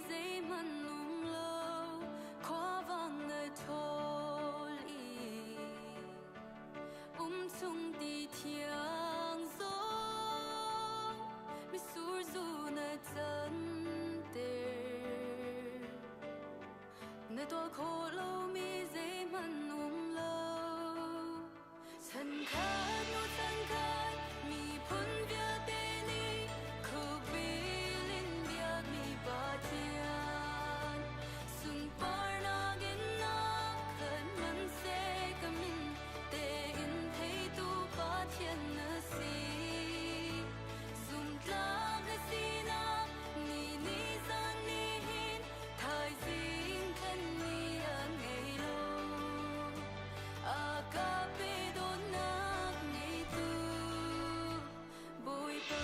Zeihmanh um lo khuavang na ṭhawl i umchung ti thiang zong mitsur zu na canter. Na tuah khawh lomi zeihmanh um lo. Chankhat hnu chankhat miphun vialte nih khuabil in biakmi Pathian sunparnak in na khat hmanhseh ka min tein theitu Pathian na si. Zumtlak na sinak ni ni zan ni hin thaizing khan ni a ngei lo. A ka pe dawtnak ngeitu Bawipa.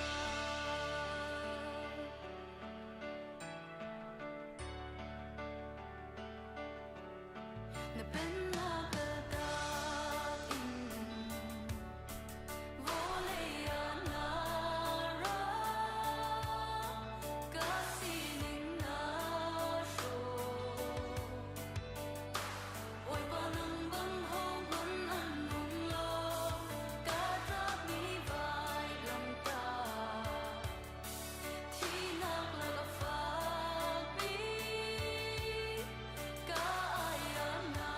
Na pennak kaltak in vawlei ah na ra, ka sining na hrawh. Bawipa nang bang hohmanh an um lo, ka tlakmi vailamtah. Thihnak lak a fakmi ka ai ah na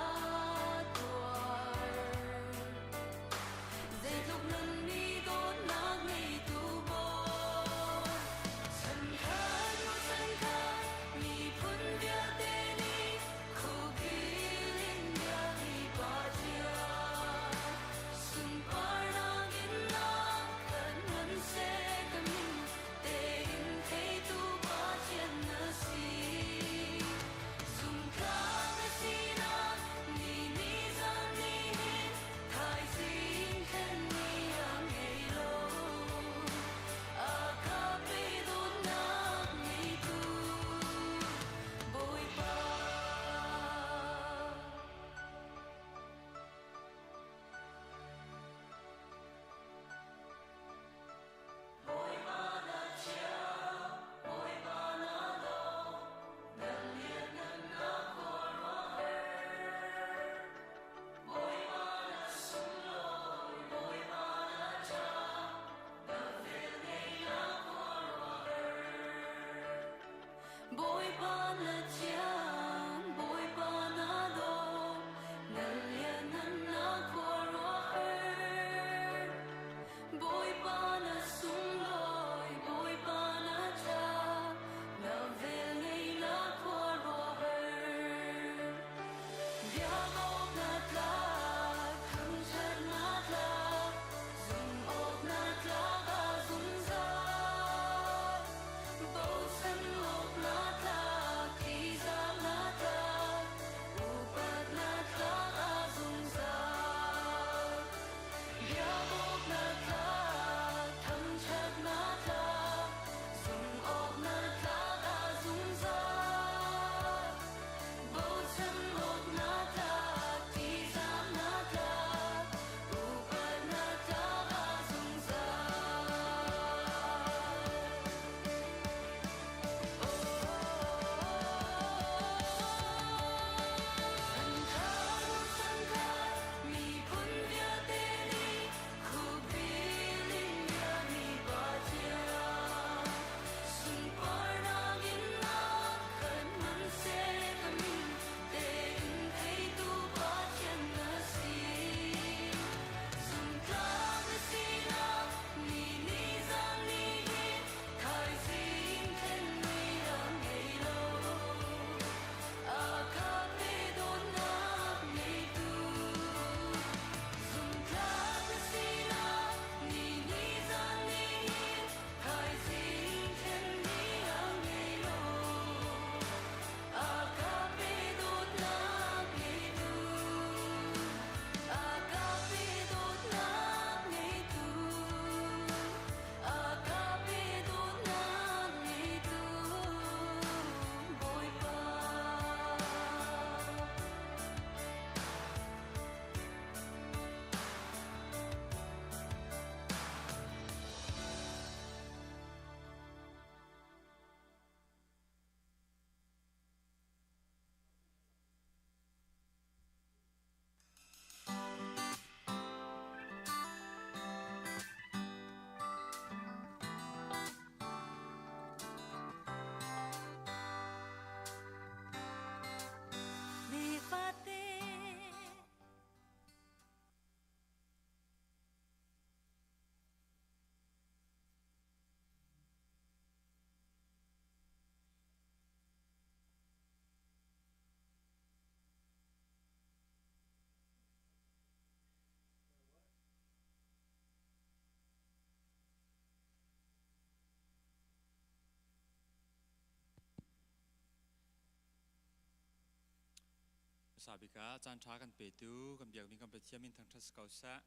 Hmasa bik ah caan ṭha kan petu kan biakmi kan Pathian min thangṭhat si ko seh.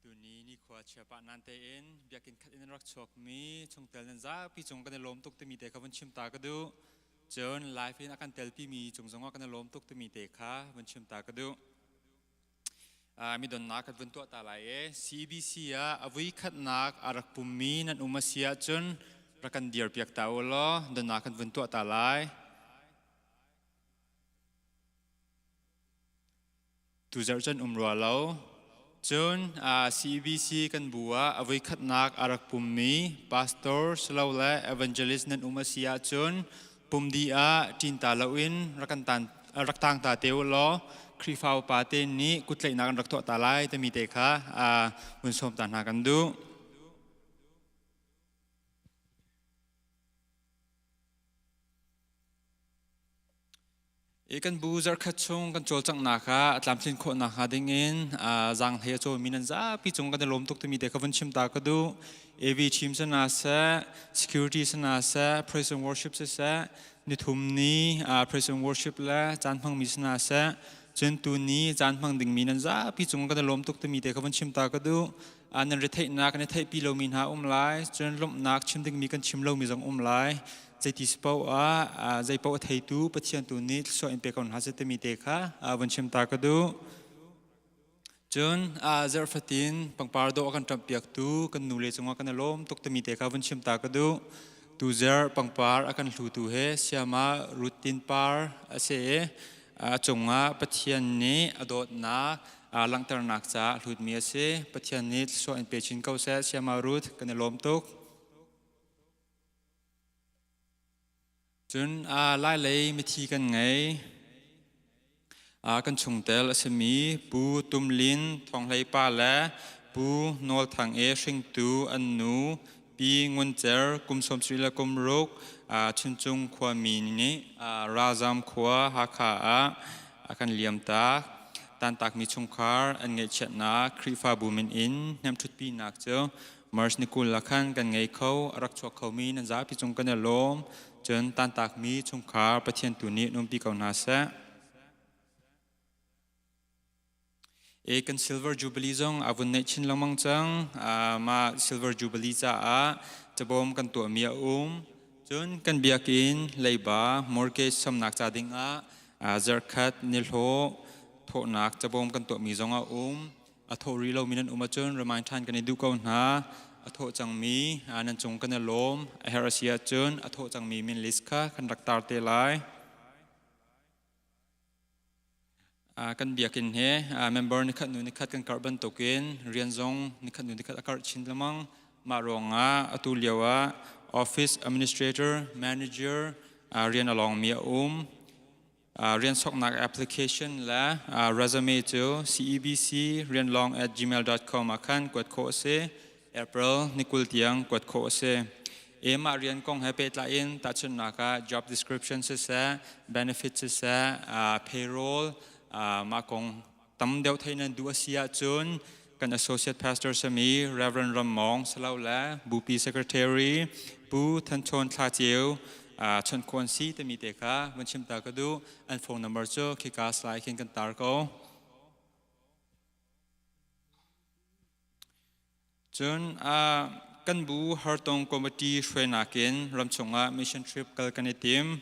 Tuni nikhua chia pah nan tein biakinn khat in rak chuakmi chungtel nan zapi cung kan i lawm tuk timi te kha vun chim ta ka duh. Cun live in a kan telpimi cung zongah kan i lawm tuk timi te kha vun chim ta ka duh. Mi donnak kan vun tuah ta lai i CBC ah a vui khatnak a rak pummi nan um a si ahcun rak kan dir piak ta u law donnak kan vun tuah ta lai. Tuzarh cun um rua lo. Cun CBC kan bu ah a voi khatnak a rak pummi pastor silole evangelist nan um a si ahcun pum dih ah ṭin ta loin rak kan tan rak tang ta te u law Khrihfa upa te nih kuttlaihnak an rak tuah ta lai timi te kha vun sawm ta hna kan duh. I kan bu zarhkhat chung kan cawlcanghnak ah a tlamtlin khawh nakhnga dingin zaanghlei a cawimi nan zapi cung kan i lawm tuk timi te kha vun chim ta ka duh. AV team sana seh, security sana seh, praise and worship siseh, nithum ni praise and worship le caan hmangmi sana seh, cun tu ni caan hmang dingmi nan zapi cung kan i lawm tuk timi te kha vun chim ta ka duh. Nan retheihnak nan i theihpi lomi hna um lai, cun lawmhnak chim dingmi kan chim lomi zong um lai. Zeiti si paoh ah zei paoh a theitu Pathian tu nih thluachuah in pe ko hna seh timi te kha vun chim ta ka duh. Cun zarh fatin pangpar dawh a kan ṭamhpiaktu kan nule cungah kan i lawm tuk timi te kha vun chim ta ka duh. Tu zarh pangpar a kan hlutu he Siama Ruth Tin Par a si i a cungah Pathian nih a dawtnak langhternak caah hlutmi a si. Pathian nih thluachuah in pe chin ko seh. Siama Ruth kan i lawm tuk. Cun Lailei mithi kan ngei. Kan chungtel a simi Pu Tum Lin Thawng Hlei pa le Pu Nawl Thang e hringtu an nu Pi Ngun Cer kum 70 le kum ruk Chuncung khuami nih Ralzam khua Hakha ah a kan liamtak. Tantakmi chungkhar an ngaihchiatnak Khrihfabu min in hnemṭhutpinak cu March ni 20 ah khan kan ngei kho, a rak chuak khomi nan zapi cung kan i lawm. Cun tantakmi chungkhar Pathian tu nih numpi ko hna seh. E kan Silver Jubilee zong a vun neih chin lengmang cang. Mah Silver Jubilee caah cabawm kan tuahmi a um. Cun kan biakinn leiba mortgage samnak ca dingah zarkhat nihlawh thawhnak cabawm kan tuahmi zong a um. A thawh rih lomi nan um ahcun remind ṭhan kan i duh ko hna. A thawh cangmi nan cung kan i lawm. A herh a si ahcun a thawh cangmi min list kha kan rak tar te lai. Kan biakinn he member nikhat hnu nikhat kan karh bantukin rian zong nikhat hnu nikhat a karh chin lengmang. Mah ruangah atu lio ah office administrator, manager rian a lawngmi a um. Rian soknak application le resume cu cebc rianlawng@gmail.com ah khan kuat khawh a si. April ni 20 tiang kuat khawh a si. Mah rian kong he pehtlai in tahchunhnak ah job description siseh, benefit siseh, payroll mah kong tam deuh theih nan duh a si ahcun kan associate pastor sami Reverend Ram Mawng silole Bupi secretary Pu Than Chawn Thla Ceu chawnh khawn si timi te kha vun chim ta ka duh. An phone number cu khika slide khin kan tar ko. Cun kan bu hartong committee hruainak in ramchung ah mission trip kal kan i tim.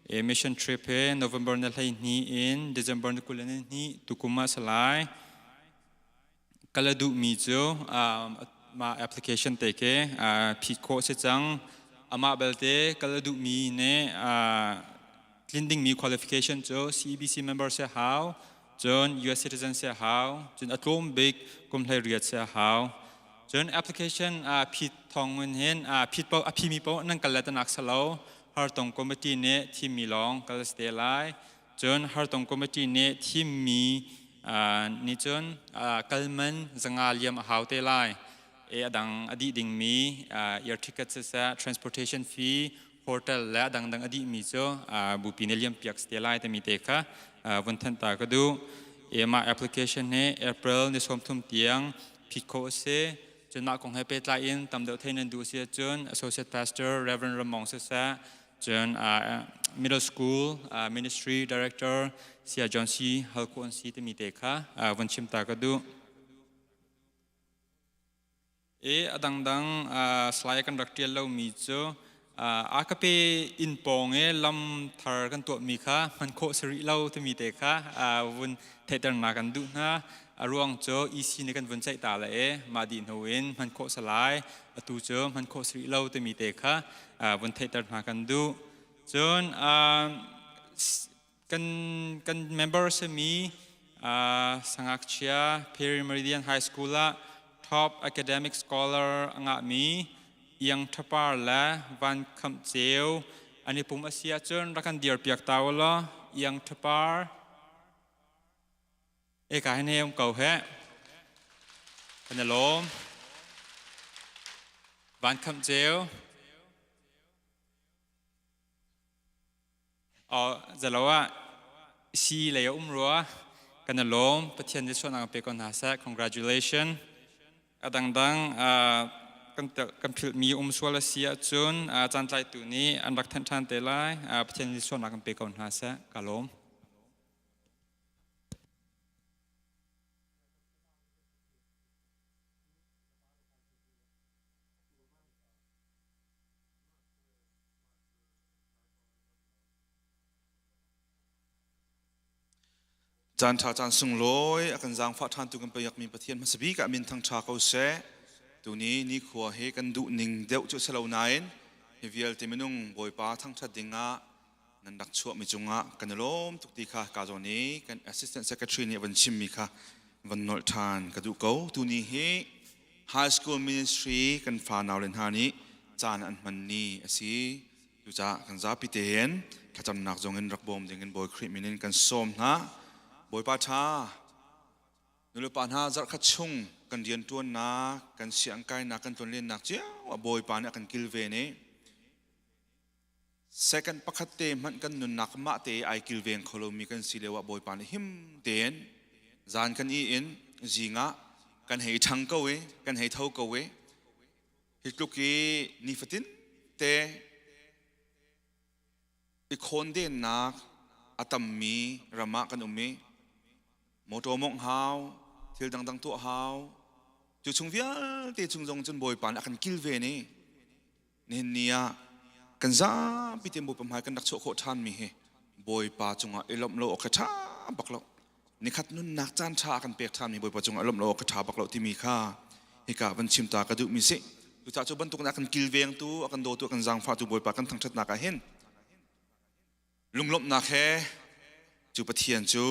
E mission trip he November na 12 in December na 22 tukum ah salai. Kal a duhmi cu mah application te ke phit khawh si cang. Amah belte kal a duhmi nih tlin dingmi qualification cu CEBC member si hau, cun US citizen si hau, cun a tlawm bik kum 18 si hau. Cun application phit thawng in hin phit paoh a phimi paoh nan kal le tanak salo hartong committee nih thimmi lawng kal si te lai. Cun hartong committee nih thimmi nih cun kalman 500 liam a hau te lai. E a dang a dih dingmi air ticket siseh, transportation fee, hotel le a dangdang a dihmi cu bupi nih liam piak si te lai timi te kha vun thanh ta ka duh. E mah application hi April ni 30 tiang phit khawh a si. Cun mah kong he pehtlai in tam deuh theih nan duh si ahcun Associate Pastor Reverend Ramong siseh, Cun middle school ministry director Saya John C. Hal khawh an si timi te kha vun chim ta ka duh. I a dangdang slide kan rak ṭial lomi cu AKP inn pawng i lam thar kan tuahmi kha hman khawh si rih lo timi te kha vun theihternak kan duh hna. A ruang cu EC nih kan vun ceih ta le i mah dih hnu in hman khawh si lai. Atu cu hman khawh si rih lo timi te kha vun theihter hna kan duh. Cun kan member simi sangakchia Perry Meridian High School ah top academic scholar a ngahmi Iang Thapar le Van Khamh Ceu an i pum a si ahcun rak kan dir piak ta u law. Iang Thapar eka hin he um ko he, kan i lawm. Van Khamh Ceu Zalo ah si lei a um rua. Kan i lawm. Pathian nih sualnak pe ko hna seh. Congratulations. A dangdang kan philhmi um sual a si ahcun caantlaitu nih an rak thanh ṭhan te lai. Pathian nih sualnak kan pe ko hna seh. Ka lawm. Caan ṭha caan sunglawi a kan zaangfah ṭhantu kan pekmi Pathian hmasa bik ah min thangṭha ko seh. Tuni nikhua hi kan duh ning deuh cu a si lo nain hi vialte minung Bawipa thangṭhat dingah nan rak chuahmi cungah kan i lawm tuk ti kha ka zawn i kan assistant secretary nih a van chimmi kha van nolh ṭhan ka duh ko. Tuni hi high school ministry kan fanau le hna nih caan an hman ni a si. Cucaah kan zapi tein thlacamnak zong in rak bawm ding in Bawi Khrih min in kan sawm hna. Bawipa ṭha, nulepa hna zarhkhat chung kan rianṭuannak, kan siangkainak, kan tlonlennak cio ah Bawipa nih a kan kilven i second pakhat te hmanh kan nunnak mah te ai kilveng kho lomi kan si lio ah Bawipa nih him tein zan kan i in zing ah kan hei ṭhang ko i kan hei tho ko i Hi tluk i nifatin te i khawndennak a tammi ram ah kan um i motor mawngh hau, thil dangdang tuah hau. Cu chung vialte chung zong cun Bawipa nih a kan kilven i nihin ni ah kan zapi tein Bawipa hmai kan rak chuah khawh ṭhanmi hi Bawipa cungah i lawmh lo awk hi ṭha bak lo. Nikhat nunnak caan ṭha a kan pek ṭhanmi Bawipa cungah lawmh lo awk ka ṭha bak lo timi kha hika van chim ta ka duhmi si. Cucaah cu bantuk in a kan kilvengtu, a kan dawtu, a kan zaangfahtu Bawipa kan thangṭhatnak ah hin lunglawmhnak he cu Pathian cu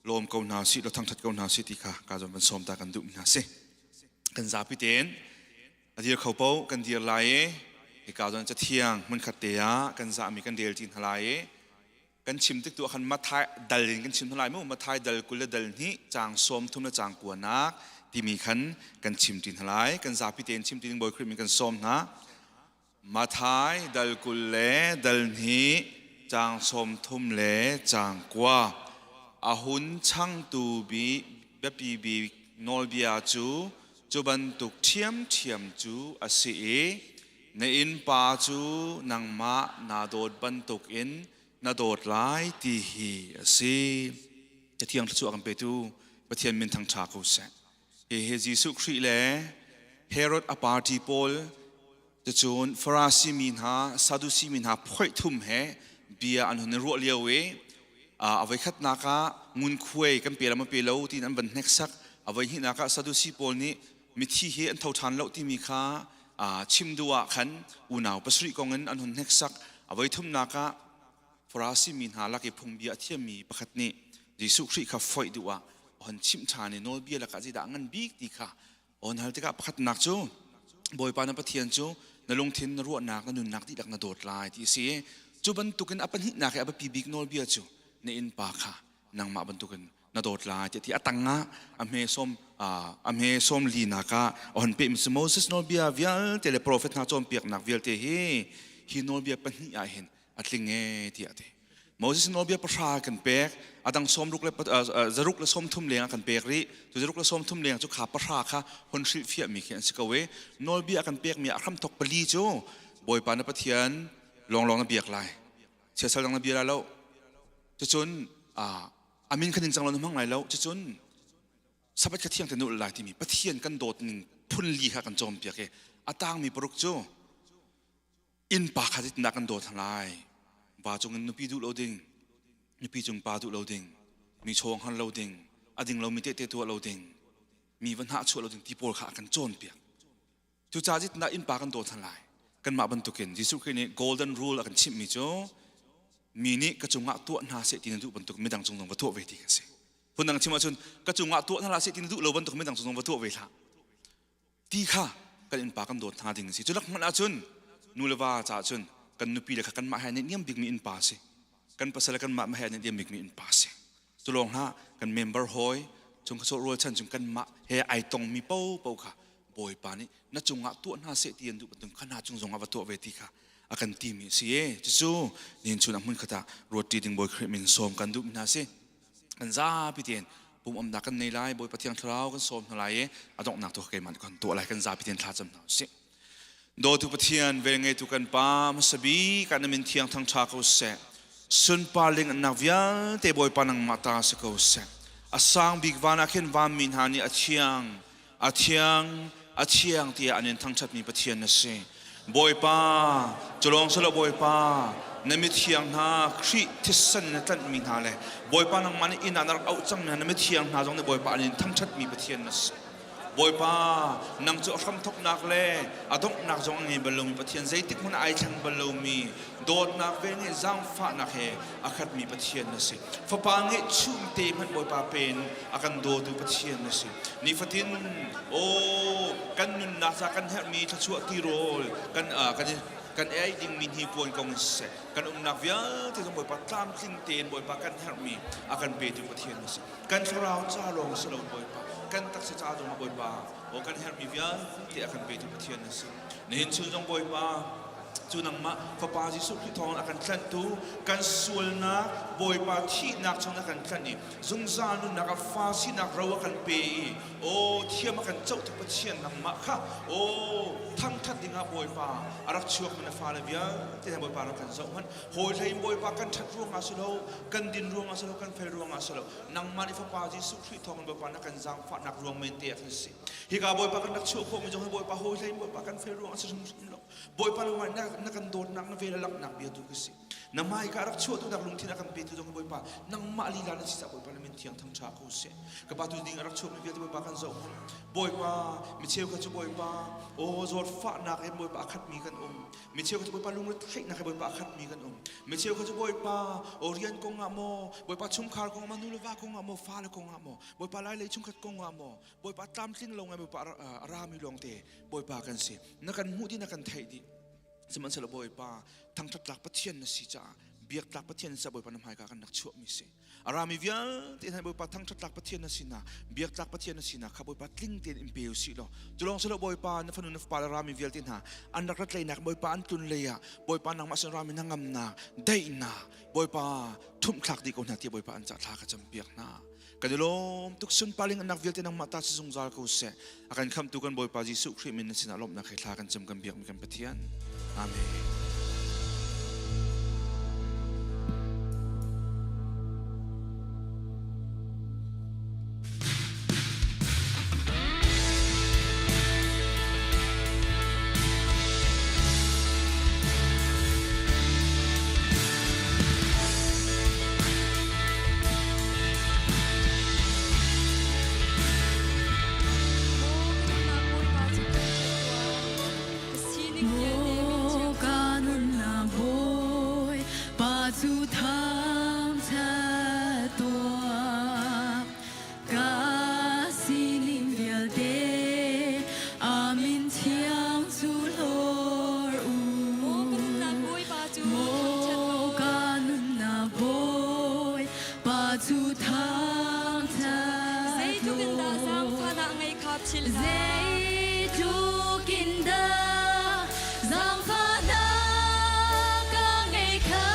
lawm ko hna sih law thangṭhat ko hna sih ti kha ka zawn van sawm ta kan duhmi hna si. Kan zapi tein a dir kho paoh kan dir lai i hika zawn cathiang hmunkhat te ah kan zahmi kan rel ṭi hna lai i kan chim tik tu ah khan Mathai dal in kan chim hna lai mu. Mathai dal 22 caang 30 le caang 9nak timi khan kan chim ṭi hna lai. Kan zapi tein chim ṭi ding Bawi Khrih min kan sawm hna. Mathai dal 22 caang 30 le caang 9. A hun changtu bi biapi bik nawlbia cu cu bantuk ṭhiamṭhiam cu a si i na innpa cu nangmah naa dawt bantukin na dawt lai ti hi a si. Cathiang thluachuah kan petu Pathian min thangṭha ko seh. Hihi Jesuh Khrih le Herod a party pawl cucun Farasi mi hna, Sadusi mi hna phoih thum he bia an hun i ruah lio i a voikhatnak ah ngunkhuai kan pe lo pe lo tiin an van hneksak. A voihnihnak ah Sadusi pawl nih mithi hi an tho ṭhan lo timi kha chim duh ah khan unau pasarih kong in an hun hneksak. A voithumnak ah Farasi mi hna lak i phungbia a thiammi pakhat nih Jesuh Khrih kha foih duh ah a hun chimh ṭhan i nawlbia lakah zeidah a ngan bik ti kha a hun hal tikah pakhatnak cu Bawipa na Pathian cu na lungthin, na ruahnak, na nunnak dihlak na dawt lai ti a si i cu bantukin a pahnihnak i a biapi bik nawlbia cu na innpa kha nangmah bantukin na dawt lai ti a tangah a hme 40nak ah a hon pehmi cu Moses nawlbia vialte le profet hna cawnpiaknak vialte hi hi nawlbia pahnih ah hin a tling e tiah a ti. Moses nawlbia 10 kan pek, a dang 60 le 130 leng a kan pek rih. Cu 130 leng cu kha 10 kha hon hrilhfiahmi khi an si ko i nawlbia a kan pekmi a hramthok pali cu Bawipa na Pathian Lawnglawng na biak lai. Siasal dang na bia lai lo. Cucun amin kha ningcang lo na hmang lai lo. Cucun Sabbath kha thiang te na ulh lai timi Pathian kan dawt ning phun li kha kan cawnpiak i a tangmi paruk cu innpa kha zeitindah kan dawt hna lai va cung in nupi duh lo ding nupi cung pa duh lo ding mi chawng han lo ding a ding lomi tehte tuah lo ding mi va hnahchuah lo ding ti pawl kha a kan cawnpiak cucaah zeitindah innpa kan dawt hna lai kanmah bantukin Jesuh Khrih nih golden rule a kan chimhmi cu mi nih ka cungah tuah hna seh ti na duh bantuk midang cung zong va tuah ve ti kan si phundang chim ahcun ka cungah tuah hna hlah seh ti na duh lo bantuk midang cung zong va tuah ve hlah ti kha kan innpa kan dawt hna ding a si cu lak hmanh ahcun nu le va caah cun kan nupi le kha kanmah he nih niam bikmi innpa a si kan pasal le kanmah he nih niam bikmi innpa a si cu lawng hlah kan member hawi chung ka rualchan chung kanmah he ai tongmi popo kha bawipa nih na cungah tuah hna seh ti an duh bantuk kha na cung zongah va tuah ve ti kha a kan timi a si e cucu nihin chun ah hmun khat ah ruat ding bawi Khrih min sawm kan duh mi hna si kan zapi tein pumamnak kan nei lai Bawipa Thiang Thlarau kan sawm hna lai i a donghnak tu keimah nih kan tuah lai kan zapi tein thla cam hna usih dawtu Pathian velngeitu kan Pa hmasa bik ah na min thiang thangṭha ko seh sunpar lingnak vialte Bawipa nangmah ta si ko seh a sang bik van ah khin vanmi hna nih a thiang A thiang, a thiang tiah an in thangṭhatmi Pathian na si. Bawipa, cu lawng si lo Bawipa, na mithiang hna Khrih thisen na tlanhmi hna le Bawipa nangmah nih inn ah na rak auh cangmi hna na mithiang hna zong nih Bawipa an in thangṭhatmi Pathian na si. Bawipa, nang cu a hramthawknak le a donghnak zong a ngei bal lomi Pathian, zeitik hmanh ah ai thleng bal lomi dawtnak ve nih zaangfahnak he a khatmi Pathian na si. Fapa ngeihchun te hmanh Bawipa pe in a kan dawtu Pathian na si. Nifatin aw kan nunnak ca kan herhmi thluachuah tirawl kan kan kan ei dingmi hnipuan kong in siseh kan umnak vialte zong Bawipa tlamtling tein Bawipa kan herhmi a kan petu Pathian na si. Kan thlarau ca lawng si lo Bawipa kan taksa ca zong ah Bawipa aw kan herhmi vialte a kan petu Pathian na si. Nihin chun zong Bawipa cu nangmah Fapa Jesuh Khrih thawngin a kan tlanhtu kan sualnak Bawipa thihnak chung a kan tlanh i zungzal nunnak a fa sinak ro a kan pe i aw thiam a kan cohtu Pathian nangmah kha aw thangthat dingah Bawipa a rak chuakmi na fale vialte hna Bawipa rak kan zoh hmanh hawi hlei in Bawipa kan ṭhat ruangah si lo kan din ruangah si lo kan fel ruangah si lo nangmah nih Fapa Jesuh Khrih thawngin Bawipa na kan zaangfahnak ruang men te ah kan si hika Bawipa kan rak chuah khawhmi zong hi Bawipa hawi hlei in Bawipa kan fel ruangah si hrimhrim lo Bawipa nangmah na kan dawtnak na vel a langhnak bia tu ka si. Na hmaika rak chuahtu nak lungthin a kan petu zong Bawipa nangmah lila na si caah Bawipa na min thiang thangṭha ko seh. Ka pa tu ding a rak chuakmi vialte Bawipa kan zoh hmanh. Bawipa mi cheukhat cu Bawipa aw zawtfahnak in Bawipa a khatmi kan um. Mi cheukhat cu Bawipa lungretheihnak he Bawipa a khatmi kan um. Mi cheukhat cu Bawipa aw rian kong ah maw Bawipa chungkhar kong ah maw nu le va kong ah maw fale kong ah maw Bawipa lai lei chungkhat kong ah maw Bawipa tlamtling lo ngai Bawipa a rami lawng te Bawipa kan si na kan hmuh dih na kan theih dih sihmanhsehlaw Bawipa thangṭhat tlak Pathian na si caah biak tlak Pathian na si caah Bawipa na hmaika kan rak chuahmi si a rami vialte hna Bawipa thangṭhat tlak Pathian na si na biak tlak Pathian na si na kha Bawipa tling tein in pe usih law cu lawng si lo Bawipa na fanu na fapa le rami vialte hna an rak rat leinak Bawipa an tlun lei ah Bawipa nangmah sin rami na ngamnak daihnak Bawipa thumhthlak dih ko hna tiah Bawipa an ca thla ka campiak hna Kan i lawm tuk sunparling anak vialte nangmah ta si zungzal ko seh. A kan khamhtu kan Bawipa Jesuh Khrih min na sinah lawmhnak he thla kan cam kan biakmi kan Pathian. Amen. Ka sining vialte amin thiang cu hlor u. Maw ka nunnak Bawipa cu thangṭhat Zeitluk in dah zaangfahnak ngei kha philh hlah. Zeitluk in dah zaangfahnak ka ngei kha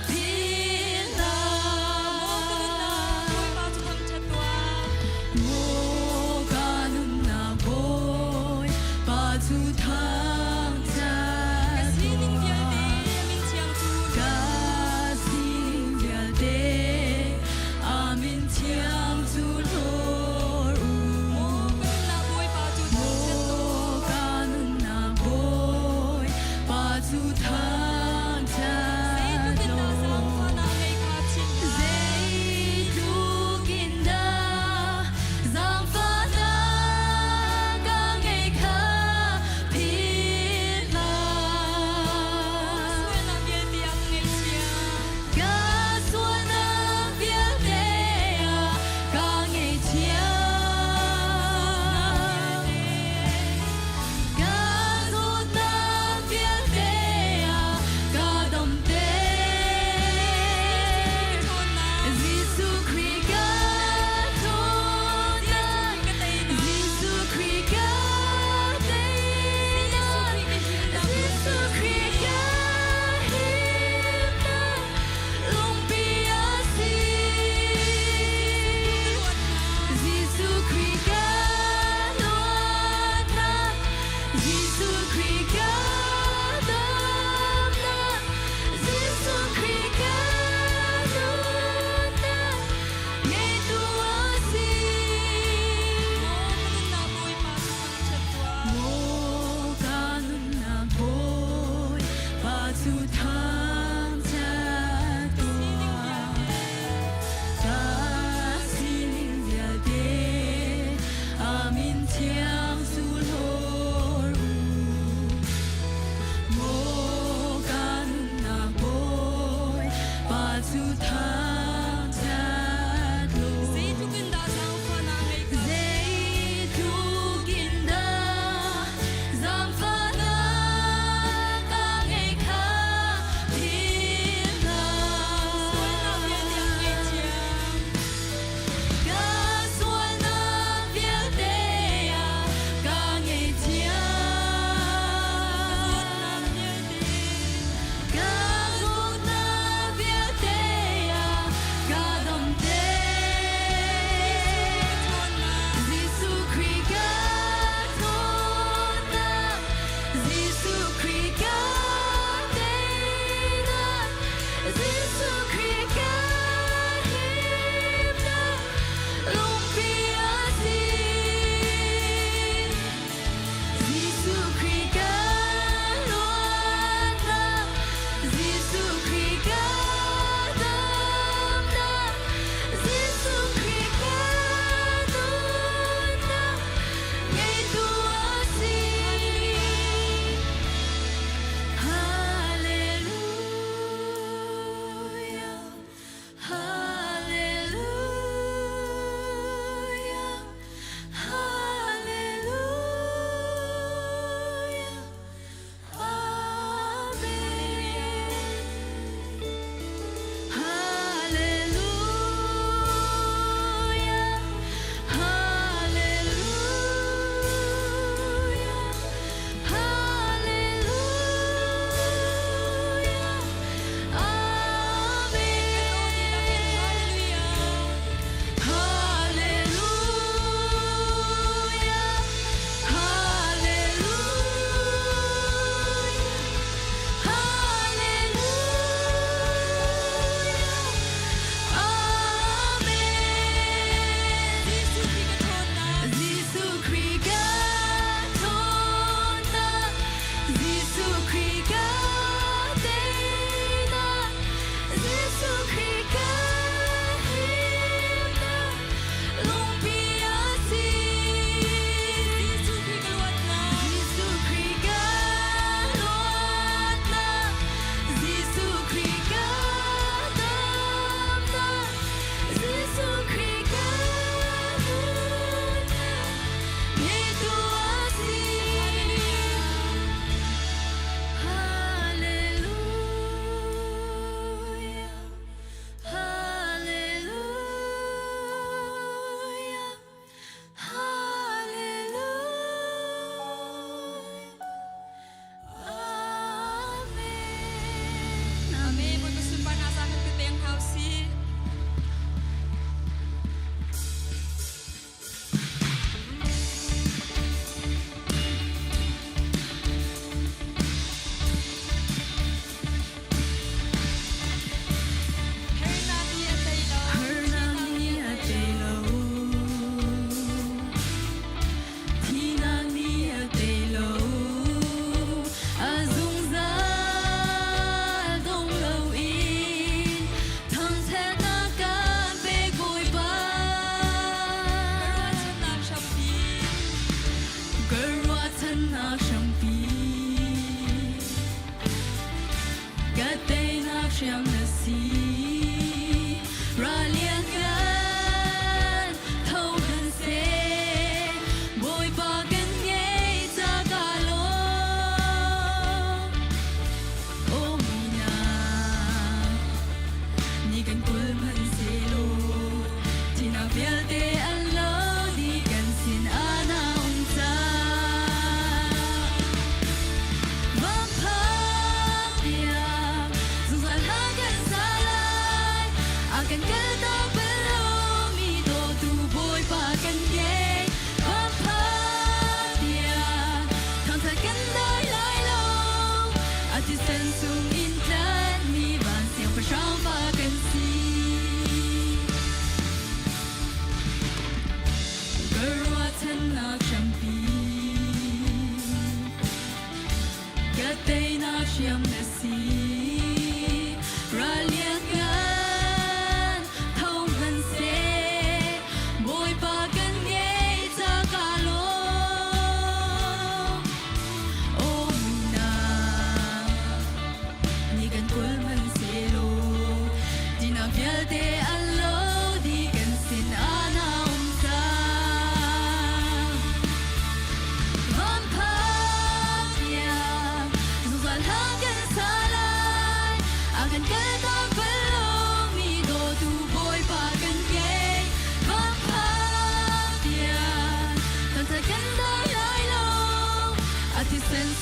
philh hlah. Bawipa cu thangṭhat tuah. Maw ka nunnak Bawipa cu thangṭhat Ka sining vialte min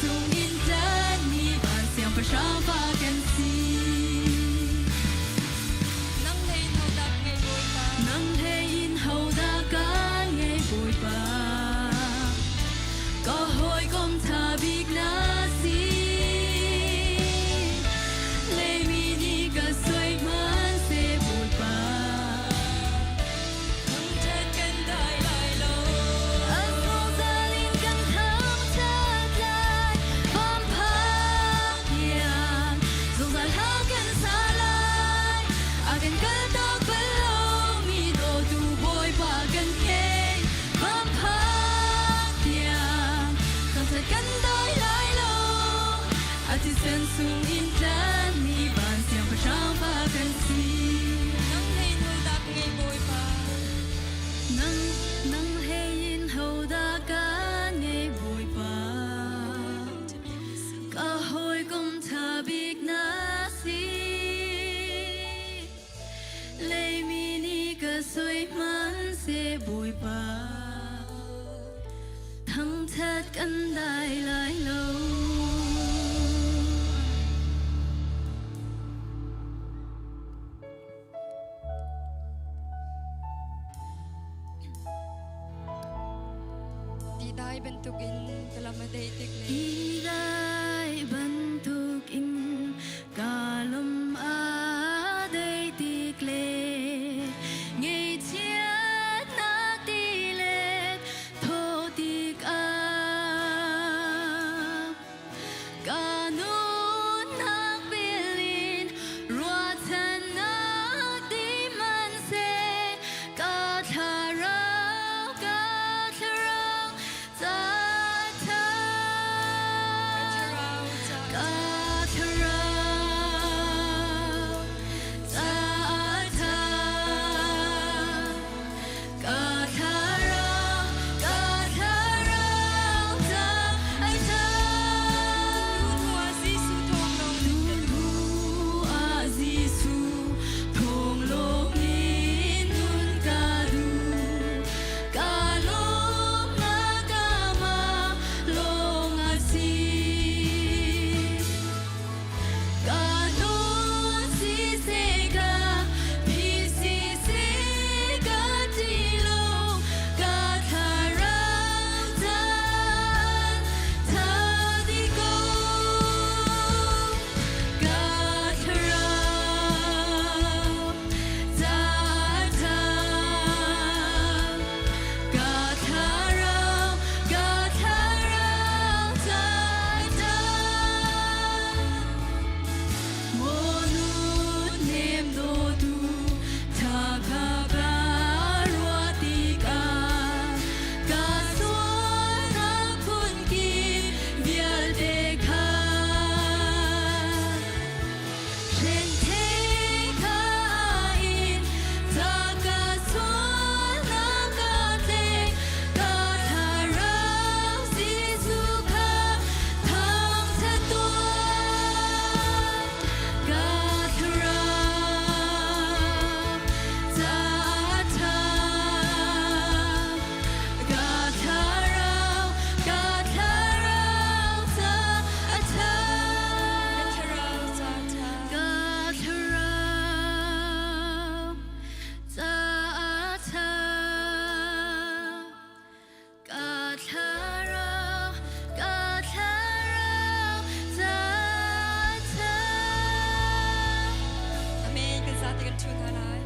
sung in tlanmi van siangpahrang fa kan si. Nang hlei in hodah ngei Bawipa? Nang hlei in hodah kan ngei Bawipa? Ka hawikom ṭha bik na si. Leimi nih ka soi hmanhseh Bawipa. Thangṭhat kan dai lai lo. A zungzal in kan thangṭhat lai, Vampang tiang zungzal hla kan sa lai. A kan kaltak bal lomi dawtu Bawipa kan ngei. Vampang tiang thangṭhat kan dai lai lo. A thisen sung in tlanmi van siangpahrang fa kan si. Nang hlei in hodah ngei Bawipa? Nang nang hlei in hodah kan ngei Bawipa? Ka hawikom ṭha bik na si. Leimi nih ka soi hmanhseh Bawipa. Thangṭhat kan dai lai lo. Ti dai bantukin ka lam a dei tik le Ti dai bantukin ka lam a dei tik le ngaihchiatnak tilet thawh tikah ka nunnak bil in ruahchannak di hmanhseh ka thlarau ka thlarau ca ka thlarau ca ka thlarau ca tha ka thlarau ka thlarau ca tha Tu hnu ah Jesuh thawng lawng in ka duh. Tu ah Jesuh thawng lawngin nun ka duh. Ka lawmnak amah lawng a si. Ka nun siseh ka thi siseh ka ṭih lo. Ka thlarau caan ṭha dih ko. Ka thlarau ca ṭha. Ka thlarau, ka thlarau ca ṭha. Maw nunnem dawtu ṭha kha ka ruah tikah ka sualnak phunkip vialte kha Hrengthei kha in ca ka sualnak ka tlek ka thlarau Jesuh kha thangṭhat tuah. Ka thlarau ca ṭha. Ka thlarau, ka thlarau ca ṭha. Ka thlarau ca ṭha. Ka thlarau ca ṭha. Ka thlarau, ka thlarau ca ṭha. Amen. Kan zate kan ṭhu hna lai.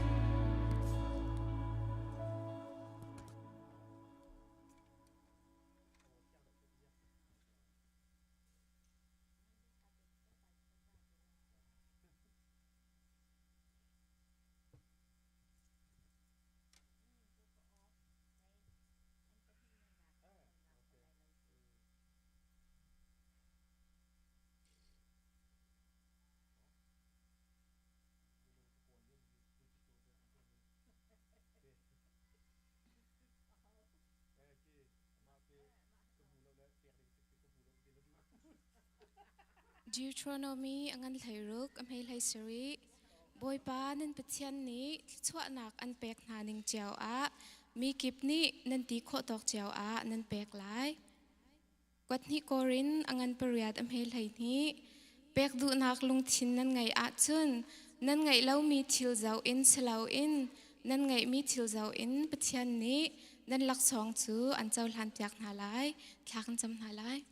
Deuteronomy a ngan 16 a hme 17 Bawipa nan Pathian nih thluachuahnak an pek hna ning cio ah mi kip nih nan ti khawh tawk cio ah nan pek lai. Kuathnih Korin a ngan pariat a hme 12. Pek duhnak lungthin nan ngeih ahcun nan ngeih lomi thil zoh in si loin nan ngeihmi thil zoh in Pathian nih nan laksawng cu an cohlanpiak hna lai. Thla kan cam hna lai.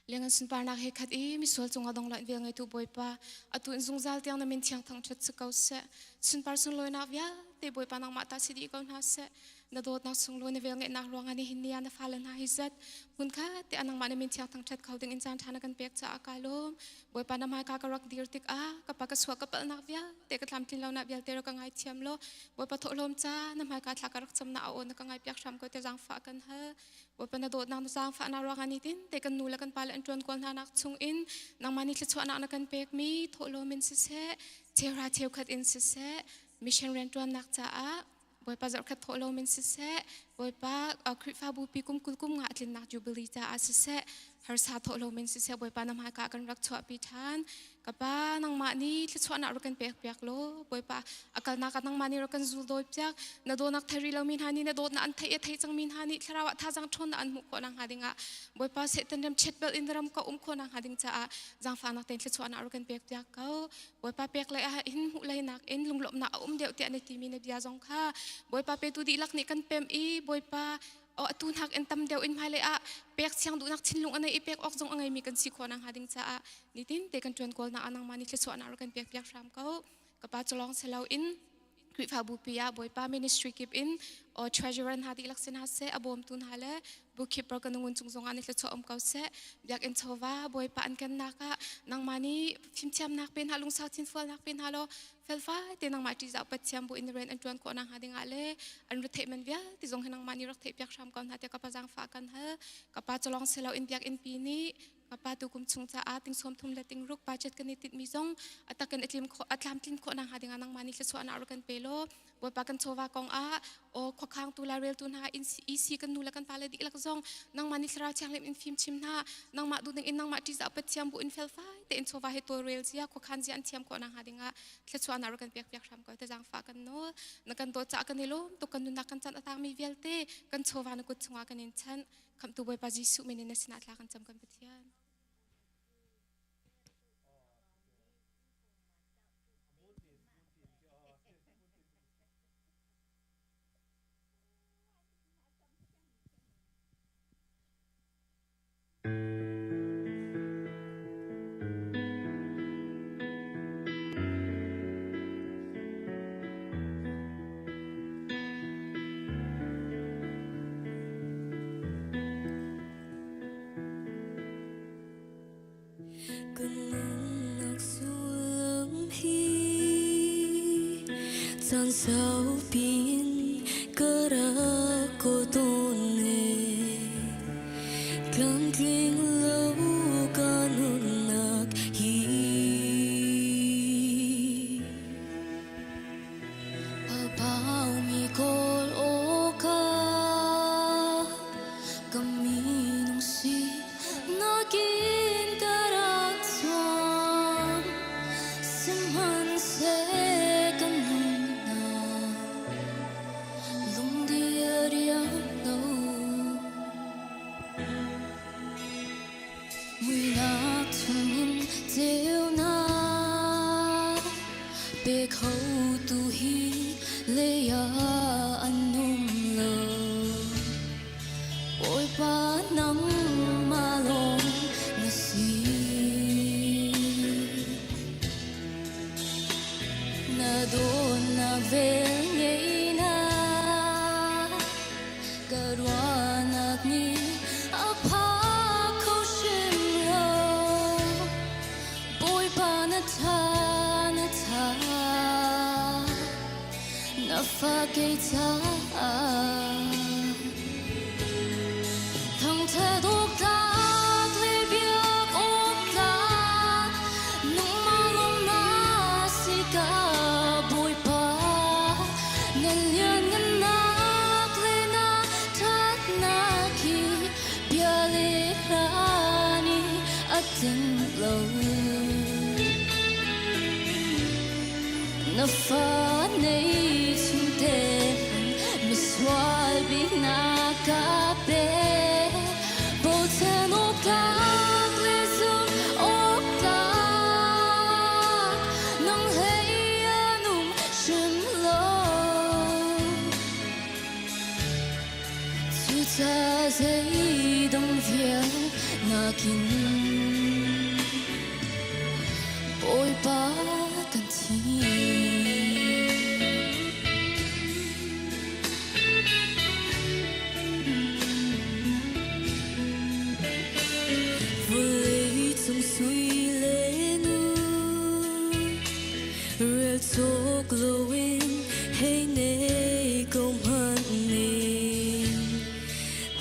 Liangan sunparnak he khat i misual cungah dong loin vel ngeitu Bawipa atu in zungzal tiang na min thiang thangṭhat si ko seh. Sunpar sunlawinak vialte Bawipa nangmah ta si dih ko hna seh. Na dawtnak sunglawi na vel ngeihnak ruangah nihin ni ah na fale hna hi zat hmun khat te ah nangmah na min thiang thangṭhat kho ding in caan ṭha na kan pek caah ka lawm. Bawipa na hmaika ka rak dir tikah ka pa ka suah ka palhnak vialte ka tlamtlin lonak vialte rak ka ngaithiam law Bawipa thawhlawm ca na hmaika thla ka rak camnak a aw na ka ngaipiak hram ko te zaangfah kan hal. Bawipa na dawtnak na zaangfahnak ruangah nitin te kan nu le kan pa le an ṭuan kual hna nak chung in nangmah nih thluachuahnak na kan pekmi thawhlawm in siseh cheuhra cheukhat in siseh mission rianṭuannak caah Bawipa zarhkhat thawhlawm in siseh Bawipa Khrihfabu pi kum 20 kum nga a tlinnak jubilee caah siseh harsa thawhlawm in siseh Bawipa na hmaika kan rak chuahpi ṭhan Ka pa nangmah nih thluachuahnak rak kan pek piak law Bawipa a kalnak ah nangmah nih rak kan zul dawi piak na dawnak thei lomi hna nih na dawtnak an theih i thei cangmi hna nih thlarau ah thazaang ṭhawnnak an hmuh khawh nakhnga dingah Bawipa Satan ram chet bel in ram ka um khawh nakhnga ding caah zaangfahnak tein thluachuahnak rak kan pek piak ko Bawipa pek lei ah hin hmuh lei nak in lunglawmhnak a um deuh tiah na timi na bia zong kha Bawipa petu dihlak nih kan pem i Bawipa atu hnak in tam deuh in hmailei ah pek siang duhnak thinlung a nei i pek awk zong a ngeimi kan si khawh nakhnga ding caah nitin te kan ṭuan kawlnak ah nangmah nih thluachuahnak rak kan pek piak hram ko. Ka pa cu lawng si loin Khrihfabu pi ah Bawipa ministry kip in o treasurer hna dihlak sin hna seh a bawmtu hna le bookkeeper kan ngun chung zongah ni thluachuah um ko seh biakinn chawva Bawipa an kennak ah nangmah nih fimthiamnak pe hna lungsau thinfualnak pe hna law felfai te nangmah ṭihzah Pathian bu in rian an ṭuan khawh nakhnga dingah le an retheih man vialte zong hi nangmah nih rak theihpiak hram ko hna tiah ka pa zaangfah kan hal. Ka pa cu lawng si loin biakinn pi nih ka pa tukum chung caah ting sawm thum le ting ruk budget kan i tinhmi zong a takin a tlim khawh a tlamtlin khawh nakhnga dingah nangmah nih thluachuahnak rak kan pe law Bawipa kan chawva kong ah aw khuakhang tu laireltu hna EC kan nu le kan pa le dihlak zong nangmah nih thlarau thianghlim in fim chim hna nangmah duhning in nangmah ṭihzah Pathian bu in felfai tein chawva he tawlrel zia khuakhan zia an thiam khawh nakhnga dingah thluachuahnak rak kan pek piak hram ko te zaangfah kan nawl na kan dawt caah kan i lawm tuk kan nunnak kan chan a tangmi vialte kan chawva na kut chungah kan in chanh khamhtu Bawipa Jesuh min in na sinah thla kan cam kan Pathian. Kan nunnak sullam hi caan saupi in ka rak kawl tawn e. Tlamtling lo ka nunnak hi. A paumi kawl awkah ka minung si nakin ka rak zuam. Sihmanhseh ka nunnak lungdi a riam lo. Muihnak chungin ceunak pe khotu hi lei ah an um lo. Bawipa nangmah lawng na si. Na dawtnak vel ngeihnak ka ruahnak nih a phak kho hrim lo. Bawipa na ṭha, na ṭha, na fa kei caah. Thangṭhat awk tlak le biak awk tlak nangmah lawng na si ka Bawipa. Na lianngannak le na ṭhatnak hi bia le hla nih a tling lo. Na fa nei chungte misual bik na ka pe. Bochan Cucaah zeidang vial nakin Bawipa kan thim. Vawlei cung sui le ngun rel cawk loin hei nei ko hmanh ning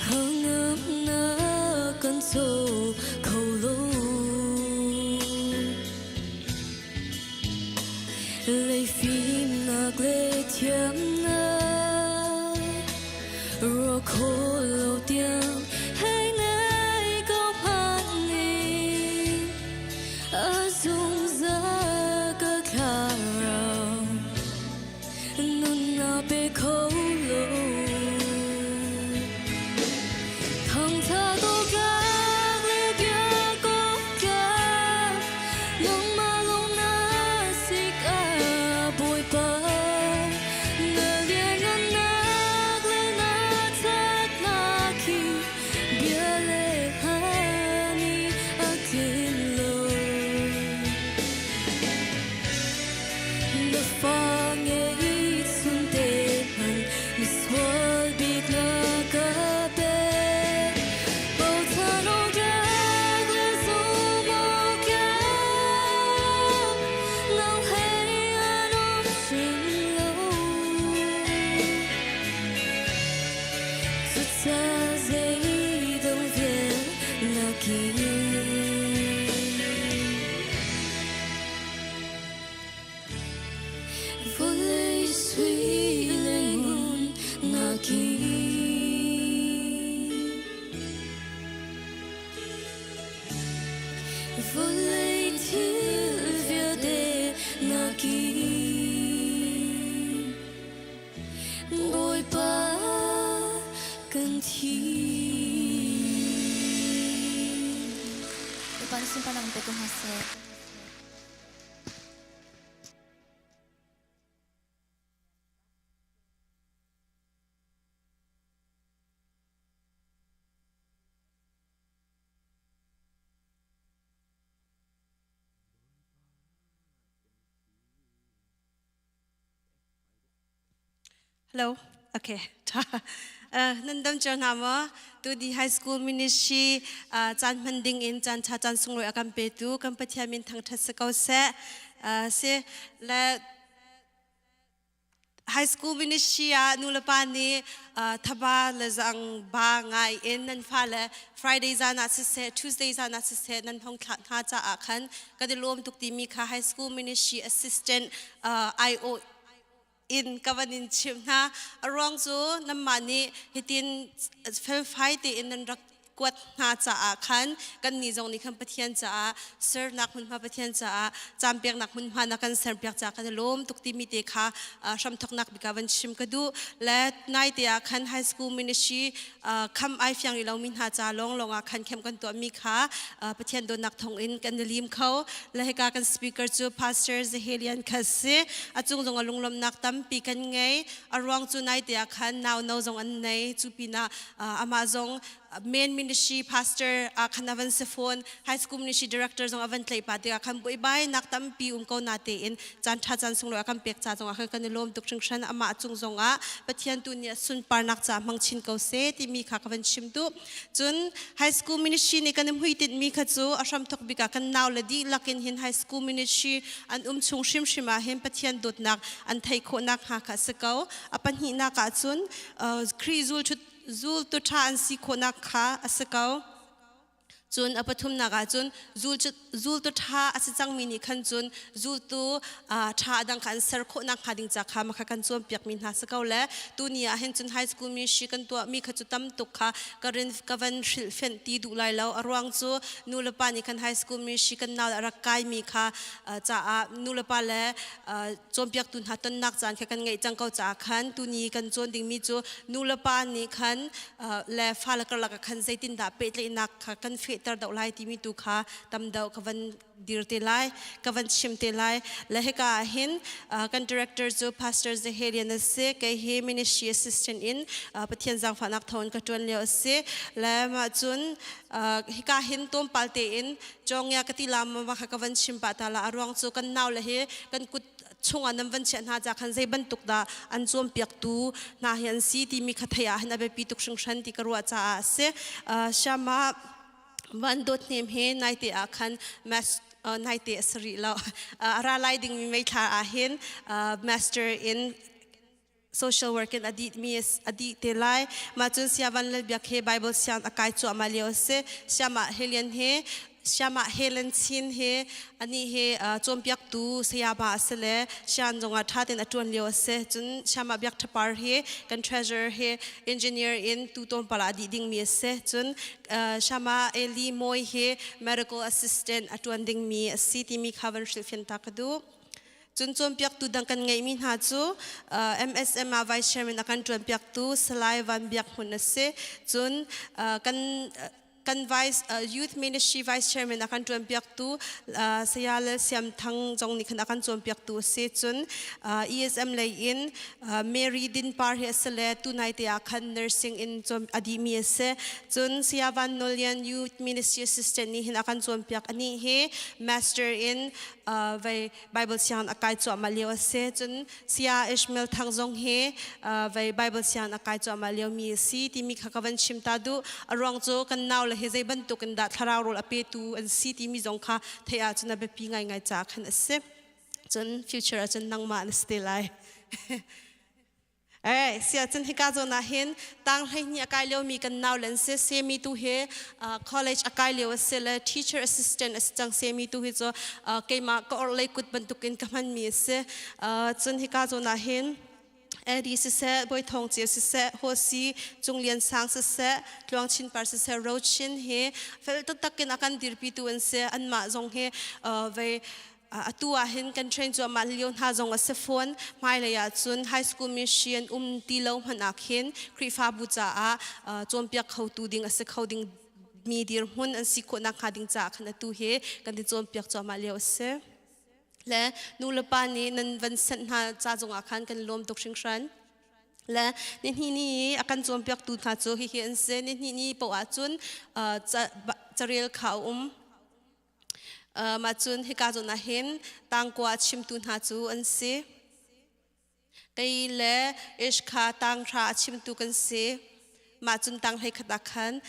hnangamnak kan co kho lo. Lei fimnak le thiamnak ruah kho lo tiang hei nei ko hmanh ning a zungzal ka thlarau nunnak pe kho lo. Thangtha ko tlak le bia ko tlak nangmah lawng na si ka Bawipa na lianngannak le na thatnak hi bia le hla nih a tlin lo. Na fa ngei chunte hmanh misual bik na ka pek. Bochan awk tlak le zumh awk tlak nang he an um hrim lo. Cucaah zeidang vial nakin Vawlei sui le ngun nakin Vawlei thil vialte nakin Bawipa kan thi. Bawipa na sunparnak in pe ko hna seh. Hello. Okay. Nan dam cio hna maw? Tu di high school ministry caan hman ding in caan tha caan sunglawi a kan petu kan Pathian min thangthat si ko seh. Si le high school ministry ah nulepa nih thaba le zang ba ngai in nan fale Friday zan ah siseh Tuesday zan ah siseh nan hong thlah hna caah khan kan i lawm tuk timi kha high school ministry assistant IO in ka van in chimh hna. A ruang cu nanmah nih hitin felfai tein nan rak kuat hna caah khan kannih zong nih khan Pathian caah sernak hmunhma Pathian caah caampiaknak hmunhma na kan serpiak caah kan i lawm tuk timi te kha hramthoknak bik ah van chim ka duh. Le nai te ah khan high school ministry kham ai fiang rih lomi hna ca lawnglawng ah khan khem kan tuahmi kha Pathian dawtnak thawngin kan i lim kho. Le hika kan speaker cu Pastor Zahelian kha si. A cung zong a lunglawmhnak tampi kan ngei. A ruang cu nai te ah khan nau no zong an nei. Cu pinah amah zong main ministry pastor khan avan si phone high school ministry director zong avan tlaih pa tikah khan buaibai nak tampi um ko na tein caan tha caan sunglawi a kan pek ca zong ah khan kan i lawm tuk hringhran. Amah cung zong ah Pathian tu nih sunparnak ca hmang chin ko seh timi kha ka van chim duh. Cun high school ministry nih kan i hmuitinh mi kha cu a hramthok bik ah kan nau le dihlak in hin high school ministry an um chung hrimhrim ah hin Pathian dawtnak an theih khawhnak hnga kha a si ko. A pahnihnak ah cun Khrih zultu ṭha an si khawhnak kha a si ko. Cun a pathumnak ah cun zultu ṭha a si cangmi nih khan cun zultu ṭha a dang kha an ser khawhnak hnga ding ca kha makha kan cawnpiakmi hna si ko. Le tuni ah hin cun high school ministry kan tuahmi kha cu tam tuk kha ka rin ka van hrilhfenh ti duh lai lo. A ruang cu nu le pa nih khan high school ministry kan nau a rak kaimi kha caah nu le pa le cawnpiaktu hna tonnak caan kha kan ngeih cang ko caah khan tuni kan cawn dingmi cu nu le pa nih khan le fale karlak ah khan zeitindah pehtlaihnak kha kan feh. fehter deuh lai timi tu kha tam deuh ka van dir te lai ka van chim te lai. Le hika ah hin kan director cu Pastor Zehelian a si. Kei hi ministry assistant in Pathian zaangfahnak thawngin ka ṭuan lio a si. Le mah cun hika hin tlawmpal tein Cawngya ka ti la ma kha ka van chim pah ta la. A ruang cu kan nau le hi kan kut chungah nan van chiah hna ca khan zei bantuk dah an cawnpiaktu hna hi an si timi kha theih ah hin a biapi tuk hringhran ti ka ruah caah a si. Siama van dawt hnem he naite ah khan mas naite a si rih lo. A ra lai dingmi meithla ah hin master in social work in a dih mi a dih te lai. Mah cun Sia Van Lal Biak he Bible siang a kai cuahmah lio a si. Siamah Helian he Siamah Helen Chin he anih he cawnpiaktu sayama a si le sian zongah ṭha tein a ṭuan lio a si. Cun Siamah Biak Ṭhapar hi kan treasurer hi engineer in tu tlawmpal ah a dih dingmi a si. Cun Siamah Eli Mawi hi medical assistant a ṭuan dingmi a si timi kha van hrilhfian ta ka duh. Cun cawnpiaktu dang kan ngeihmi hna cu MSM ah Vice Chairman a kan ṭuanpiaktu Salai Van Biak Hmun a si. Cun kan kan Vice Youth Ministry Vice Chairman a kan ṭuanpiaktu Saya Lal Siam Thang zong nih khan a kan cawnpiaktu a si. Cun ESM lei in Mary Din Par hi a si le tunai te ah khan nursing in a dihmi a si. Cun Saya Van Nawl Lian Youth Ministry Assistant nih hin a kan cawnpiak. Anih hi Master in vei Bible sianginn a kai cuahmah lio a si. Cun Saya Ishmael Thang zong hi vei Bible sianginn a kai cuahmah liomi a si timi kha ka van chim ta duh. A ruang cu kan nau le hi zei bantuk in dah thlarau rawl a petu an si timi zong kha theih ahcun a biapi ngaingai caah khan a si. Cun future ahcun nangmah na si te lai. Eh, sia cun hika zawn ah hin tang 12 a kai liomi kan nau le an si. Semi tu hi college a kai lio a si le teacher assistant a si cang. Semi tu hi cu keimah ka orhlei kut bantukin ka hmanmi a si. Cun hika zawn ah hin Eddie siseh, Bawi Thawng Ceu siseh, Hosi Cung Lian Sang siseh, Tluang Chin Par siseh, Ro Chin hi fel taktak in a kan dirpitu an si. Anmah zong hi vei Atu ah hin kan train cuahmah lio hna zong a si fawn. Hmailei ah cun high school mission um ti lo hmanh ah khin Khrihfabu caah cawnpiak khotu ding a si kho ding mi dirhmun an si khawh nakhnga ding caah khan atu hi kan i cawnpiak cuahmah lio a si. Le nu le pa nih nan van sanh hna ca zongah khan kan lawm tuk hringhran. Le nihnih ni i a kan cawnpiaktu hna cu hihi an si. Nihnih ni paoh ahcun carel kha a um. Mah cun hika zawn ah hin tangkua a chimtu hna cu an si. Kei le Ish kha tanghra a chimtu kan si. Mah cun tang 11 ah khan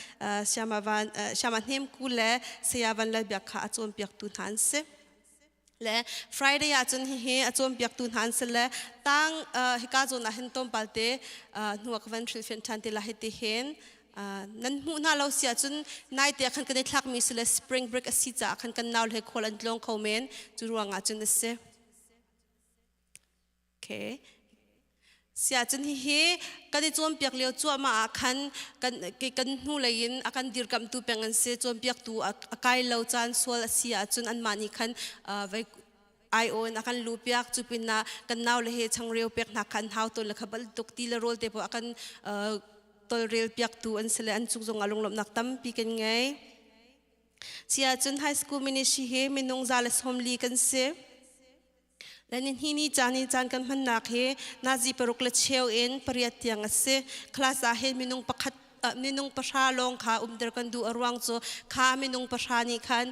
Siama Hnemku le Saya Van Lal Biak kha a cawnpiaktu hna an si. Le Friday ah cun hihi a cawnpiaktu hna an si le tang hika zawn ah hin tlawmpal te hnu ah ka van hrilhfianh ṭhan te lai hiti hin nan hmuh hna lo si ahcun naite ah khan kan i thlakmi si le spring break a si caah khan kan nau le khual an tlawng kho men cu ruangah cun a si. Okay. Sia cun hihi kan i cawnpiak lio cuahmah ah khan kan kan hnu lei in a kan dirkamhtu peng an si cawnpiaktu a kai lo caan sual a si ahcun anmah nih khan vai IO in a kan lu piak cu pinah kan nau le he changreu pek hna kha an hau tawn le kha bantuk ti le rawl te poh a kan tolrel piaktu an si le an cung zong ah lunglawmhnak tampi kan ngei. Sia cun high school ministry hi minung 140 kan si. Le ni hni ni caan ni caan kan hmannak hi nazi paruk le cheu in pariat tiang a si. Class ah hin minung pakhat minung pahra lawng kha umter kan duh a ruang cu kha minung pahra nih khan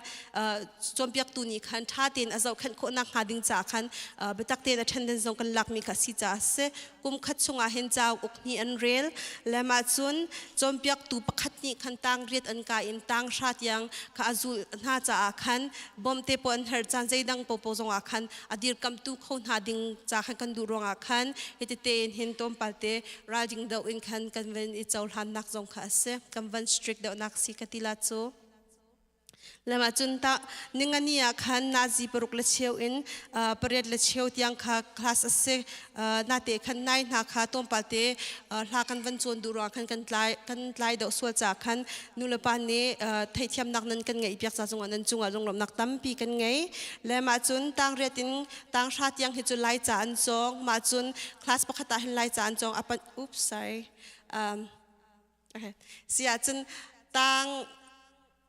cawnpiaktu nih khan ṭha tein a zohkhenh khawh nakhnga ding caah khan biatak tein attendance zong kan lakmi kha a si caah a si. Kum khat chungah hin cauk uk hnih an rel. Le mah cun cawnpiaktu pakhat nih khan tang riat an kai in tang hra tiang kha a zulh hna caah khan bawmh te pawl an herh caan zeidang popo zongah khan a dirkamtu kho hna ding ca khan kan duh ruangah khan hitite in hin tlawmpal te ralring deuh in khan kan van i cohlannak zong kha a si kan van strict deuhnak si ka ti la cu Lam cun ta ningani ah khan nazi paruk le cheu in pariat le cheu tiang kha class a si nate khan nai hna kha tlawmpal te hla kan van cawn duh ruang khan kan tlai kan tlai deuh sual ca khan nu le pa nih theihthiamnak nan kan ngeih piak ca zongah nan cungah lunglawmhnak tampi kan ngei le mah cun tangriat in tanghra tiang hi cu lai ca an cawng mah cun class pakhat ah hin lai ca an cawng apan oops sorry um, okay si ahcun tang.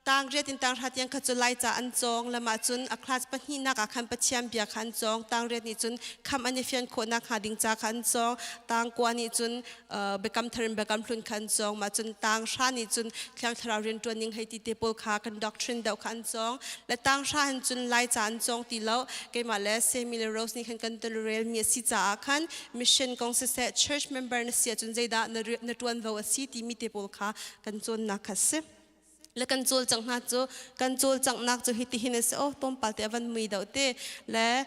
Tang riat in tang hra tiang kha cu Laica an cawng. Lam ah cun a class pahnihnak ah khan Pathian bia kha an cawng. Tang riat nih cun khamh an i fian khawhnak hnga ding ca kha an cawng. Tang kua nih cun biakam thar in biakam hlun kha an cawng. Mah cun tang hra nih cun Thiang Thlarau rianṭuan ning hei ti te pawl kha kan doctrine deuh kha an cawng. Le tang hra hin cun Laica an cawng ti lo. Keimah le Semi le Rose nih khan kan tolrel mi a si caah khan mission kong siseh church member na si ahcun zeidah na ṭuanvo a si timi te pawl kha kan cawnnak kha a si. Le kan cawlcangh hna cu kan cawlcanghnak cu hitihin a si oh tlawmpal te a van mui deuh te le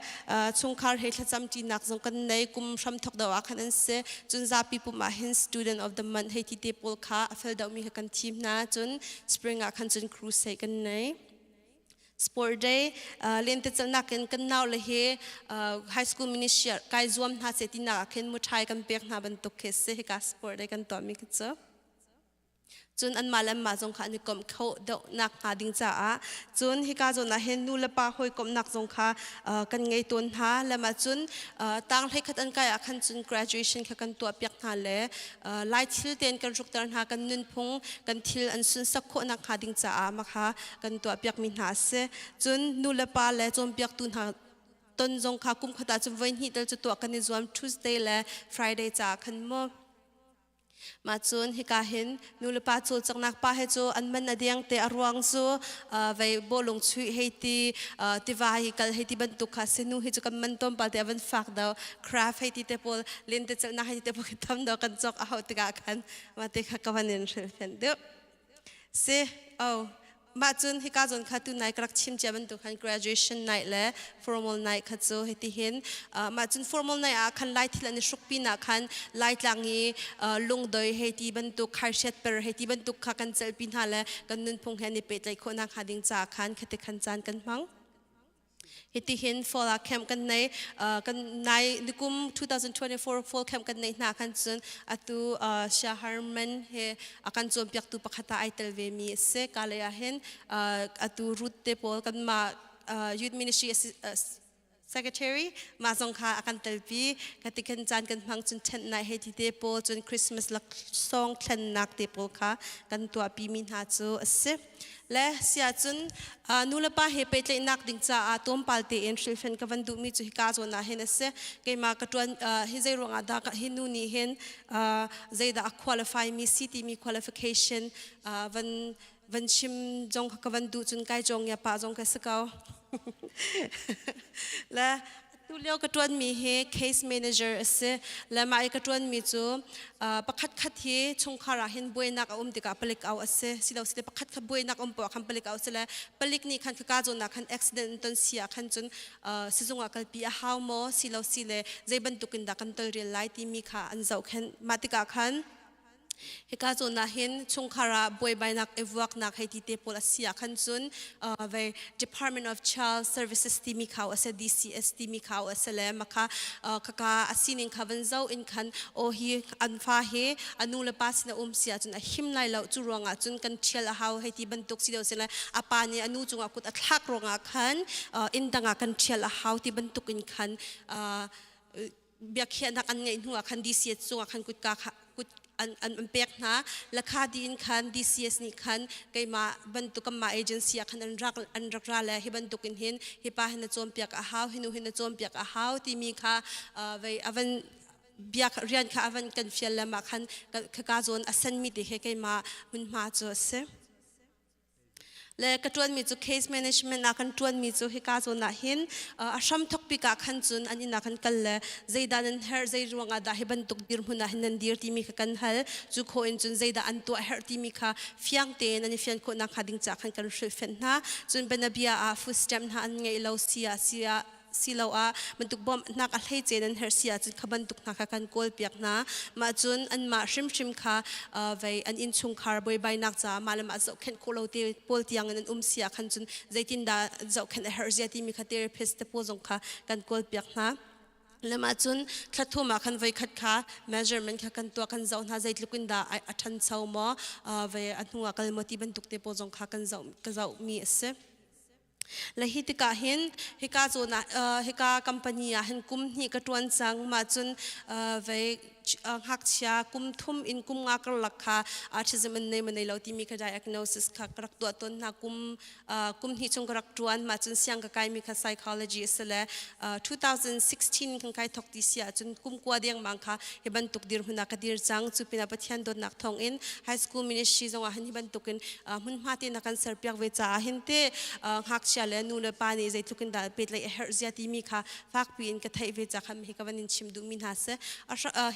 chungkhar he thlacam ṭinak zong kan nei kum hram thok deuh ah khan an si cun zapi pum ah hin student of the month hei ti te pawl kha a fel deuhmi kha kan thim hna cun spring ah khan cun crusade kan nei sport day lentecelhnak in kan nau le he high school ministry kai zuam hna se tinak ah khin muṭhai kan pek hna bantuk khi si hika sport day kan tuahmi khi cu Cun anmah le anmah zong kha an i komh kho deuhnak hnga ding caah cun hika zawn ah hin nu le pa hawikomhnak zong kha kan ngei tawn hna. Lam ah cun tang hleikhat an kai ah khan cun graduation kha kan tuahpiak hna le Lai thil tein kan hrukter hna kan nunphung kan thil an sunsak khawhnak hnga ding caah mah kha kan tuahpiakmi hna a si. Cun nu le pa le cawnpiaktu hna ton zong kha kum khat ah cun voi hnih tal cu tuah kan i zuam Tuesday le Friday caah khan mu. Mah cun hika hin nulepa cawlcanghnak pa he cu an man a deng te a ruang cu vei bawlung chuih hei ti tiva hi kal hei ti bantuk kha si nu hi cu kan man tawn pal te a van fak do craft hei ti te pawl lentecelhnak hei ti te pawl khi tam do kan cawk a hauh tikah khan mah te kha ka van in hrilhfianh deuh. Si, oh, mah cun hika zawn kha tu nai ka rak chim cia bantuk khan graduation night le formal night kha cu hiti hin mah cun formal night ah khan lai thil an i hruk pin ah khan laitlang i lungdoi hei ti bantuk khaihriat per hei ti bantuk kha kan celhpi hna le kan nunphung he an i pehtlaih khawh nak hnga ding caah khan khati khan caan kan hmang. Hitihin fall ah camp kan nei kan nai nikum 2024 fall camp kan nei hna khan cun atu Shia Harman he a kan cawnpiaktu pakhat ah ai tel ve mi a si ka lei ah hin atu Ruth te pawl kanmah youth ministry secretary mah zong kha a kan telpi ka ti khan caan kan hmang cun ṭhen nai hei ti te pawl cun Christmas laksawng thlennak te pawl kha kan tuahpi mi hna cu a si. Le sia cun nu le pa he pehtlaihnak ding caah tlawmpal tein hrilhfen ka van duhmi cu hika zawn ah hin a si. Keimah ka ṭuan hi zei ruangah dah hi nu nih hin zeidah a qualify mi si timi qualification van van chim zong ka van duh cun kai cawng ya pa zong ka si ko. Le Tu lio ka ṭuanmi hi case manager a si. Le mah i ka ṭuanmi cu pakhat khat hi chungkhar ah hin buainak a um tikah palik au a si. Silo sile pakhat khat buainak um poah khan palik au a si le palik nih khan khaka zawn ah khan accident an ton si ah khan cun sizung ah kalpi a hau maw silo sile zei bantuk in dah kan tolrel lai timi kha an zohkhenh. Mah tikah khan Hika zawn ah hin chungkhar ah buaibainak i vuaknak hei ti te pawl a si ah khan cun vei Department of Child Services timi kha a si DCS timi kha a si le makha khaka a sining kha van zo in khan aw hi an fa hi a nu le pa sin a um si ahcun a him lai lo cu ruangah cun kan ṭhial a hau hei ti bantuk si deuh si le a pa nih a nu cungah kut a thlak ruangah khan inn dang ah kan ṭhial a hau ti bantuk in khan biakhiahnak an ngeih hnu ah khan DCS cungah khan kutka kha kut an, an, an pek hna lakha diin khan DCS nih khan keimah bantuk kanmah agency ah khan an rak an rak ra le hi bantuk in hin hi pa hin na cawnpiak a hau hi nu hin na cawnpiak a hau timi kha vei avan biak rian kha avan kan fial le mah khan ka zawn a senmi te he keimah hmunhma cu a si. Le ka ṭuanmi cu case management ah kan ṭuanmi cu hika zawn ah hin a hram thok bik ah khan cun an inn ah kan kal le zeidah nan herh zei ruangah dah hi bantuk dirhmun ah hin nan dir timi kha kan hal cu khawh in cun zeidah an tuah herh timi kha fiang tein an i fian khawh nakhnga ding caah khan kan hrilhfianh hna cun bianabia ah food stamp hna an ngeih lo si ah si ah siloah bantuk bawmhnak a hleice nan herh si ahcun kha bantuk hna kha kan kawlpiak hna. Mah cun anmah hrimhrim kha vei an innchungkhar buaibainak caah mah le mah zohkhenh khawh lo te pawl tiang in an um si ah khan cun zeitindah zohkhenh a herh zia timi kha therapist te pawl zong kha kan kawlpiak hna. Le mah cun thla thum ah khan voikhat kha measurement kha kan tuah kan zoh hna zeitluk in dah a ṭhancho maw vei a hnu ah kal maw ti bantuk te pawl zong kha kan zoh ka zohmi a si. Le hi tikah hin hika zawn ah hika company ah hin kum hnih ka ṭuan cang. Mah cun vei ngakchia kum thum in kum nga karlak kha autism an nei ma nei lo timi kha diagnosis kha ka rak tuah tawn hna. Kum kum hnih chung ka rak tuan. Mah cun siang ka kaimi kha psychology a si le 2016 kan kai thok ti si ahcun kum kua dengmang kha hi bantuk dirhmun ah ka dir cang. Cu pinah Pathian dawtnak thawng in high school ministry zong ah hin hi bantukin hmunhma te na kan serpiak ve caah hin te ngakchia le nu le pa nih zeitluk in dah pehtlaih a herh zia timi kha fakpi in ka theih ve ca kha hi ka van in chim duhmi hna si.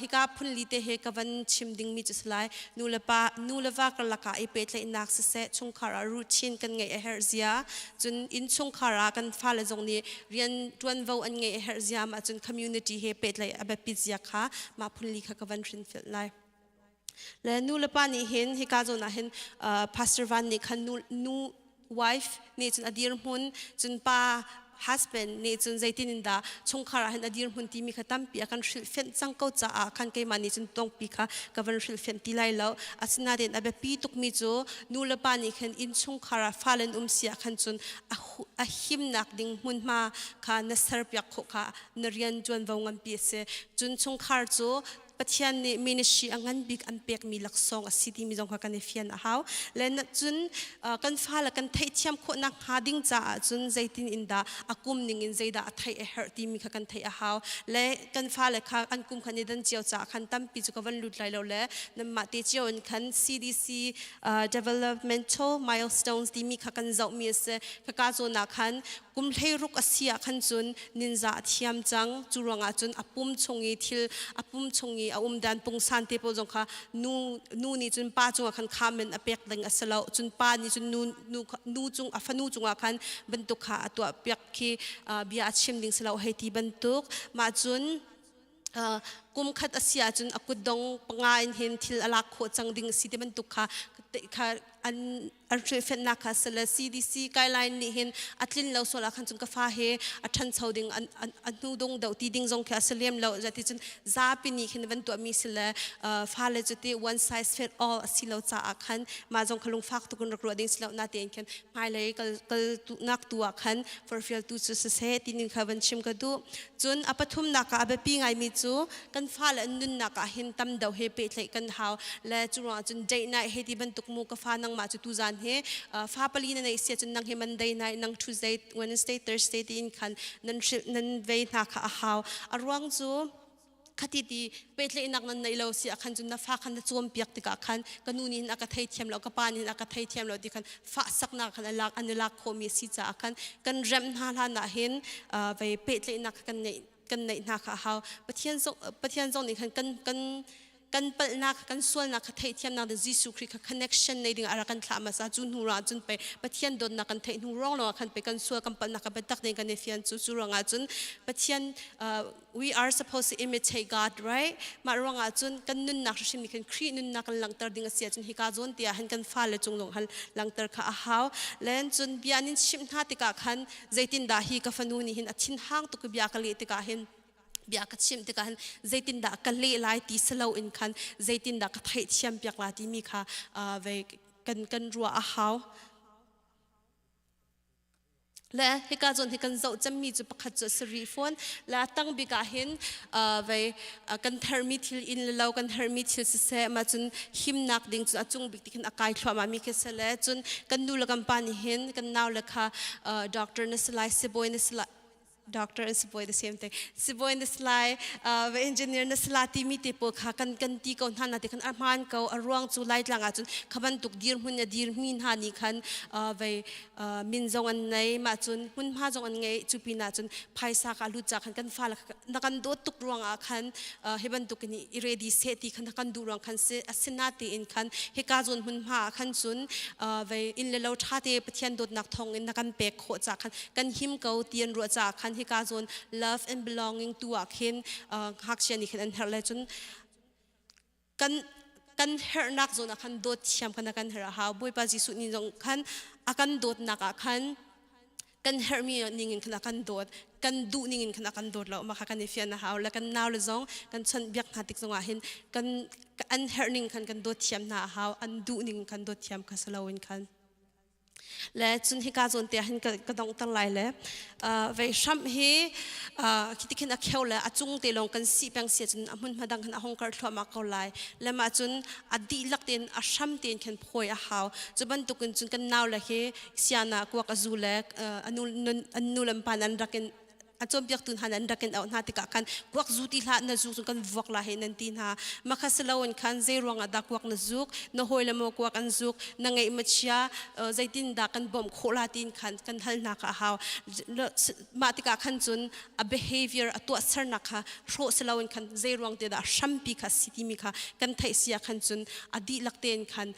Hika phunli te he ka van chim dingmi cu si lai. Nu le pa, nu le va karlak ah i pehtlaihnak siseh, chungkhar ah routine kan ngeih a herh zia, cun innchungkhar ah kan fale zong nih rian ṭuanvo an ngeih a herh zia, mah cun community he pehtlaih a biapit zia kha mah phunli kha ka van hrinfilh lai. Le nu le pa nih hin hika zawn ah hin Pastor Van nih khan nu, nu wife nih cun a dirhmun, cun pa husband nih cun zeitin in dah chungkhar ah hin a dirhmun timi kha tampi a kan hrilhfianh cang ko caah khan keimah nih cun tongpi kha ka van hrilhfianh ti lai lo. Asinain a biapi tukmi cu nu le pa nih khan innchungkhar ah fale an um si ah khan cun a himnak ding hmunhma kha na serpiak khawh kha na rian ṭuanvo nganpi a si. Cun chungkhar cu Pathian nih ministry a ngan bik an pekmi laksawng a si timi zong kha kan i fian a hau. Le cun kan fale kan theihthiam khawhnak hnga ding caah cun zeitin in dah a kum ning in zeidah a theih a herh timi kha kan theih a hau. Le kan fale kha an kum khan i dan cio caah khan tampi cu ka van lut lai lo le nanmah te cio in khan CDC developmental milestones timi kha kan zohmi a si. Khaka zawn ah khan kum 16 a si ah khan cun ninza a thiam cang. Cu ruangah cun a pum chung i thil a pum chung i a um dan pungsan te pawl zong kha nu nu nih cun pa cungah khan khamen a pek ding a si lo. Cun pa nih cun nu nu nu cung a fanu cungah khan bantuk kha a tuah piak khi bia a chim ding si lo hei ti bantuk. Mah cun kum khat a si ahcun a kutdong panga in hin thil a lak khawh cang ding a si ti bantuk kha kha an an hrilhfenhnak kha si le CDC guideline nih hin a tlin lo sual ah khan cun ka fa he a ṭhancho ding an a hnu dong deuh ti ding zong khi a si lem lo. Zati cun zapi nih khin van tuahmi si le fale cu ti one size fit all a si lo caah khan mah zong kha lungfak tuk in rak ruah ding si lo. Natein khan hmailei kal kal nak tu ah khan forfialtu cu siseh tinin kha van chim ka duh. Cun a pathumnak ah a biapi ngaimi cu kan fale an nunnak ah hin tam deuh he pehtlaih kan hau. Le cu ruangah cun date night he ti bantuk mu ka fa nangmah cu tuzan he fa pali na neih sia cun nang hi Monday night, nang Tuesday, Wednesday, Thursday tiin khan nan hrilh nan vei hna kha a hau. A ruang cu khati ti pehtlaihnak nan neih lo si ah khan cun na fa khan na cawnpiak tikah khan ka nu nih hin a ka theithiam lo, ka pa nih hin a ka theithiam lo ti khan fahsaknak khan a lak an i lak khawhmi a si caah khan kan remh hna hlan ah hin vei pehtlaihnak kan neih kan neih hna kha a hau. Pathian zong Pathian zong nih khan kan kan kan palhnak kan sualnak kha theihthiamnak ding Jesuh Khrih kha connection nei ding a rak kan thlah hmasa. Cu hnu ruangah cun pei Pathian dawtnak kan theih hnu ruang lawngah khan pei kan sual kan palhnak kha biatak tein kan i fian cu. Cu ruangah cun Pathian we are supposed to imitate God, right? Mah ruangah cun kan nunnak hrim nih khan Khrih nunnak kan langhter ding a si ahcun hika zawn te ah hin kan fale cung zong han langhter kha a hau. Len cun bia nin chimh hna tikah khan zeitindah hi ka fanu nih hin a thinhang tuk i bia ka leh tikah hin bia ka chimh tikah hin zeitindah ka leh lai ti si loin khan zeitindah ka theihthiam piak la timi kha vei kan kan ruah a hau. Le hika zawn hi kan zoh cemmi cu pakhat cu a si rih fawn. Le a tang bik ah hin vei kan herhmi thil inn le lo kan herhmi thil siseh mah cun himnak ding cu a cung bik ti khin a kai thluahmah mi khi si le cun kan nu le kan pa nih hin kan nau le kha doctor na si lai, sibawi na si lai, doctor and sibawi the same thing, sibawi na si lai, va engineer na si la timi te pawl kha kan kan ti ko hna na ti khan a hmaan ko. A ruang cu Laitlang ah cun kha bantuk dirhmun a dirmi hna nih khan vei min zong an nei, mah cun hmunhma zong an ngei. Cu pinah cun phaisa ka lut ca khan kan fale na kan dawt tuk ruangah khan hi bantuk in i ready seh ti khan kan duh ruang khan si asina tiin khan hika zawn hmunhma ah khan cun vei inn le lo ṭha te Pathian dawtnak thawng in na kan pek khawh ca khan kan him ko ti an ruah caah khan hika zawn love and belonging tu ah khin ngakchia nih khin an herh le cun kan kan herhnak zawn ah khan dawt thiam khan a kan herh a hau. Bawipa Jesuh nih zong khan a kan dawtnak ah khan kan herhmi ning in khan a kan dawt, kan duh ning in khan a kan dawt lo. Mah kha kan i fian a hau. Le kan nau le zong kan chawnh biak hna tik zongah hin kan an herh ning khan kan dawt thiam hna a hau, an duh ning khan dawt thiam kha si loin khan. Le cun hika zawn te hin ka donghter lai le vei hramh hi khi ti khin a kheu le a cung te lawng kan si peng sia cun a hmun hma dang khan a hong kar thluahmah ko lai. Le mah cun a dihlak tein a hram tein khan phawi a hau. Cu bantukin cun kan nau le hi siana kuak a zu le an nu le pa an rak in a cawnpiaktu hna an rak in auh hna tikah khan kuak zu ti hlah na zuk cun kan vuak la he nan ti hna. Makha siloin khan zei ruangah dah kuak na zuk, na hawi le maw kuak an zuk, na ngeih ma chia, zeitin dah kan bawmh khawh la tiin khan kan hal hna kha a hau. Mah tikah khan cun a behavior a tuahsernak kha hrawh siloin khan zei ruang te dah hrampi kha si timi kha kan theih si ah khan cun a dihlak tein khan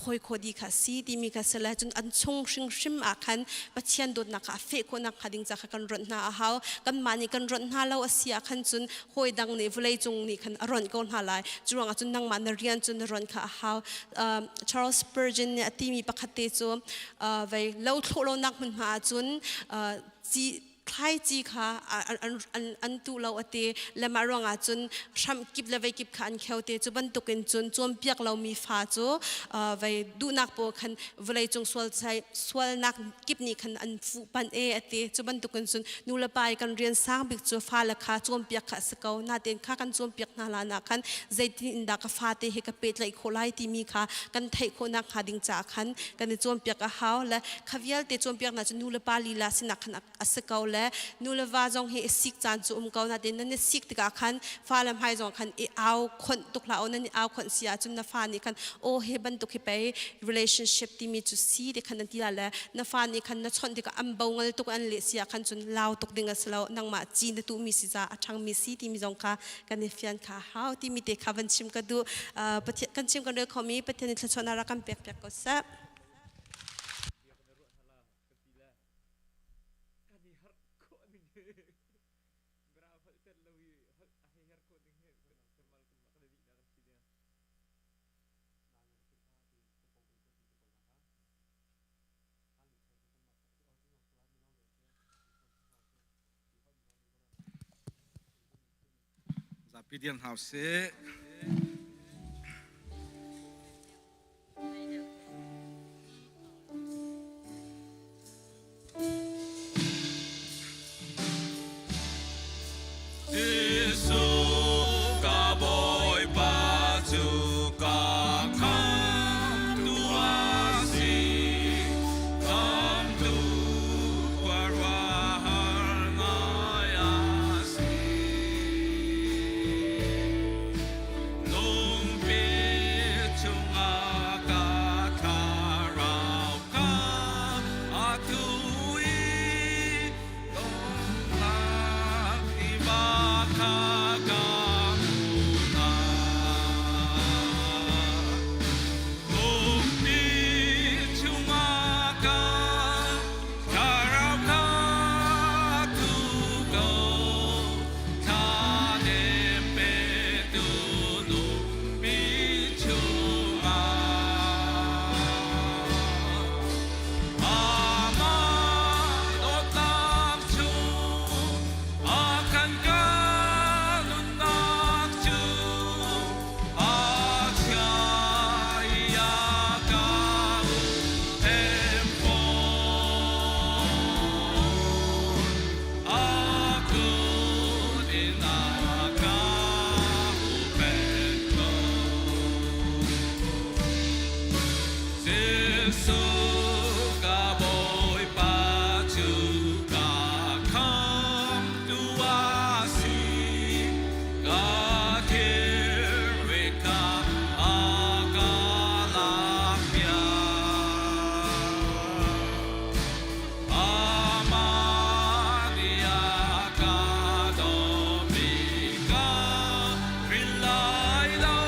phawi khawh dih kha si timi kha si le cun an chung hrimhrim ah khan Pathian dawtnak kha a feh khawhnak hnga ding ca kha kan ronh hna a hau. Kanmah nih kan ronh hna lo a si ah khan cun hawi dang nih vawlei cung nih khan a ronh ko hna lai. Cu ruangah cun nangmah na rian cu na ronh kha a hau. Charles Spurgeon nih a timi pakhat te cu vei lo thlawh lonak hmunhma ah cun ci thlaici kha an tuh lo a ti. Le mah ruangah cun hramh kip le vei kip kha an kheu te. Cu bantukin cun cawnpiak lomi fa cu vei duhnak pawl khan vawleicung sual sualnak kip nih khan an fuh panh e a ti. Cu bantukin cun nu le pa i kan rian sang bik cu fale kha cawnpiak kha a si ko. Natein kha kan cawnpiak hna hlan ah khan zeitin in dah ka fate hi ka pehtlaih khawh lai timi kha kan theih khawhnak hnga ding caah khan kan i cawnpiak a hau. Le kha vialte cawnpiaknak cu nu le pa lila sinak khan a si ko. Le nu le va zong hi i sik caan cu um ko, nain nan i sik tikah khan fale hmai zong khan i au khonh tuk hlah u. Nan i au khonh si ahcun na fa nih khan aw hi bantuk hi pei relationship timi cu si ti khan an ti la. Le na fa nih khan na chawnh tikah an bo ngal tuk an leh si ah khan cun lau tuk ding a si lo, nangmah ci na tuhmi si ca a ṭhangmi si timi zong kha kan i fian kha hau timi te kha van chim ka duh. Pathian kan chim kan rel khomi Pathian in thluachuahnak rak kan pek piak ko seh. Zapi dir hna usih. Jesuh ka Bawipa cu ka khamtu a si. Khamtu khuaruahhar ngai a si. Lungpi chungah ka thlarau kha a thu i Dawtnak tiva kha ka hmu hna. Lungpi chungah ka thlarau kha thu ko. Thladem petu lungpi chungah. Amah dawtnak cu a kan ka nunnak cu a chia i a ka hem fawn. A kut in a ka huhphenh ko. Jesuh ka Bawipa cu ka khamtu a si. Ka thilri kha a ka lakpiak. Amah nih a ka dawmi ka hril lai lo.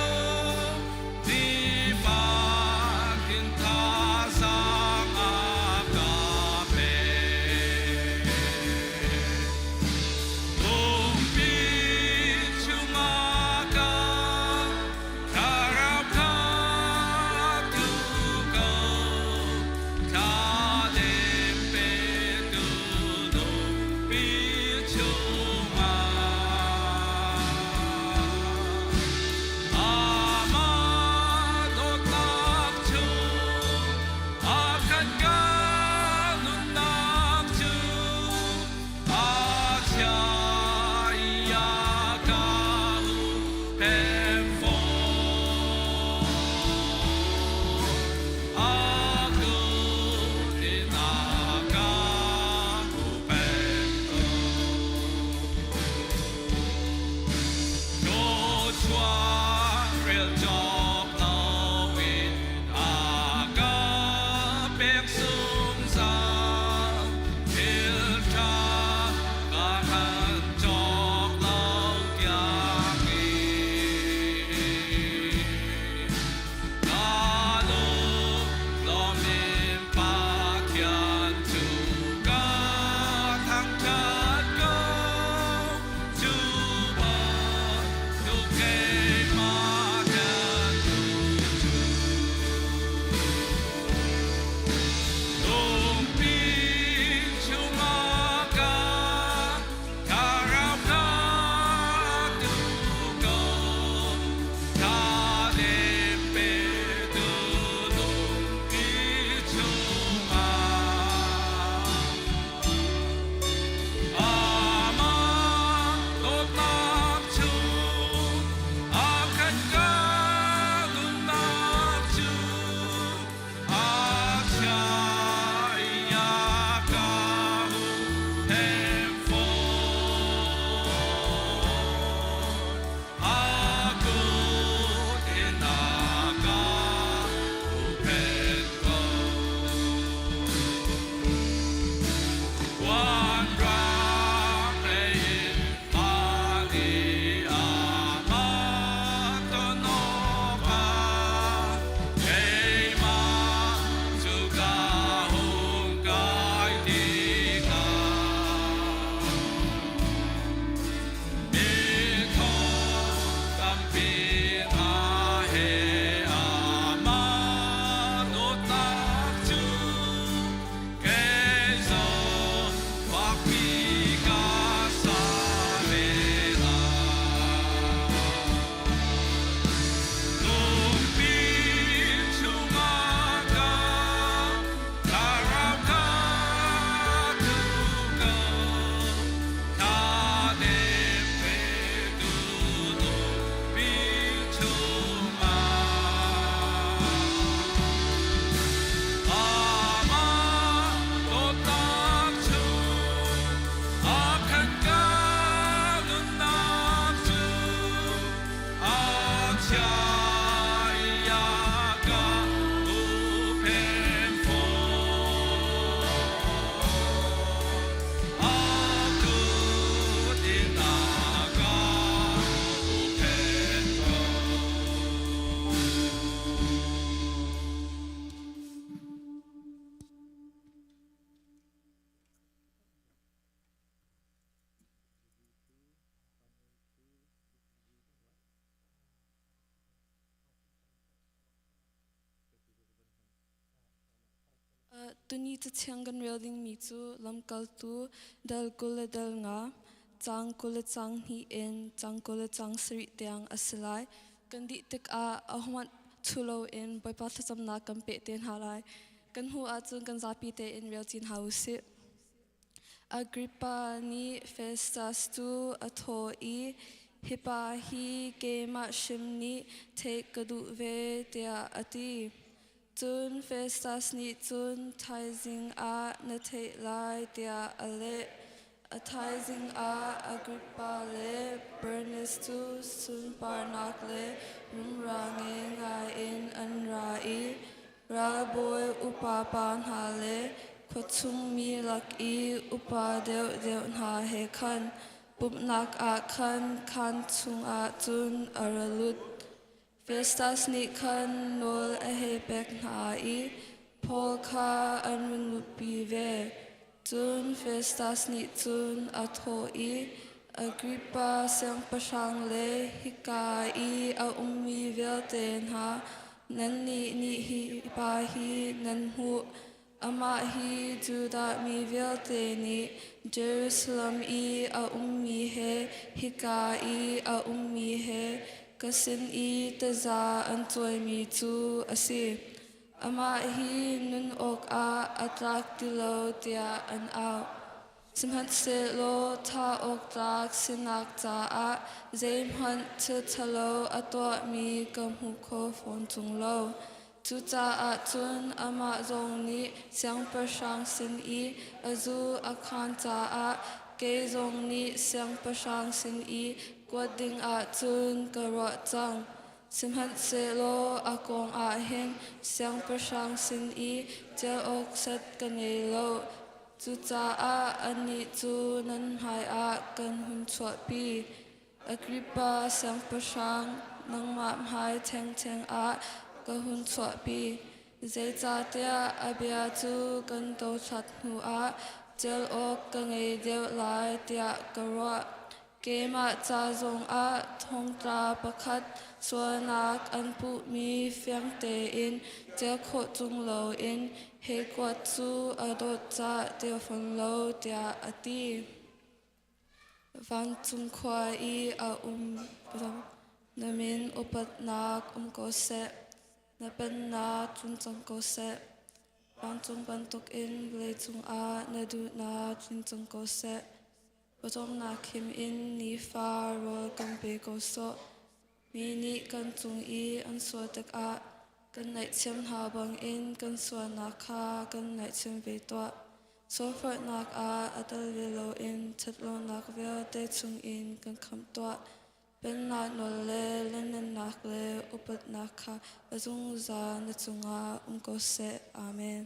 Tuni cathiang kan rel dingmi cu lamkaltu dal 20 le dal nga, caang 20 le caang hnih in caang 20 le caang sarih tiang a si lai. Kan dih tikah ahohmanh ṭhu loin Bawipa thlacamnak kan peh te hna lai. Kan hnu ahcun kan zapi tein rel cin hna u sih. Agrippa nih Festas cu a thawh i, Hi pa hi keimah hrim nih theih ka duh ve, tiah a ti. Cun Festas nih cun, Thaizing ah na theih lai, tiah a leh. A thaizing ah Agrippa le Bernis cu sunparnak le rumra ngei ngaiin an ra i Ralbawi upa pa hna le khuachung mi lak i upa deuhdeuh hna he khan pumhnak ah khan khaan chungah cun a ra lut. Festas nih khan nawl a hei pek hna i Paul kha an run luhpi ve. Cun Festas nih cun a thawh i, Agrippa siangpahrang le hika i a ummi vialte hna, nannih nih hi pa hi nan hmuh. Amah hi Judah mi vialte nih Jerusalem i a ummi he hika i a ummi he ka sin i taza an cuaimi cu a si. Amah hi nun awkah a tlak ti lo tiah an auh. Sihmanhsehlaw thah awk tlak sinak caah zeihmanh thil ṭhalo a tuahmi ka hmu kho fawn ṭung lo. Cucaah cun amah zong nih siangpahrang sin i a zu a khaan caah kei zong nih siangpahrang sin i kuat dingah cun ka ruah cang. Sihmanhsehlaw a kong ah hin siangpahrang sin i ṭial awk set ka ngei lo. Cucaah anih cu nan hmaiah kan hun chuahpi. Agrippa siangpahrang, nangmah hmai thengtheng ah ka hun chuahpi. Zeicahtiah a bia cu kan dothlat hnuah ṭial awk ka ngei deuh lai tiah ka ruah. Keimah ca zongah thongtla pakhat sualnak an puhmi fiang tein ṭial khawh ṭung loin hei kuat cu a dawt cah ti fawn lo tiah a ti. Vancung khua i a um na min upatnak um ko seh, na pennak tlung cang ko seh. Vancung bantukin vawleicung ah na duhnak tling cang ko seh. Pawcawmnak khim in nifa rawl kan pe ko sawh. Mi nih kan cung i an sual tikah kan ngaihthiam hna bangin kan sualnak kha kan ngaihthiam ve tuah. Sualforhnak ah a tel ve loin ṭhatlonak vialte chungin kan khamh tuah. Pennak nawl le lianngannak le upatnak kha a zungzal na cungah um ko seh. Amen.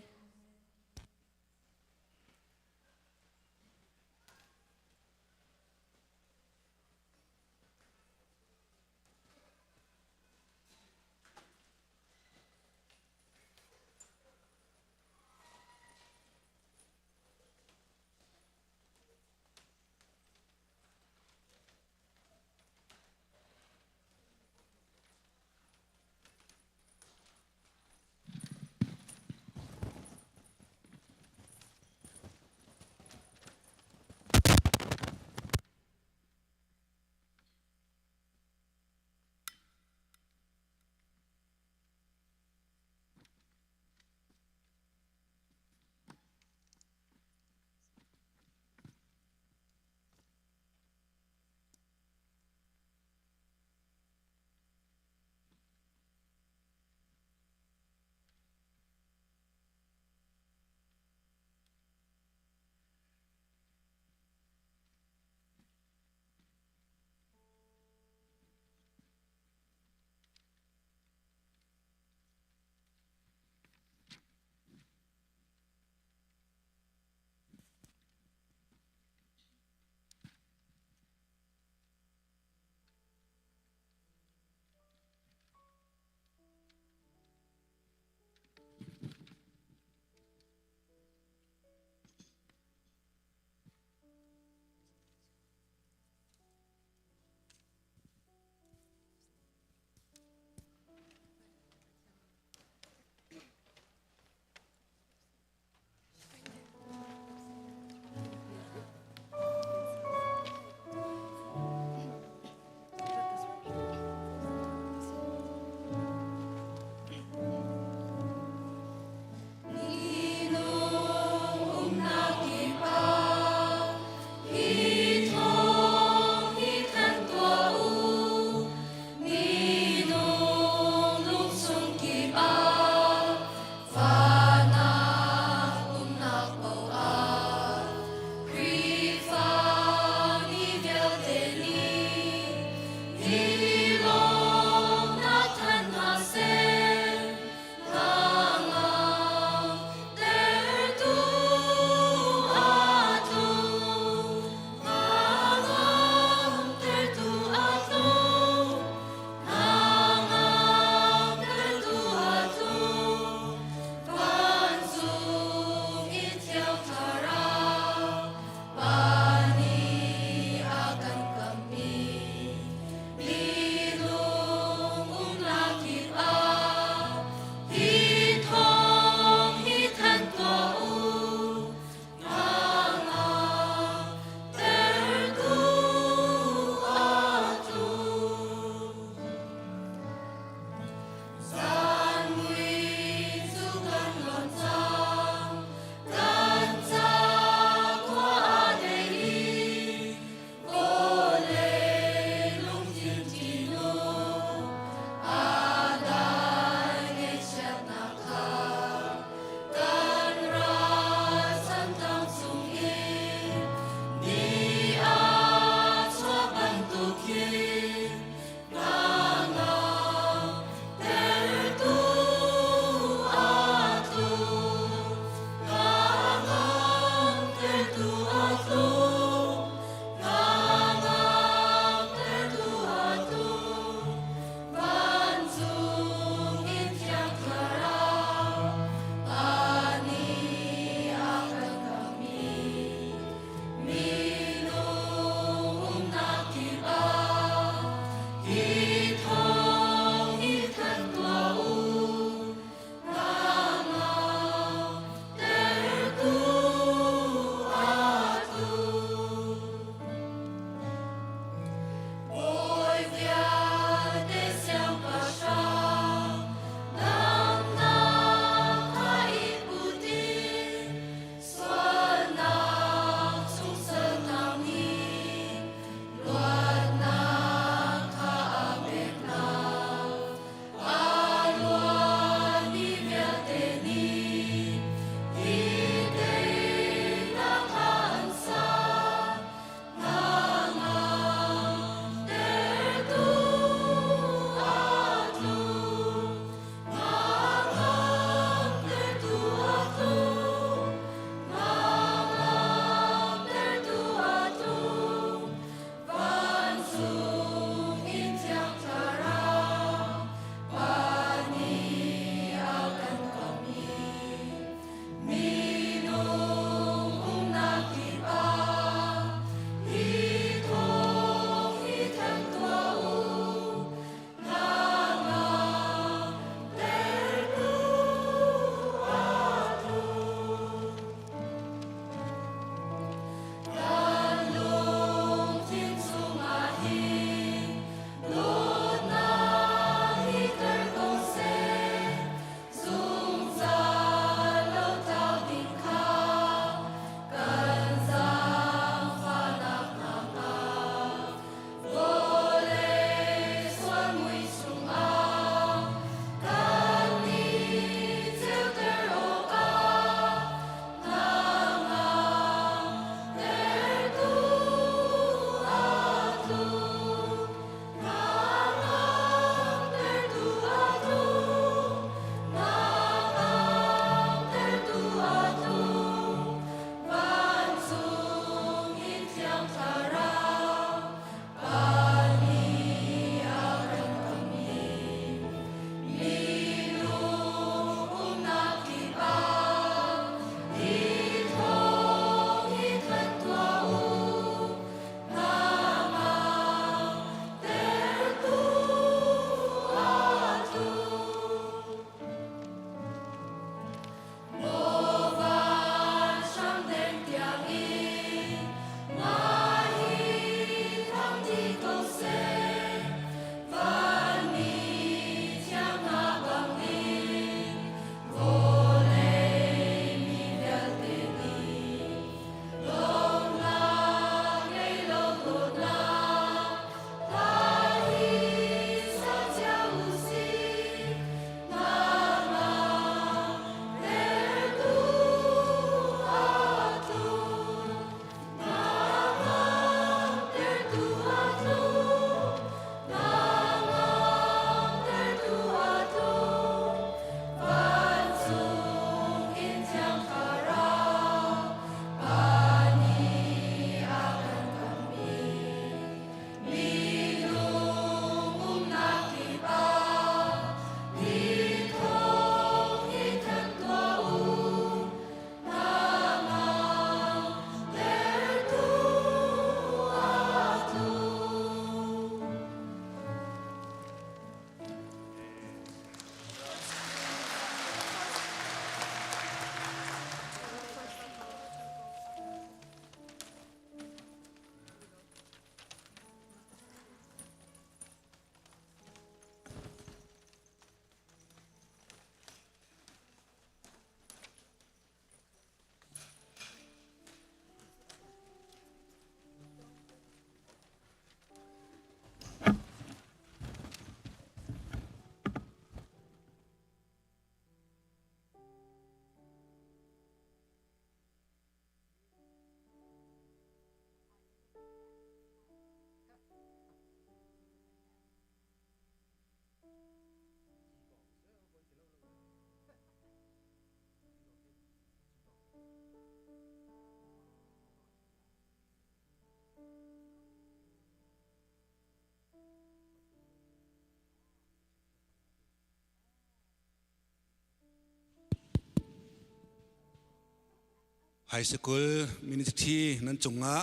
High School Ministry nan cungah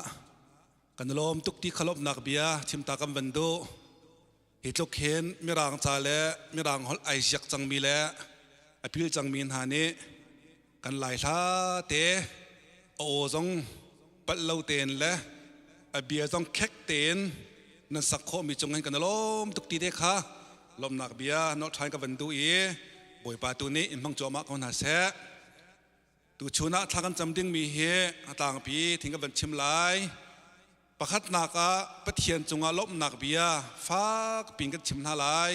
kan lawm tuk ti khalopnak bia chimta kan van duh. Hi tluk hin mirang ca le mirang holh ai ziak cangmi le a pil cangmi hna nih kan lai hla te a aw zong palh lo tein le a bia zong khek tein nan sak khawhmi cung hin kan lawm tuk ti te kha lawmnak bia nolh ṭhan ka van duh i Bawipa tu nih in hmang cuahmah ko hna seh. Tuchun ah thla kan cam dingmi hi a tlangpi thing ka van chim lai. Pakhatnak ah Pathian cungah lawmhnak bia fak pin kan chim hna lai.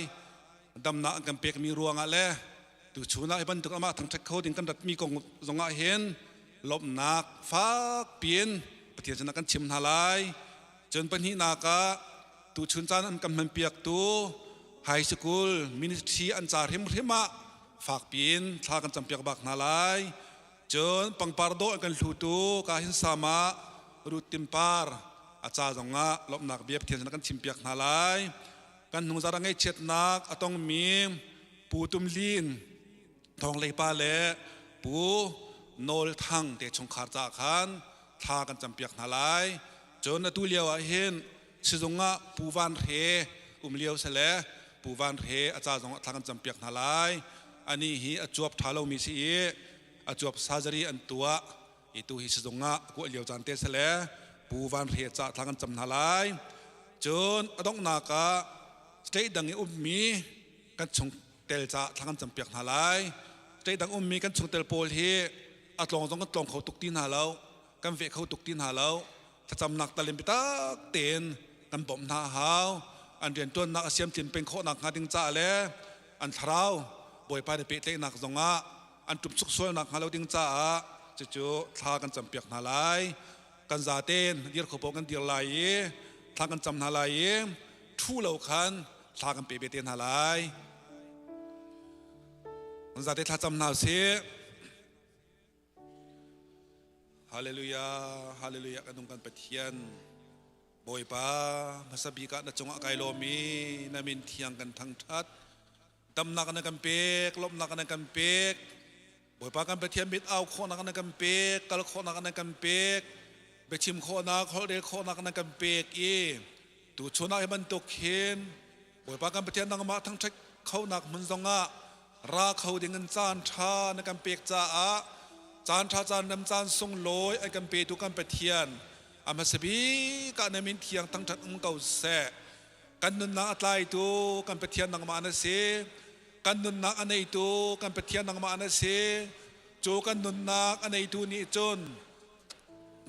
Damnak an kan pekmi ruangah le tuchun ah hi bantuk amah thangṭhat kho ding kan ratmi kong zongah hin lawmhnak fak piin Pathian sinah kan chim hna lai. Cun pahnihnak ah tuchun caan an kan hmanpiaktu high school ministry an ca hrimhrim ah fakpi in thla kan campiak bak hna lai. Cun pangpar dawh an kan hlutu ka hin sama Ruth Timpar a ca zongah lawmhnak bia Pathian sin kan chimpiak hna lai. Kan hnungzar a ngaihchiatnak a tongmi Pu Tum Lin Thawng Lei pa le Pu Nawl Thang te chungkhar caah khan thla kan campiak hna lai. Cun atu lio ah hin sizung ah Pu Van Hre um lio sele Pu Van Hre a ca zong ah thla kan campiak hna lai. Ani hi a cuap ṭha lomi si i a cuap surgery an tuah i tu hi sizung ah a kuah lio caan te sele Pu Van Hre ca thla kan cam hna lai. Cun a donghnak ah state dang i ummi kan chung tel ca thla kan campiak hna lai. State dang ummi kan chungtel pawl hi a tlawng zong kan tlawng kho tuk ti hna lo. Kan veh kho tuk ti hna lo. Thlacamnak talin biatak tein kan bawmh hna a hau. An rianṭuannak a siamtlin peng khawhnak hnga ding caah le an thlarau Bawipa nih pehtlaihnak zongah an ṭumchuk sualnak hnga lo ding caah cucu thla kan campiak hna lai. Kan zaten dir kho paoh kan dir lai i thla kan cam hna lai i ṭhu lo khan thla kan pe ve te hna lai. Kan zate thla cam hna usih. Hallelujah, hallelujah kan nung kan Pathian. Bawipa hmasa bik ah na cungah kai lawm i na min thiang kan thangṭhat. Damnak na kan pek, lawmhnak na kan pek. Bawipa kan Pathian mit au khawhnak na kan pek, kal khawhnak na kan pek, biachim khawhnak, holhrel khawhnak na kan pek i tuchun ah hi bantuk hin Bawipa kan Pathian nangmah thangṭhat khonak hmun zongah ra kho ding in caan ṭha na kan pek caah caan ṭha caan rem caan sunglawi an kan petu kan Pathian a hmasa bik ah na min thiang thangṭhat um ko seh. Kan nunnak a tlaitu kan Pathian nangmah na si. Kan nunnak a neitu kan Pathian nangmah na si. Cu kan nunnak a neitu nih cun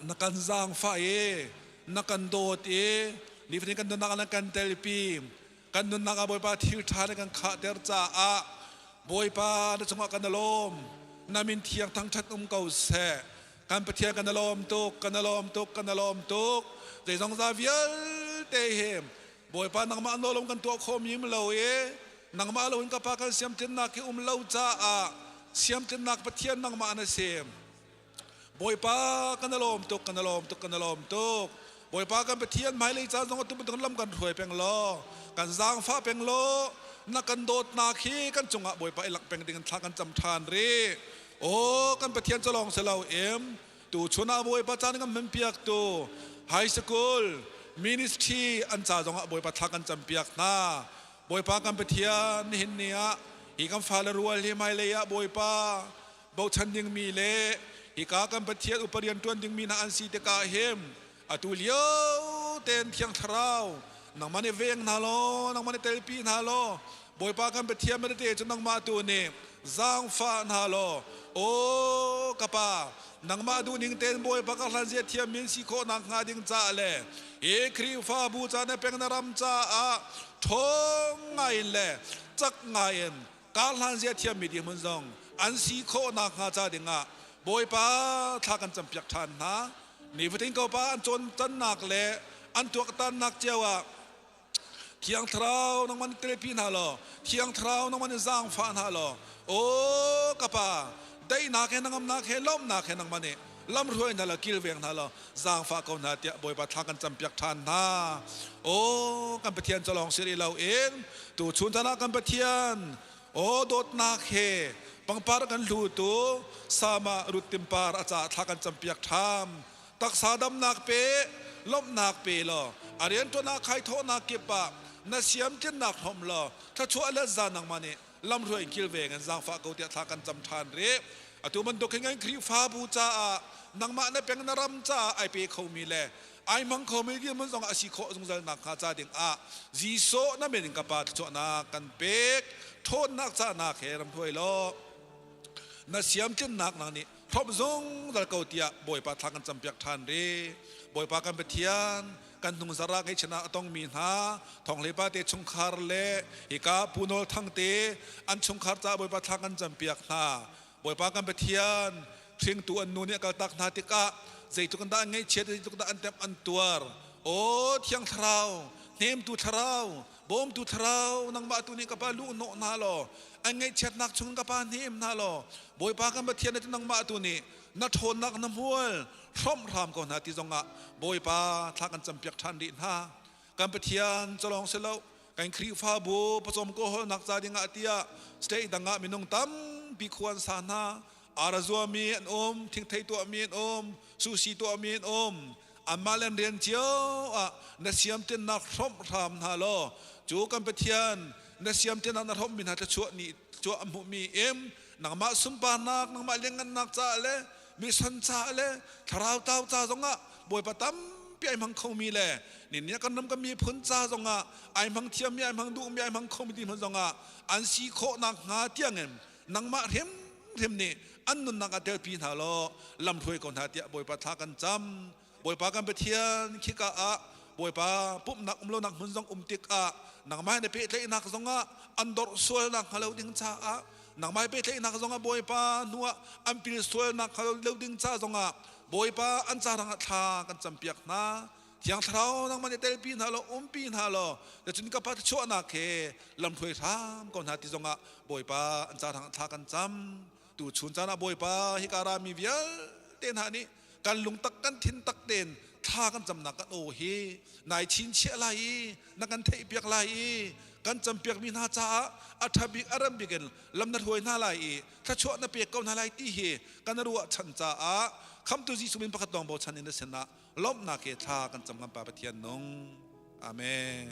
na kan zaangfah i na kan dawt i nifatin kan nunnak ah na kan telpi. Kan nunnak ah Bawipa thil ṭha na kan khahter caah Bawipa na cungah kan i lawm. Na min thiang thangṭhat um ko seh. Kan Pathian kan i lawm tuk, kan i lawm tuk, kan i lawm tuk. Zeizongza vialte hi Bawipa nangmah nawl kan tuah khawhmi um lo i nangmah loin ka Pa kan siamtlinnak hi um lo caah siamtlinnak Pathian nangmah na si. Bawipa kan i lawm tuk, kan i lawm tuk, kan i lawm tuk. Bawipa kan Pathian hmailei caan zong atu bantuk lam kan hruai peng law, kan zaangfah peng law, na kan dawtnak hi kan cungah Bawipa i langh peng ding in thla kan cam ṭhan rih. Aw kan Pathian cu lawng si lo im, tuchun ah Bawipa caan kan hmanpiak tu high school ministry an ca zongah Bawipa thla kan campiak hna. Bawipa kan Pathian nihin ni ah hi kan fale rual hi hmailei ah Bawipa bochan dingmi le hika kan Pathian upa rian ṭuan dingmi hna an si tikah hin atu lio tein Thiang Thlarau nangmah nih veng hna law nangmah nih telpi hna law Bawipa kan Pathian te cu nangmah tu nih zaangfah hna law aw ka pa nangmah duhning tein Bawipa ka hlan zia thiam min si khawh nak hnga ding caah le hi Khrihfabu ca na peng na ram caah ṭhawng ngai in le cak ngai in karhlan zia thiammi dirhmun zong an si khawh nakhnga ca dingah Bawipa thla kan campiak ṭhan hna. Nifatin ko pa an cawn cannak le an tuaktannak cio ah Thiang Thlarau nangmah nih telpi hna law Thiang Thlarau nangmah nih zaangfah hna law aw ka pa daihnak he hnangamnak he lawmhnak he nangmah nih lamhruai hna law kilveng hna law zaangfah ko hna tiah Bawipa thla kan campiak ṭhan hna. Aw kan Pathian cu lawng si rih loin tuchun caan ah kan Pathian. Aw dawtnak he pangpar kan hlu tu sama rut timpar a ca thla kan campiak ṭham. Taksa damnak pe, lawmhnak pe law a rianṭuan ah khaithawhnak kip ah na siam tlinnak hlawm law thluachuah le za nangmah nih lamhruai in kilveng in zaangfah ko tiah thla kan cam ṭhan rih. Atu bantuk hin kan Khrihfabu caah nangmah na peng na ram caah ai pe khomi le ai hmang khomi dirhmun zong a si khawh zungzal nakhnga ca ding ah Jesuh na min in ka Pa thluachuahnak kan pek. Ṭhawnnak cahnak he ram hruai law na siamtlinnak nang nih hrawm zungzal ko tiah Bawipa thla kan campiak ṭhan rih. Bawipa kan Pathian kan hnung zarh ah ngaihchiatnak a tongmi hna Thawng te chungkhar le hika Pu Nawl Thang te an chungkhar caah Bawipa thla kan campiak hna. Bawipa kan Pathian hringtu an nu nih a kaltak hna tikah zeitluk in dah an ngaihchiat zeitluk dah an temh an tuar. Aw Thiang Thlarau, hnemtu Thlarau, bawmtu Thlarau nangmah tu nih ka pa luh hnawh hna law an ngaihchiatnak chung ka pa hnem hna law Bawipa kan Pathian na nangmah tu nih na ṭhawnnak na hmual hrawmh hram ko hna ti zongah Bawipa thla kan campiak ṭhan rih hna. Kan Pathian calawng si lo kan Khrihfabu pawcawm kawhawlnak ca dingah tiah state dang ah minung tampi khua an sa hna. Ara zuami an um, thingthei tuahmi an um, sushi tuahmi an um. Anmah le an rian cio ah na siamtinnak hrawmh hram hna law cu kan Pathian na siamtinnak na hrawmhmi hna thluachuah nih thluachuah a hmuhmi im nangmah sunparnak nangmah lianngannak caah le mission caah le thlarau tau ca zongah Bawipa tampi ai hmang khomi le ninia kan ram kan miphun ca zongah ai hmang thiammi ai hmang duhmi ai hmang khomi ti hmun zongah an si khawhnak hnga tiangin nangmah hrimhrim nih an nunnak ah telpi hna law lamhruai ko hna tiah Bawipa thla kan cam. Bawipa kan Pathian khika ah Bawipa pumhnak um lonak hmun zong um tikah nangmah na pehtlaihnak zongah an dorh sualnak hnga lo ding caah nangmah pehtlaihnak zongah Bawipa hnuah an pil sualnak hnga lo ding ca zongah Bawipa an ca rangah thla kan campiak hna. Thiang Thlarau nangmah nih telpi hna law umpi hna law cun ka pa chuahnak he lamhruai hram ko hna ti zongah Bawipa an ca rangah thla kan cam. Tu chun caan ah Bawipa hika rami vialte hna nih kan lungtak kan thin tak tein thla kan camnak kan aw hi nai chinchiah lai i na kan theihpiak lai i kan campiakmi hna caah a ṭha bik a ram bik in lam na hruai hna lai i thluachuah na pek ko hna lai ti hi kan ruahchan caah khamtu Jesuh min pakhat lawng bochan in na sinah lawmhnak he thla kan cam kan Pa Pathian nung. Amen.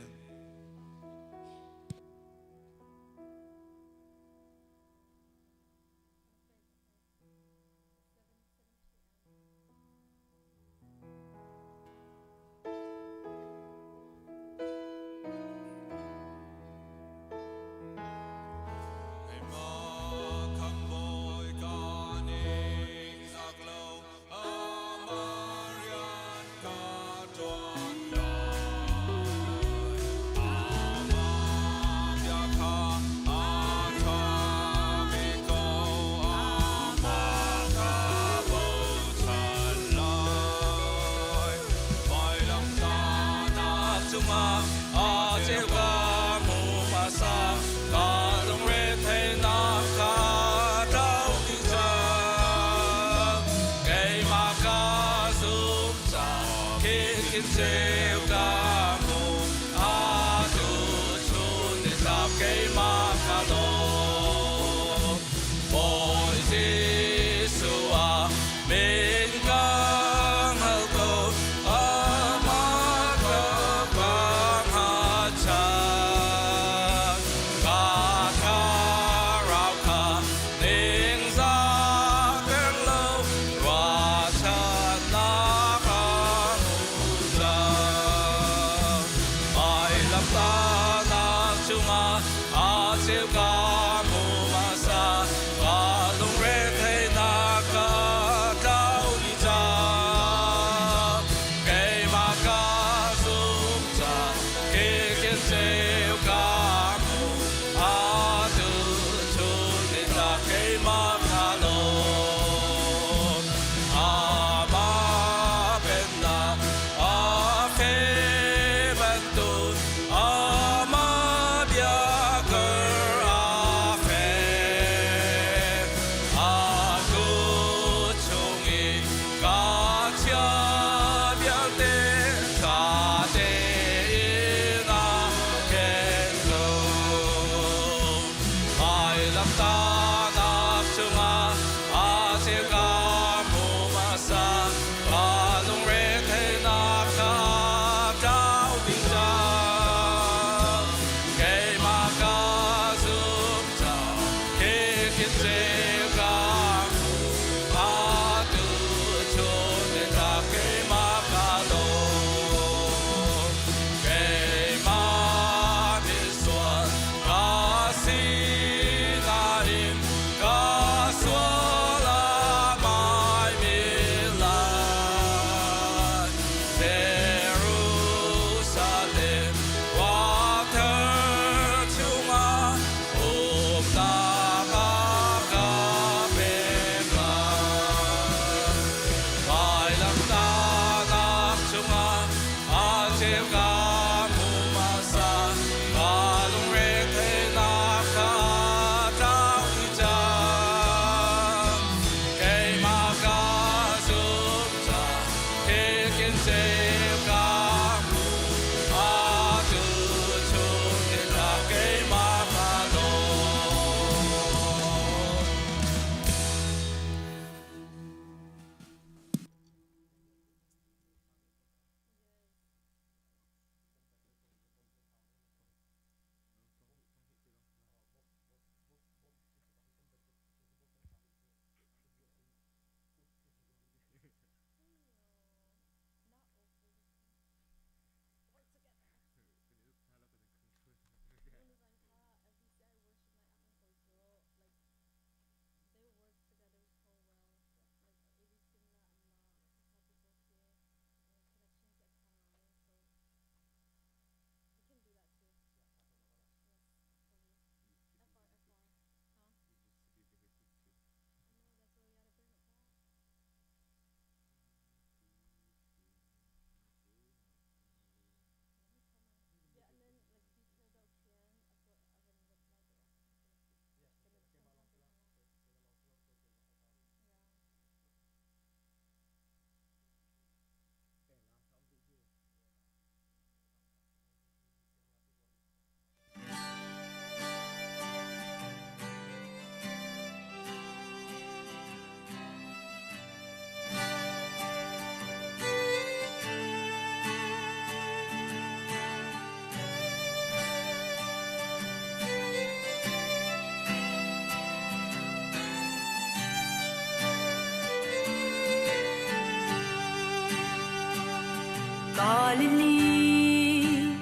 Galilee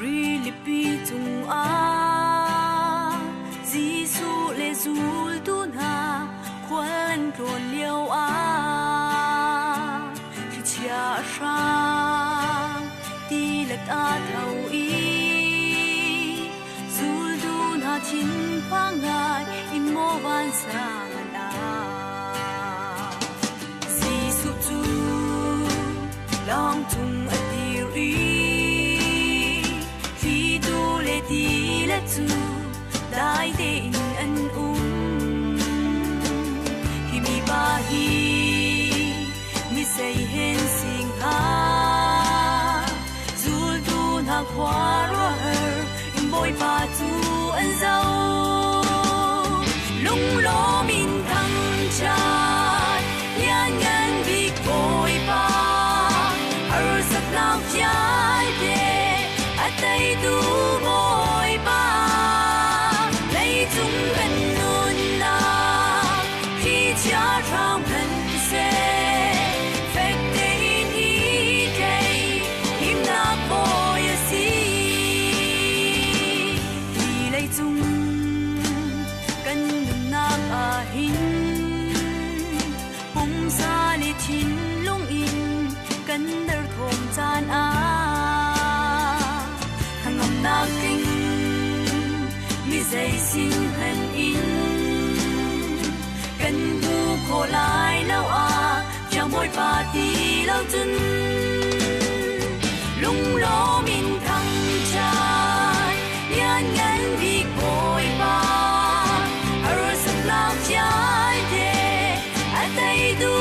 rilipi cungah Jesuh le zultu hna khual an tlawn lio ah thlichia a hrang tilet a tho i zultu hna thinphang ngai in maw vansang an au. Jesuh cu lawng cung a dir i thlitu le tilet cu dai tein an um. Hi mipa hi mi zei hen si hnga? Zultu hna khuaruahhar in Bawipa cu an zoh. Lunglawm in thangṭhat lianngan bik Bawipa, harsatnak vialte a teitu Bawipa, leicung kan nunnak thlichia hrang hmanhseh, fek tein i tlei, himnak bawi a si. Hi leicung kan nunnak ah hin pumsa le thinlung in kan derthawm caan ah hnangamnak tling mi zei sin hmanh in kan hmu khawh lai lo ah Thiang Bawipa ti lo cun lunglawm in thangṭhat lianngan bik Bawipa harsatnak vialte a teitu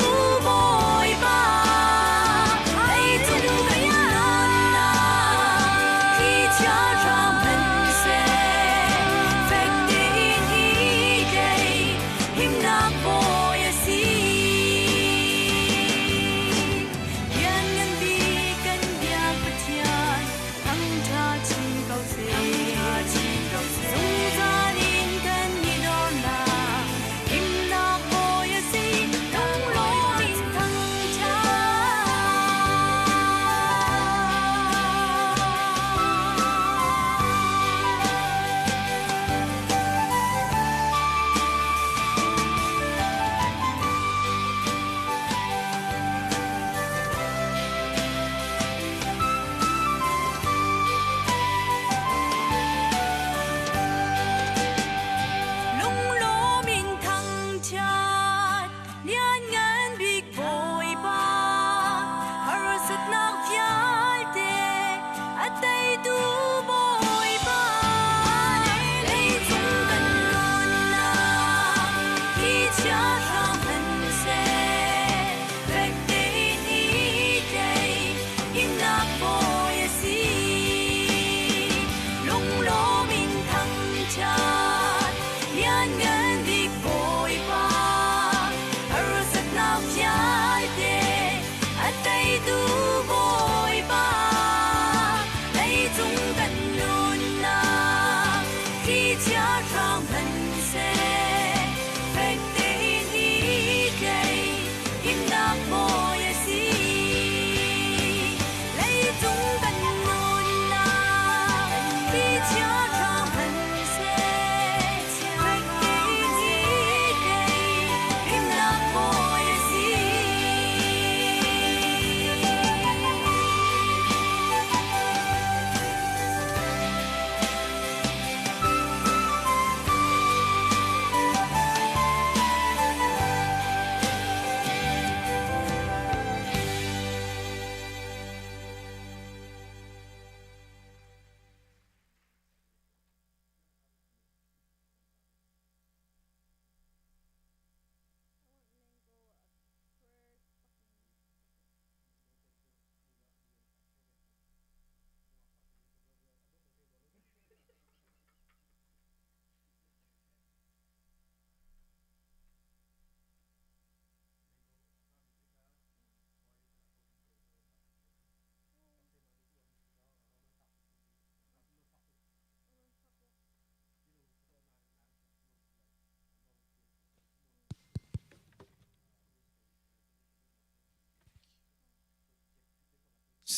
Bawipa leicung kan nunnak thlichia hrang hmanhseh fek tein i tlei himnak bawi a si. Lianngan bik kan biak Pathian thangṭha chin ko seh. Zungzal in kan i dornak himnak bawi a si. Lunglawm in thangṭhat. Lunglawm in thangṭhat lianngan bik Bawipa harsatnak vialte a teitu Bawipa leicung kan nunnak thlichia hrang hmanhseh fek tein i tlei himnak bawi a si. Lunglawm in thangṭhat lianngan bik Bawipa harsatnak vialte a teitu Bawipa leicung kan nunnak thlichia hrang hmanhseh fek tein i tlei himnak bawi a si. Leicung kan nunnak thlichia hrang hmanhseh fek tein i tlei himnak bawi a si.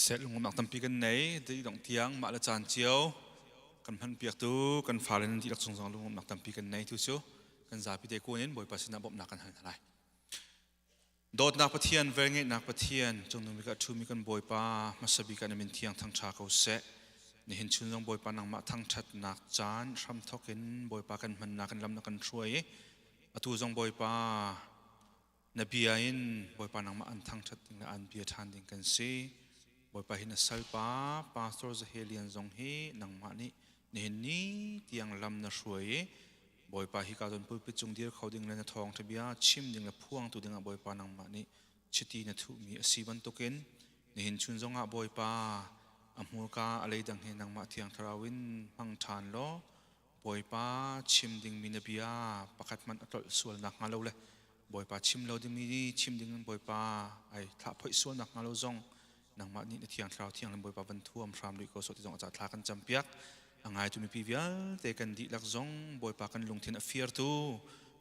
Siseh lungumnak tampi kan nei dei dong tiang mah le caan cio kan hman piaktu kan fale nan dihlak chung zong lungumnak tampi kan nei tu cu kan zapi te kun in Bawipa sinah bawmhnak kan hal hna lai. Dawtnak Pathian, velngeihnak Pathian, cungnung bik ah ṭhumi kan Bawipa, hmasa bik ah na min thiang thangṭha ko seh. Nihin chun zong Bawipa nangmah thangṭhatnak caan hramthawk in Bawipa kan hmannak in lam na kan hruai i atu zong Bawipa na bia in Bawipa nangmah an thangṭhat ding le an bia ṭhan ding kan si. Bawipa hi na salpa Pastor Zahelian zong hi nangmah nih nihin ni tiang lam na hruai i Bawipa hi ka zawn pulpit cung dir kho ding le na thawngṭha bia chim ding le phuangtu dingah Bawipa nangmah nih chiti na thuhmi a si bantukin nihin chun zongah Bawipa a hmurka a leidang hi nangmah thiang thlarau in hmang ṭhan law Bawipa chim dingmi na bia pakhat hmanh a tlolh sual nakhnga lo le Bawipa chim lo dingmi chim ding in Bawipa ai thlah phoih sual nakhnga lo zong nangmah nih na thiang thlarau thianghlim Bawipa van thuam hram rih ko sawh ti zong a ca thla kan campiak a ngaitu mipi vialte kan dihlak zong Bawipa kan lungthin a firtu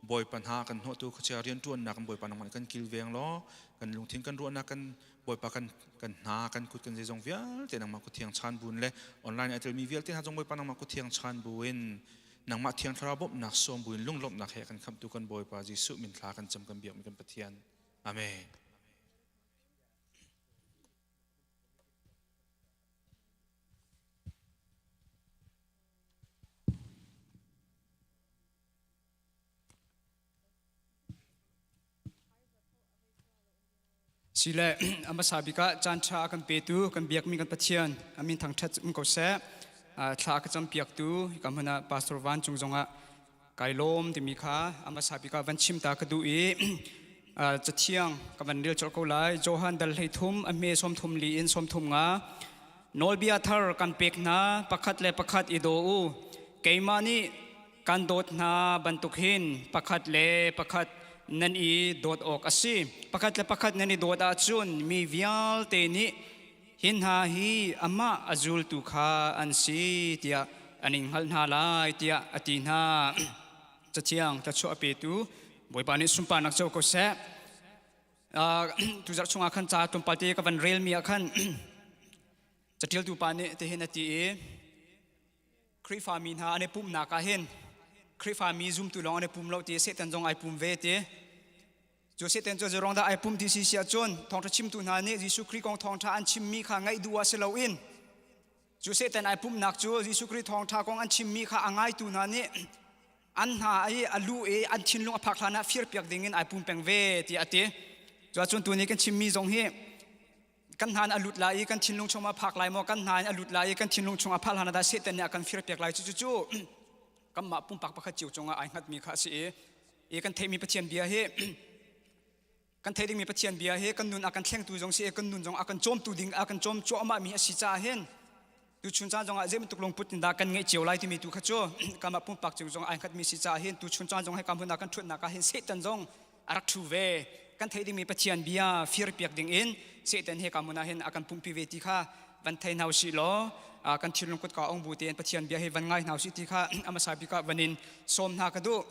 Bawipa hna kan hnawhtu khuachia rianṭuannak kan Bawipa nangmah nih kan kilveng law kan lungthin kan ruahnak kan Bawipa kan kan hna kan kut kan zeizong vialte nangmah kut thiang chan buin le online ai telmi vialte hna zong Bawipa nangmah kut thiang chan buin nangmah thiang thlarau bawmhnak sawm buin lunglawmhnak he kan khamhtu kan Bawipa Jesuh min thla kan cam kan biakmi kan Pathian Amen. Sile a hmasa bik ah caan ṭha a kan petu kan biakmi kan Pathian a min thangṭhat um ko seh. Thla a ka campiaktu hika hmun ah Pastor Van cung zongah kai lawm timi kha a hmasa bik ah van chim ta ka duh i cathiang ka van rel colh ko lai. Johan dal 13 a hme 34 in 35. Nawlbia thar kan pek hna pakhat le pakhat i daw u. Keimah nih kan dawt hna bantuk hin pakhat le pakhat nan i dawt awk a si. Pakhat le pakhat nan i dawt ahcun mi vialte nih hi hna hi amah a zultu kha an si tiah an in hngalh hna lai tiah a ti hna. Cathiang thluachuah a petu Bawipa nih sunparnak co ko seh. Tuzarh chungah khan ca tlawmpal te ka van relmi ah khan caṭialtu pa nih tihin a ti i Khrihfami hna an i pumhnak ah hin Khrihfami zumtu lawng an i pum lo ti Satan zong ai pum ve ti. Cu Satan cu zeirong dah ai pum ti si si ahcun thawngṭha chimtu hna nih Jesuh Khrih kong thawngṭha an chimmi kha ngaih duh ah si loin cu Satan ai pumhnak cu Jesuh Khrih thawngṭha kong an chimmi kha a ngaitu hna nih an hna i a lu i an thinlung a phak hlan ah firpiak ding in ai pum peng ve ti a ti. Cu ahcun tuni kan chimmi zong hi kan hna in a lut lai i kan thinlung chungah phak lai maw kan hna in a lut lai i kan thinlung chungah phak hlan ah dah Satan nih a kan firpiak lai cu cu kanmah pumpak pakhat cio cungah ai hngatmi kha a si i i kan theihmi Pathian bia hi kan theih dingmi Pathian bia hi kan nun a kan thlengtu zong si i kan nun zong a kan cawmtu ding a kan cawm cuahmahmi a si caah hin tuchun caan zongah zei bantuk lungput in dah kan ngeih cio lai timi tu kha cu kanmah pumpak cio zong ai hngatmi si caah hin tuchun caan zong he kam hmun ah kan ṭhutnak ah hin Satan zong a rak ṭhu ve kan theih dingmi Pathian bia firpiak ding in Satan he kam hmun ah hin a kan pumpi ve ti kha van thei hna usih law kan thinlung kutka ong bu tein Pathian bia hi van ngai hna usih ti kha a hmasa bik ah van in sawm hna ka duh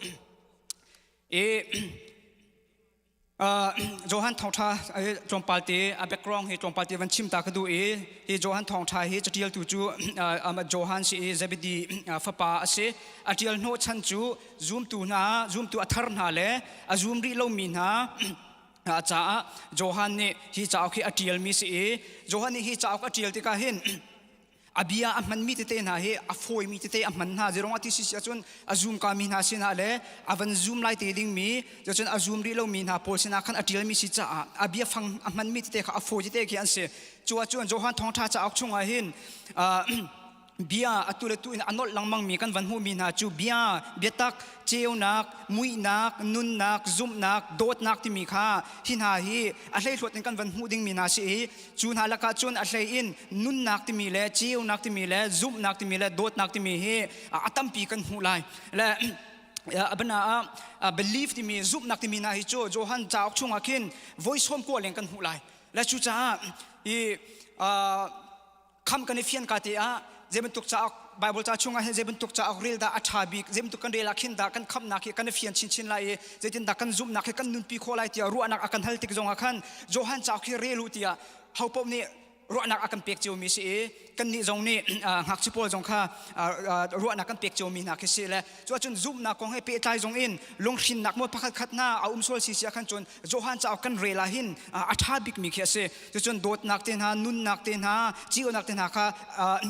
i Johan thawngṭha tlawmpal te a background hi tlawmpal te van chim ta ka duh i hi Johan thawngṭha hi caṭialtu cu Johan si i Zebedi fapa a si. A ṭial hnawhchan cu zumtu hna zumtu a thar hna le a zum rih lomi hna caah Johan nih hi cauk hi a ṭialmi si i Johan nih hi cauk a ṭial tikah hin a bia a hmanmi tete hna hi a fawimi tete a hman hna zirong a ti si ahcun a zum kami hna sinah le a van zum lai te dingmi cun a zum rih lomi hna pawl sinah khan a ṭialmi si caah a bia fang a hmanmi tete kha a fawi tete khi an si cu ahcun Johan thawngṭha cauk chungah hin bia atu le tu in a nolh lengmangmi kan van hmuhmi hna cu bia biatak ceunak muihnak nunnak zumhnak dawtnak timi kha hi hna hi a hleihluat in kan van hmuh dingmi hna si i Cu hna lakah cun a hlei in nunnak timi le ceunak timi le zumhnak timi le dawtnak timi hi a tampi kan hmuh lai. Le abana ah belief timi zumhnak timi hna hi cu Johan cauk chungah khin voi sawm kua leng kan hmuh lai. Le cucaah i kham kan i fian ka te ah zei bantuk cauk Bible ca chungah hin zei bantuk cauk rel dah a ṭha bik zei bantuk kan rel ah khin dah kan khamhnak hi kan i fian chinchin lai i zeitindah kan zumhnak hi kan nunpi khawh lai tiah ruahnak a kan hal tik zongah khan Johan cauk hi rel u tiah hopaoh nih. Ruahnak a kan pek ciomi si i kannih zong nih ngakchia pawl zong kha ruahnak kan pek ciomi hna khi si le cu ahcun zumhnak kong he pehtlai zong in lunghrinnak maw pakhat khat hna a um sual si si ah khan cun Johan cauk kan rel ah hin a ṭha bikmi khi a si. Cucun dawtnak te hna, nunnak te hna, cio-nak te hna kha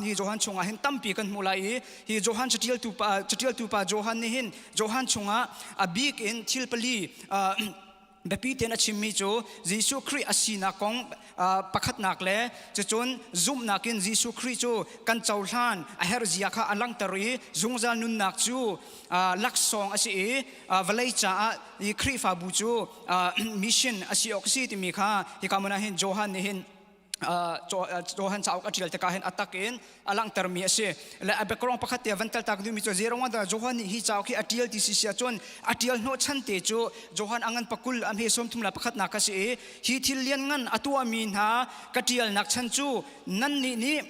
hi Johan chungah hin tampi kan hmuh lai i hi Johan caṭialtu pa Johan nih hin Johan chungah a bik in thil pali biapi tein a chimmi cu Jesuh Khrih a sinak kong pakhatnak le cucun zumhnak in Jesuh Khrih cu kan cohlan a herh zia kha a langhter i zungzal nunnak cu laksawng a si i vawlei caah i Khrihfabu cu mission a si awk a si timi kha hika hmun ah hin Johan nih hin Johan cauk a ṭial tikah hin a tak in a langhtermi a si. Le a background pakhat te van teltak duhmi cu zeirong dah Johan nih hi cauk hi a ṭial ti si si ahcun a ṭial hnawhchan te cu Johan a ngan pakul a hme sawm thum le pakhatnak a si i hi thil lianngan a tuahmi hna ka ṭialnak chan cu nannih nih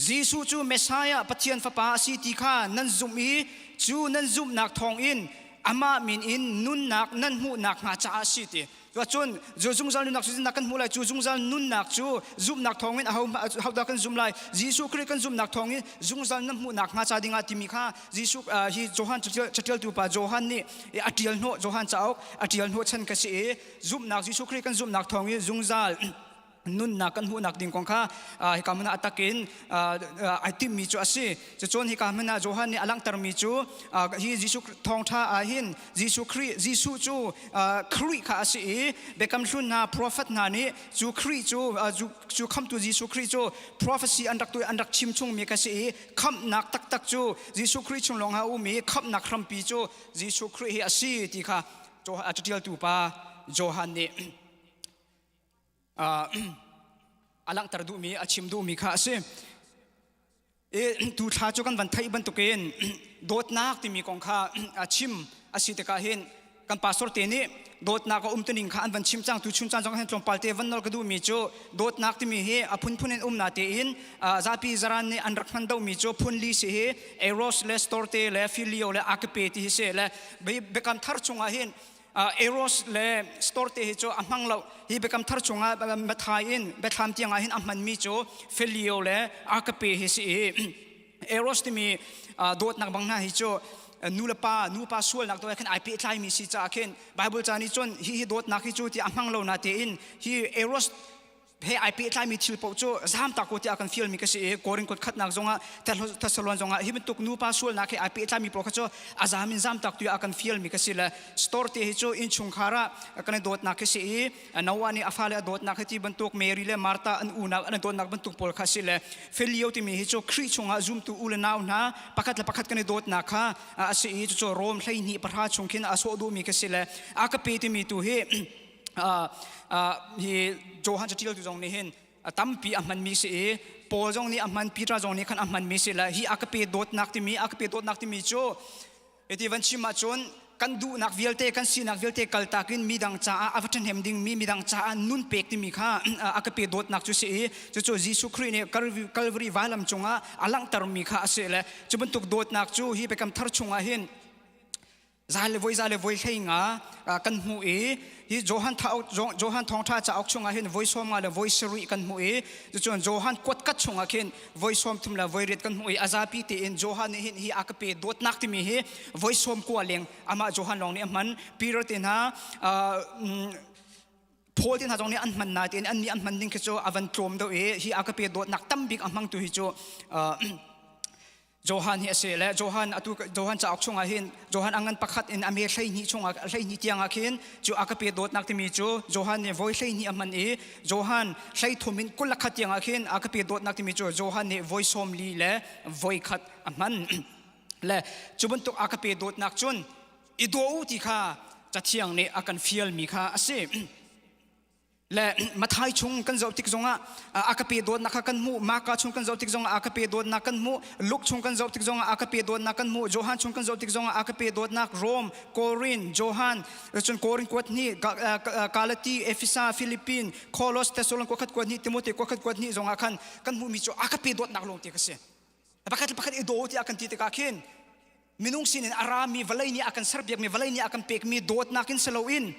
Jesuh cu Messiah Pathian Fapa a si ti kha nan zumh i cu nan zumhnak thawngin amah min in nunnak nan hmuhnak hnga caah a si ti. Cun cu zungzal nunnak cu zeitindah kan hmuh lai? Cu zungzal nunnak cu zumhnak thawngin aho dah kan zum lai? Jesuh Khrih kan zumhnak thawngin zungzal na hmuhnak hnga ca dingah timi kha Jesuh hi Johan caṭialtu pa Johan nih a ṭial hnawh Johan cauk a ṭial hnawh chan ka si i zumhnak Jesuh Khrih kan zumhnak thawngin zungzal nunnak kan hmuhnak ding kong kha hika hmun ah a tak in ai timhmi cu a si. Cucun hika hmun ah Johan nih a langhtermi cu hi Jesuh thawngṭha ah hin Jesuh Khrih Jesuh cu Khrih kha a si i Biakam Hlun hna profet hna nih cu Khrih cu cu khamtu Jesuh Khrih cu prophecy an rak tu an rak chim chungmi kha si i khamhnak taktak cu Jesuh Khrih chung lawng ah a um i khamhnak hrampi cu Jesuh Khrih hi a si ti kha caṭialtu pa Johan nih a langhter duhmi a chim duhmi kha a si. I tu thla cu kan van theih bantukin dawtnak timi kong kha a chim a si tikah hin kan pastor te nih dawtnak a um tuning kha an van chim cang. Tu chun caan zong hin tlawmpal te van nawl ka duhmi cu dawtnak timi hi a phunphun in um na tein zapi zaran nih an rak hman dohmi cu phun li si hi eros le storte le phileo le agape ti hi si le biakam thar chungah hin Eros le Storte hi cu a hmang lo. Hi Biakam Thar chungah Matthai in Biathlam tiangah hin a hmanmi cu Phileo le Agape hi si i Eros timi dawtnak bang hna hi cu nu le pa nupa sualnak to khan ai pehtlaimi si caah khin Bible ca nih cun hi hi dawtnak hi cu ti a hmang lo na tein hi Eros he ai pehtlaimi thil paoh cu zaamtak ko tiah kan fialmi ka si i Korin kut khatnak zongah Thessalon zongah hi bantuk nupa sualnak he ai pehtlaimi pawl kha cu a zaam in zaamtak tu ah kan fialmi ka si le store te hi cu innchungkhar ah kan i dawtnak khi si i Noah nih a fale a dawtnak hi ti bantuk Mary le Martha an unau an i dawtnak bantuk pawl kha si le Phileo timi hi cu Khrih chungah zumtu u le nau hna pakhat le pakhat kan i dawtnak kha a si i cucu Rom 12 pahra chung khin a sawh duhmi ka si le a ka pe timi tu hi hi Johan caṭialtu zong nih hin tampi a hmanmi si i Paul zong nih a hman, Peter zong nih khan a hmanmi si le hi a ka pe dawtnak timi a ka pe dawtnak timi cu iti van chim ahcun kan duhnak vialte kan sinak vialte kaltak in midang caah a va ṭhahnem dingmi midang caah nun pek timi kha a ka pe dawtnak cu si i cucu Jesuh Khrih nih Calvary vailam cungah a langhtermi kha a si le cu bantuk dawtnak cu hi Biakam Thar chungah hin za le voi za le voi hlei nga kan hmuh i hi Johan Johan thawngṭha cauk chungah hin voi 50 le voi 70 kan hmuh i cucun Johan kuatkat chungah khin voi 30 le voi 8 kan hmuh i a zapi tein Johan nih hin hi a ka pe dawtnak timi hi voi 90 leng amah Johan lawng nih a hman. Peter te hna, Paul te hna zong nih an hman nain an nih an hman ding khi cu a van tlawm deuh i hi a ka pe dawtnak tambik a hmangtu hi cu Johan hi a si le Johan atu Johan cauk chungah hin Johan a ngan pakhat in a me 12 chungah 12 tiangah khin cu a ka pe dawtnak timi cu Johan nih voi 12 a hman i Johan 33 in 21 tiangah khin a ka pe dawtnak timi cu Johan nih voi 40 le voi khat a hman le cu bantuk a ka pe dawtnak cun i daw u ti kha Cathiang nih a kan fialmi kha a si. Le Mathai chung kan zoh tik zongah a ka pe dawtnak kha kan hmuh. Marka chung kan zoh tik zongah a ka pe dawtnak kan hmuh. Luke chung kan zoh tik zongah a ka pe dawtnak kan hmuh. Johan chung kan zoh tik zongah a ka pe dawtnak. Rome, Korin, Johan, cun Korin kuat hnih, Galati, Efesa, Philippine, Kolos, Thessalon kuat khat kuat hnih, Timote kuat khat kuat hnih zongah khan kan hmuhmi cu a ka pe dawtnak lawng te ka si. Pakhat le pakhat i daw tiah kan ti tikah khin minung sinin a rami vawlei nih a kan serpiakmi, vawlei nih a kan pekmi dawtnak in si loin.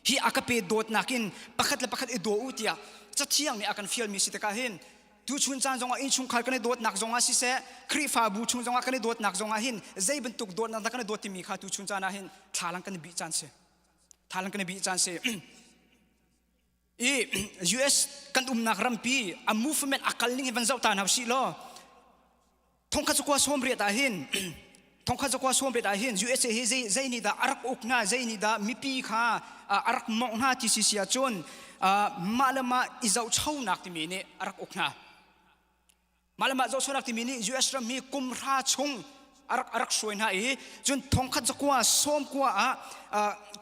Hi a ka pe dawtnak in pakhat le pakhat i daw u tiah cathiang nih a kan fialmi si tikah hin tuchun caan zongah innchungkhar kan i dawtnak zongah siseh Khrihfabu chung zongah kan i dawtnak zongah hin zei bantuk dawtnak dah kan i dawt timi kha tuchun caan ah hin thlalang kan i bih caan si. Thlalang kan i bih caan si. I US kan umnak rampi a movement a kal ning hi van zoh ta hna usih law thongkhat zakua 80 ah hin thongkhat zakua 80 ah hin USA hi zei zei nih dah a rak uk hna zei nih dah mipi kha a rak mawngh hna ti si si ahcun mah le mah i zohchonak timi nih a rak uk hna. Mah le mah zohchuahnak timi nih US ram hi kum hra chung a rak a rak hruai hna i cun thongkhat zakua 90 ah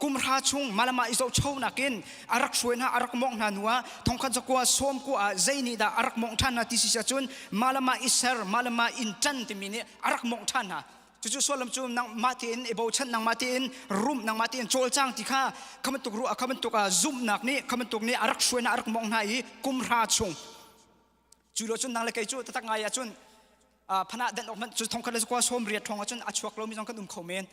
kum hra chung mah le mah i zohchonak in a rak hruai hna a rak mawngh hna hnu ah thongkhat zakua 90 ah zei nih dah a rak mawngh ṭhan hna ti si cun mah le mah i ser mah le mah in ṭan timi nih a rak mawngh ṭhan hna. Cucu sullam cu nangmah tein i bochan nangmah tein rum nangmah tein cawlcang ti kha kha bantuk ruah kha bantuk zumhnak nih kha bantuk nih a rak hruai hna a rak mawngh hna i kum hra chung Cu lo cun nang le kei cu taktak ngai ahcun phanah den awk hmanh cu thongkhat le zakua 80 thong ahcun a chuak lomi zong kan um kho men.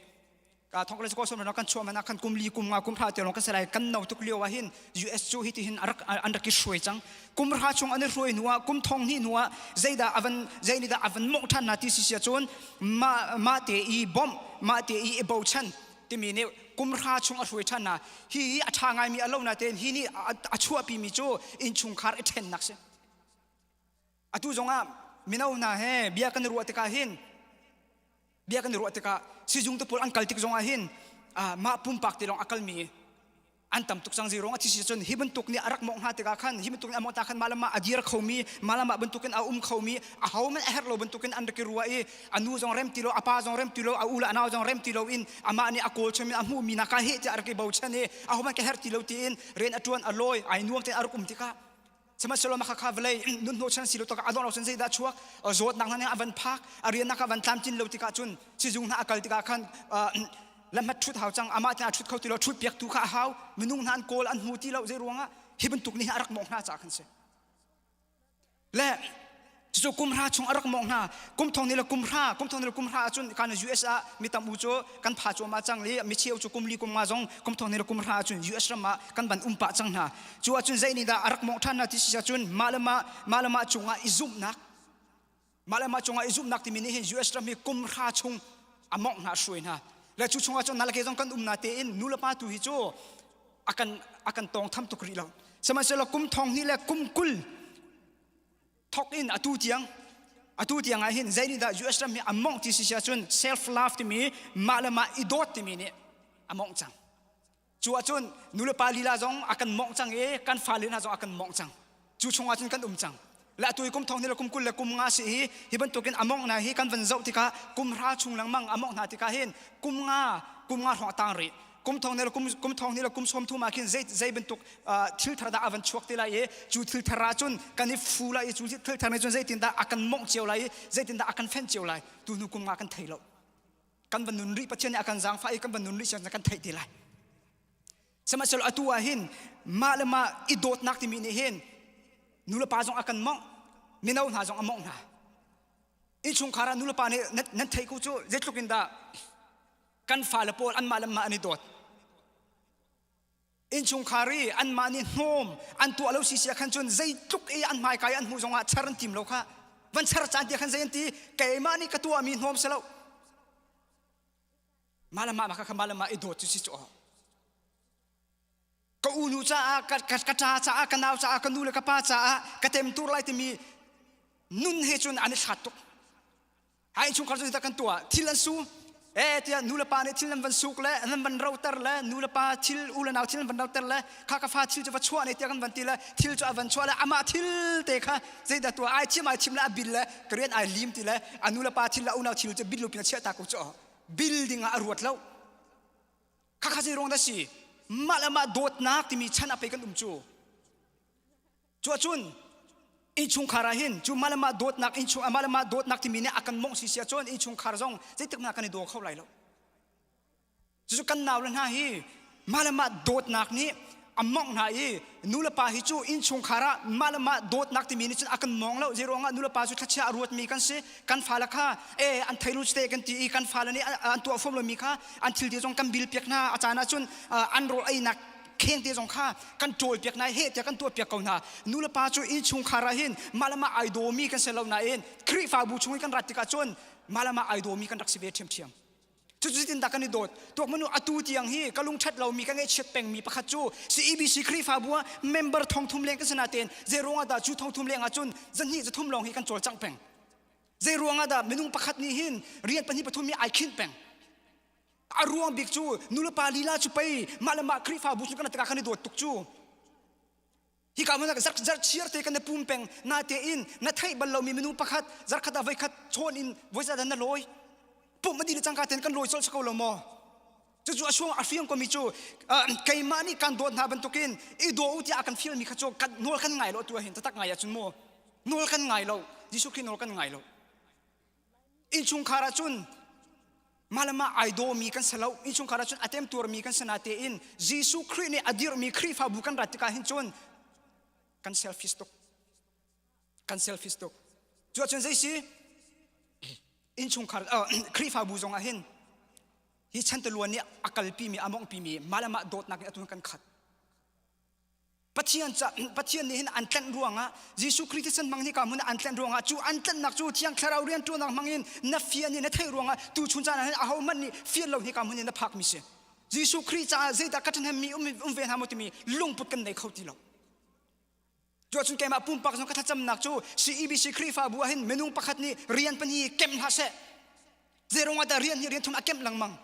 Ka thongkhat le zakua 80 kan chuah man ah khan kum li kum nga kum hra te lawng kan si lai kan no tuk lio ah hin US cu hi ti hin arak an rak i hruai cang. Kum hra chung an i hruai hnu ah kum thong hnih hnu ah zeidah avan zei nih dah avan mawngh ṭhan hna ti si sia cun mah mah te i bawmh mah te i i bochan timi nih kum hra chung a hruai ṭhan hna. Hi a ṭha ngaimi a lo na tein hi nih a chuahpimi cu innchungkhar i ṭhennak si. Atu zongah mino hna he bia kan i ruah tikah hin bia kan i ruah tikah sizung te pawl an kal tik zongah hin mah pumpak te lawng a kalmi an tam tuk cang zei ruang a thi si cun hi bantuk nih a rak mawngh hna tikah khan hi bantuk nih a mawngh ta khan mah le mah a dir khomi mah le mah bantukin a um khomi a ho man a herh lo bantukin an rak i ruah i a nu zong rem ti lo a pa zong rem ti lo a u le a nau zong rem ti lo in amah nih a kawl chom in a hmuhmi naka heh tiah a rak i bochan i a ho man ka herh ti lo tiin rian a ṭuan a lawi ai nuam tein a rak um tikah sihmanhsehlaw mah khakha vawlei nun hnawhchan si lo tikah a dongh lo cun zeidah chuak zawtnak hna nih a van phak a riannak a van tlamtlin lo tikah cun sizung hna a kal tikah khan lamhat ṭhut hau cang amah te a ṭhut kho ti lo ṭhut piak tu kha a hau minung hna an kawl an hmu ti lo zei ruangah hi bantuk nih a rak mawngh hna caah khan si Le cucu kum hra chung a rak mawngh hna. Kum thong ni le kum hra, kum thong ni le kum hra ahcun kan US ah mi tam u cu kan pha cuahmah cang li mi cheu cu kum li kum nga zong kum thong ni le kum hra ahcun US ram ah kan van um pah cang hna. Cu ahcun zei nih dah a rak mawngh ṭhan hna ti si ahcun mah le mah mah le mah cungah i zumhnak mah le mah cungah i zumhnak timi nih hin US ram hi kum hra chung a mawngh hna a hruai hna. Le cu chungah cun nalake zong kan um na tein nu le pa tu hi cu a kan a kan tawng tham tuk rih lo sihmanhsehlaw kum thong hnih le kum 20 thok in atu tiang atu tiang ah hin zei nih dah US ram hi a mongh ti si sia cun self love timi mah le mah i dawt timi nih a mongh cang cu ahcun nu le pa lila zong a kan mongh cang i kan fale hna zong a kan mongh cang cu chungah cun kan um cang le atu i kum thong ni le kum 20 le kum nga si hi hi bantukin a mongh hna hi kan van zoh tikah kum hra chung lengmang a mongh hna tikah hin kum nga kum nga hrawng a tang rih kum thong ni le kum kum thong ni le kum 30 ah khin zei zei bantuk thil thar dah a van chuak te lai i cu thil thar ah cun kan i fu lai i cu thil thar nih cun zeitin dah a kan mongh cio lai i zeitin dah a kan fenh cio lai tu hnu kum nga kan thei lo kan van nun rih Pathian nih a kan zaangfah i kan van nun rih siang kan theih te lai Sihmanhsehlaw atu ah hin mah le mah i dawtnak timi nih hin nu le pa zong a kan mongh, mino hna zong a mongh hna. Innchungkhar ah nu le pa nih nan theih ko cu zeitluk in dah kan fale pawl anmah le mah an i dawt. Innchungkhar i anmah nih hnawm an tuah lo sisi ah khan cun zeitluk i an hmaika i an hmuh zongah char an tim lo kha. Van char caan ti khan zei an ti keimah nih ka tuahmi hnawm si lo. Mah le mah kha mah le mah i dawt cu si cu ka unu caah ka ka ṭa caah ka nau caah ka nu le ka pa caah ka temtur lai timi nun he cun an i hlat tuk hai innchungkhar cu kan tuah thil an su eh tiah nu le pa nih thil an van suk le an van roter le nu le pa thil u le nau thil an van roter le kha ka fa thil cu va chuah ne tiah kan van ti le thil cu a van chuah le amah thil te kha zeidah tuah ai chim ai chim le a bil le ka rian ai lim ti le a nu le pa thil le unau thil cu bil lu pin a chiah ta ko cu building ah a ruat lo khakha zei ruang dah si mah le mah dawtnak timi chan ah pei kan um cu cu ahcun innchungkhar ah hin cu mah le mah dawtnak innchung mah le mah dawtnak timi nih a kan mongh si si ahcun innchungkhar zong zeitik hmanh ah kan i daw kho lai lo Cucu kan naule hna hi mah le mah dawtnak nih a mawngh hna i nu le pa hi cu innchungkhar ah mah le mah dawtnak timi nih cun a kan mawng lo. Zei ruangah nu le pa cu thlachia a ruatmi kan si. Kan fale kha e an thei lu te kan ti i kan fale nih an tuah fom lomi kha an thil ti zong kan bil piak hna. A caan ah cun an rawl einak. kheng te zong kha kan ṭawl piak hna he tiah kan tuah piak ko hna. Nu le pa cu innchungkhar ah hin mah le mah ai dawmi kan si lo nain Khrihfabu chung i kan rat tikah cun mah le mah ai dawmi kan rak si ve ṭhiamṭhiam. Cucu zeitindah kan i dawt? Tuak manu atu tiang hi ka lungṭhat lomi ka ngaihchiat pengmi pakhat cu CEBC Khrihfabu ah member thongthum leng kan si natein zei ruangah dah cu thongthum leng ah cun zahnih zathum lawng hi kan cawlcangh peng. Zei ruangah dah minung pakhat nih hin rian pahnih pathum hi ai khinh peng. A ruang bik cu nulepa lila cu pei mah le mah Khrihfabu cu kan tikah kan i dawt tuk cu. Hika hmun ah zarh chiar te kan i pum peng natein na theih bal lomi minung pakhat zarkhat ah voikhat chawn in voi na lawi pumh a dih le cangka ten kan lawi colh ko lo maw cucu a suang a fiang komi cu keimah nih kan dawt hna bantukin i daw u tiah a kan fialmi kha cu kan nawl kan ngai lo tu ah hin tatak ngai ahcun maw nawl kan ngai lo Jesuh Khrih nawl kan ngai lo Innchungkhar ah cun mah le mah ai dawmi kan si lo. Innchungkhar ah cun a temtuarmi kan si natein Jesuh Khrih nih a dirhmi Khrihfabu kan rat tikah hin cun kan selfish tuk. Kan selfish tuk. Cu ahcun zei si? Innchungkhar uh, Khrihfabu zong ah hin hi chantiluan nih a kalpimi a monghpimi mah le mah dawtnak in atu kan khat. Pathian ca Pathian nih hin an tlanh ruangah Jesuh Khrih thisen hmang hi ka hmun an tlanh ruangah cu an tlanhnak cu Thiang Thlarau rianṭuannak hmang in na fian i na theih ruangah tu chun caan ah hin ahohmanh nih fian lo hi ka hmun in na phakmi si. Jesuh Khrih caah zeidah ka ṭhahnemmi um, um ve hna maw timi lungput kan nei kho ti lo. Cuahcun keimah pumpak zong ka thlacamnak cu CEBC Khrihfabu ah hin minung pakhat nih rian pahnih kemh hlah seh. Zei ruangah dah rian hi rian thum a kemh lengmang.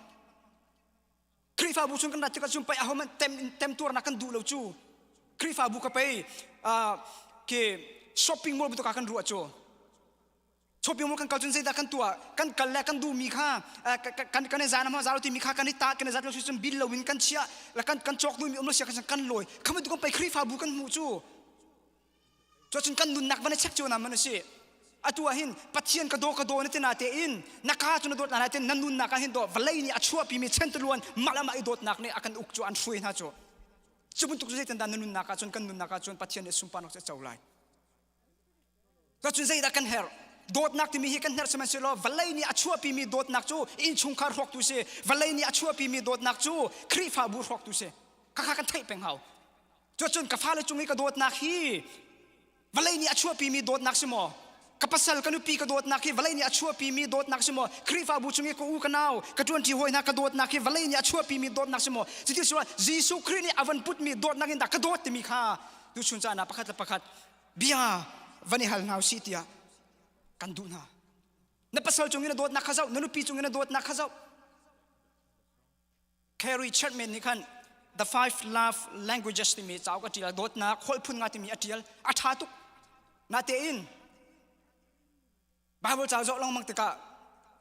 Khrihfabu chung kan rat tikah cun pei ahohmanh tem temtuarnak kan duh lo cu. Khrihfabu ka pei ke shopping mall bantuk ah kan ruah cu. Shopping mall kan kal cun zeidah kan tuah? Kan kal le kan duhmi kha kan kan i zan ma za lo timi kha kan i ta kan i zat lo cun bil lo in kan chiah le kan kan cawk duhmi um lo sia kan kan lawi. Kha bantuk kan pei Khrihfabu kan hmuh cu. Cuacun kan nunnak van i check cio na man a si. Atu ah hin Pathian ka daw ka daw na ti natein na ka cu na dawt na natein na nunnak ah hin daw vawlei nih a chuahpimi chantiluan mah le mah i dawtnak nih a kan uk cu an hruai hna cu. Cu bantuk cu zeitindah na nunnak ah cun kan nunnak ah cun Pathian nih sunparnak cu a co lai. Cuacun zeidah kan herh? Dawtnak timi hi kan herh sihmanhsehlaw vawlei nih a chuahpimi dawtnak cu innchungkhar hrawktu si. Vawlei nih a chuahpimi dawtnak cu Khrihfabu hrawktu si. Khakha kan theih peng hau. Cuacun ka fale cung i ka dawtnak hi vawlei nih a chuahpimi dawtnak si maw? Ka pasal ka nupi ka dawtnak hi vawlei nih a chuahpimi dawtnak si maw? Khrihfabu chung i ka u ka nau ka ṭuanṭi hawi hna ka dawtnak hi vawlei nih a chuahpimi dawtnak si maw? Cuti si Jesuh Khrih nih a van putmi dawtnak in dah ka dawt timi kha tuchun caan ah pakhat le pakhat bia van i hal hna usih tiah kan duh hna. Na pasal cung i na dawtnak kha zoh, na nupi cung i na dawtnak kha zoh. Carrie Chapman nih khan The Five Love Languages timi cauk a ṭial dawtnak holh phun nga timi a ṭial a ṭha tuk natein Bible ca zoh lengmang tikah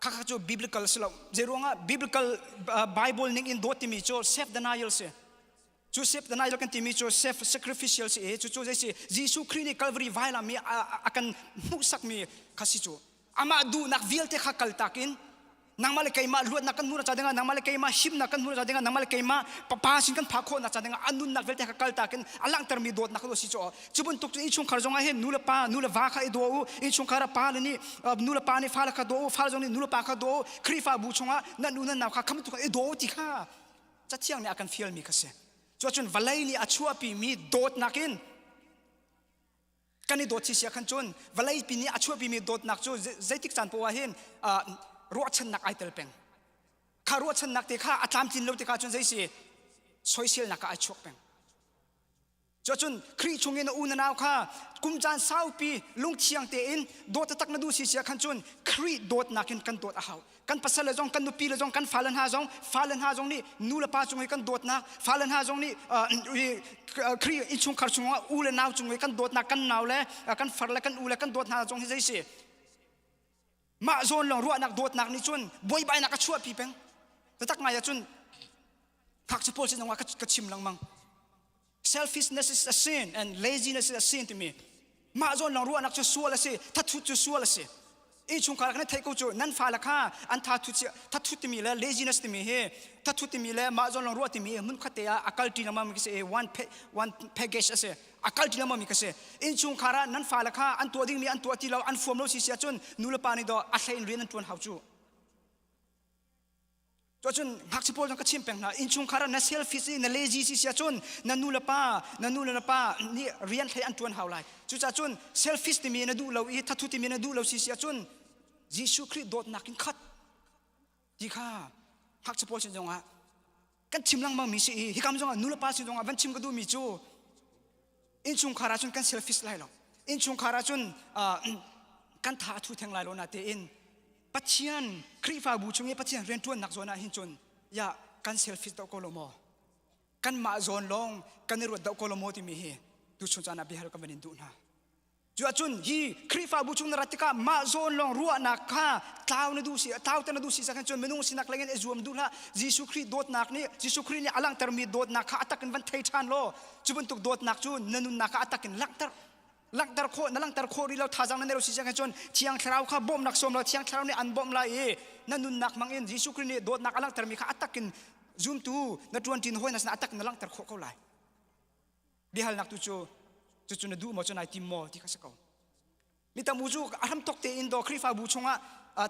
khakha cu biblical si lo zei ruangah biblical Bible ning in dawt timi cu self denial si cu self denial kan timi cu self sacrificial si i cucu zei si Jesuh Khrih nih Calvary vailam i a kan hmuhsakmi kha si cu amah duhnak vialte kha kaltak in nangmah le keimah luatnak kan hmuhnak ca dingah nangmah le keimah himnak kan hmuhnak ca dingah nangmah le keimah papa sin kan phak khawhnak ca dingah a nunnak vialte kha kaltak in a langhtermi dawtnak kha si cu cu bantuk cu innchungkhar zongah hin nu le pa nu le va kha i daw u innchungkhar ah pa le nih nu le pa nih fale kha daw u fale zong nih nu le pa kha daw u Khrihfabu chungah nan u nan nau kha kha bantuk i daw u ti kha cathiang nih a kan fialmi kha si cu ahcun vawlei nih a chuahpimi dawtnak in kan i dawt si khan cun vawlei pi nih a chuahpimi dawtnak cu zeitik caan poah hin ruahchannak ai tel peng kha ruahchannak te kha a tlamtlin lo tikah cun zei si soiselnak ah ai chuak peng Cuacun Khrih chung in na u na nau kha kum caan saupi lungthiang tein dawt taktak na duh si sia khan cun Khrih dawtnak in kan dawt a hau. Kan pasal le zong kan nupi le zong kan fale hna zong fale hna zong nih nu le pa cung i kan dawtnak fale hna zong nih Khrih innchungkhar chungah u le nau cung i kan dawtnak kan nau le kan far le kan u le kan dawt hna zong hi zei si mah zawn lawng ruahnak dawtnak nih cun buaibainak a chuahpi peng taktak ngai ahcun ngakchia pawl sin zongah ka chim lengmang selfishness is a sin and laziness is a sin timi mah zawn lawng ruahnak cu sual a si thathut cu sual a si innchungkhar kan theih ko cu nan fale kha an thathut thathut timi le laziness timi hi thathut timi le mah zawn lawng ruah timi hmun khat te ah a kal ṭi lengmang mi si one one package a si a kal ṭi lengmang mi ka si innchungkhar ah nan fale kha an tuah dingmi an tuah ti lo an fuam lo si si ahcun nu le pa nih dawh a hlei in rian an ṭuan hau cu. Cun ngakchia pawl zong ka chim peng hna innchungkhar ah na selfish i na lazy si sia cun na nu le pa na nu le na pa nih rian hlei an ṭuan hau lai. Cucaah cun selfish timi na duh lo i thathu timi na duh lo si sia cun Jesuh Khrih dawtnak in khat ti kha ngakchia pawl sin zongah kan chim lengmang mi si i hikam zongah nu le pa sin zongah van chim ka duhmi cu innchungkhar ah cun kan selfish lai lo. Innchungkhar ah cun kan tha a thu theng lai lo na tein Pathian Khrihfabu chung i Pathian rianṭuannak zawn ah hin cun ya kan selfish deuh ko lo maw? Kanmah zawn lawng kan i ruat deuh ko lo maw timi hi tuchun caan ah biahal kan van in duh hna. Cu ahcun hi Khrihfabu chung na rat tikah mah zawn lawng ruahnak kha tlau na duh si tlau te na duh si sakhin cun minung sinak lengin i zuam duh hlah. Jesuh Khrih dawtnak nih Jesuh Khrih nih a langhtermi dawtnak kha a tak in van thei ṭhan law cu bantuk dawtnak cu na nunnak ah a tak in langhter langhter khawh na langhter khawh rih lo thazaang na nei lo si cang cun thiang thlarau kha bawmhnak sawm law thiang thlarau nih an bawmh lai i na nunnak hmang in Jesuh Khrih nih dawtnak a langhtermi kha a takin zumtu na ṭuanṭin hawi na sinah a takin na langhter khawh ko lai biahalnak tu cu cucu na duh maw cu nai tim maw ti kha si ko mi tam u cu a hramthok tein daw Khrihfabu chungah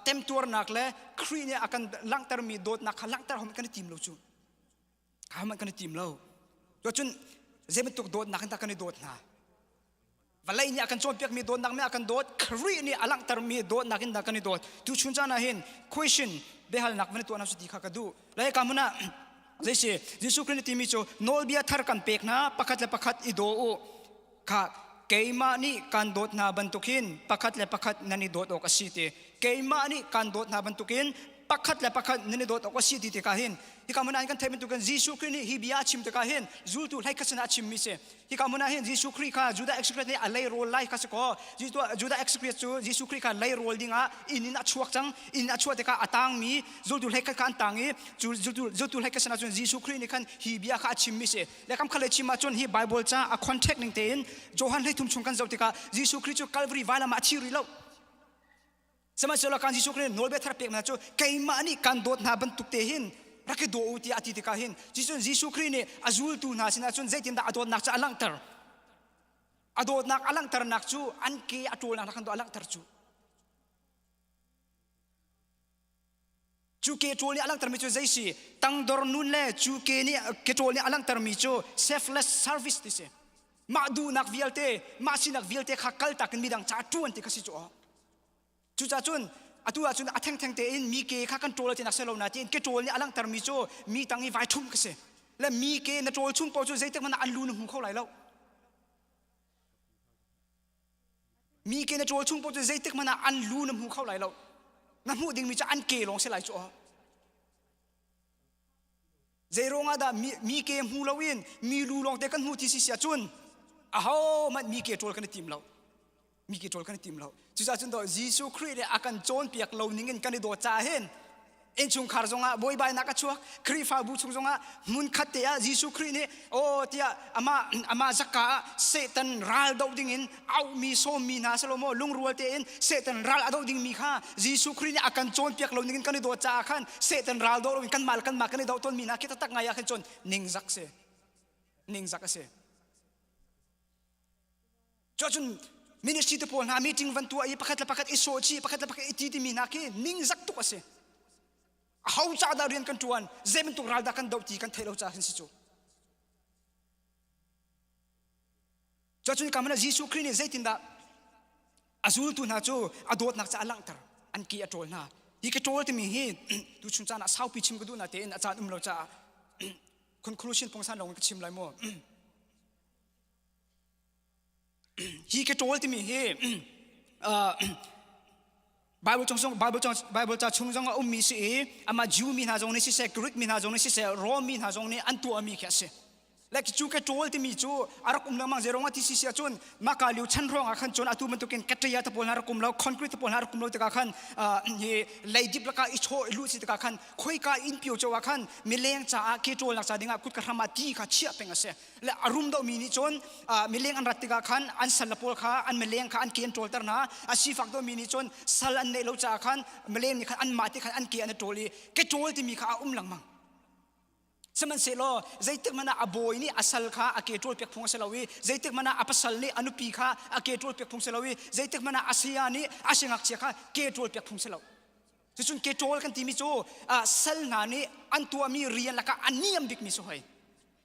temtuarnak le Khrih nih a kan langhtermi dawtnak kha langhter hom kan i tim lo cu Ahohmanh kan i tim lo. Cun zei bantuk dawtnak in dah kan i dawt hna? Vawlei nih a kan cawnpiakmi dawtnak nih a kan dawt, Khrih nih a langhtermi dawtnak in dah kan i dawt. Tuchun caan ah hin question biahalnak van i tuah hna ti kha ka duh. Lai ka hmun ah zei si Jesuh Khrih nih timi cu nawlbia thar kan pek hna, pakhat le pakhat i daw u. Kha keimah nih kan dawt hna bantukin pakhat le pakhat nan i dawt awk a si ti. Keimah nih kan dawt hna bantukin pakhat le pakhat nan i dawt awk a si ti tikah hin hika hmun ah hin kan theih bantukin Jesuh Khrih nih hi bia a chim tikah hin zultu hlei khat sinah a chimmi si. Hika hmun ah hin Jesuh Khrih kha Judah Iscariot nih a leirawl lai kha si kaw Judah Iscariot cu Jesuh Khrih kha leirawl dingah inn in a chuak cang. Inn a chuah tikah a tangmi zultu hlei khat kha an tang i cu zultu zultu hlei khat sinah cun Jesuh Khrih nih khan hi bia kha a chimmi si. Le kam khat le chim ahcun hi Bible ca a contact ning tein Johan 13 chung kan zoh tikah Jesuh Khrih cu Calvary vailam ah a thi rih lo. Sihmanhsehlaw kan Jesuh Khrih nawlbia thar pek hna cu keimah nih kan dawt hna bantuk te hin rak i daw u tiah a ti tikah hin Jesuh Jesuh Khrih nih a zultu hna sinah cun zeitindah a dawtnak cu a langhter. A dawtnak a langhternak cu an ke a ṭawlnak khan a langhter cu. Cu ke ṭawl nih a langhtermi cu zei si? Tangdor nun le cu ke nih ke ṭawl nih a langhtermi cu selfless service ti si. Mah duhnak vialte, mah sinak vialte kha kaltak in midang caah ṭuan ti kha si cu. Cucaah cun atu ahcun a thengtheng tein mi ke kha kan ṭawl ti nak si lo na tiin ke ṭawl nih a langhtermi cu mi tang i vai ṭhum kha si. Le mi ke na ṭawl chung paoh cu zeitik hmanh ah an lu na hmu kho lai lo. Mi ke na ṭawl chung paoh cu zeitik hmanh ah an lu na hmu kho lai lo. Na hmuh dingmi cu an ke lawng si lai cu. Zei ruangah dah mi, mi ke hmu loin mi lu lawng te kan hmu ti si si ahcun ahohmanh mi ke ṭawl kan i tim lo. Mi ke ṭawl kan i tim lo. Cucaah cun daw Jesuh Khrih nih a kan cawnpiak lo ning in kan i dawt caah hin innchungkhar zongah buaibainak a chuak Khrihfabu chung zongah hmunkhat te ah Jesuh Khrih nih aw tiah amah amah zakka ah Satan ral doh dingin auhmi sawmmi hna silo maw lungrual tein Satan ral a doh dingmi kha Jesuh Khrih nih a kan cawnpiak lo ningin kan i dawt caah khan Satan ral doh loin kanmah le kanmah kan i doh tawnmi hna khi taktak ngai ah khan cun ningzak si ningzak a si Cuahcun ministry te pawl hna meeting van tuah i pakhat le pakhat i sawh chih pakhat le pakhat i ti timi hna khi ningzak tuk a si. Aho ca dah rian kan ṭuan, zei bantuk ral dah kan doh ti kan theih lo caah hin si cu. Cuahcun ka mana Jesuh Khrih nih zeitindah a zultu hna cu a dawtnak ca a langhter an ke a ṭawl hna. Hi ka ṭawl timi hi tuchun caan ah saupi chim ka duh na tein a caan um lo caah conclusion pungsan lawng in ka chim lai mu. Hi ka ṭawl timi hi Bible chung zong Bible chung Bible ca chung zong a ummi si i amah Jew mi hna zong nih siseh Greek mi hna zong nih siseh Rom mi hna zong nih an tuahmi khi a si. Like cu ka ṭawl timi cu a rak um lengmang zei ruangah ti si si ahcun maka liu chan ruangah khan cun atu bantukin kataya te pawl hna rak um lo concrete te pawl hna rak um lo tikah khan hi leidip lakah i chaw i luh si tikah khan khoika inn pio cho ah khan mileng caah ke ṭawlnak ca dingah kut ka hram ah ti kha chiah peng a si. Le a rum deuhmi nih cun mileng an rat tikah khan an sal pawl kha an mileng kha an ke an ṭawlter hna a sifak deuhmi nih cun sal an neih lo caah khan mileng nih khan anmah te khan an ke an i ṭawl i ke ṭawl timi kha a um lengmang sihmanhsehlaw zeitik hmanh ah a bawi nih a sal kha a ke ṭawl piak phung a si lo i zeitik hmanh ah a pasal nih a nupi kha a ke ṭawl piak phung si lo i zeitik hmanh ah a saya nih a siangngakchia kha ke ṭawl piak phung si lo. Cucun ke ṭawl kan timi cu sal hna nih an tuahmi rian lakah a niam bikmi si hoi.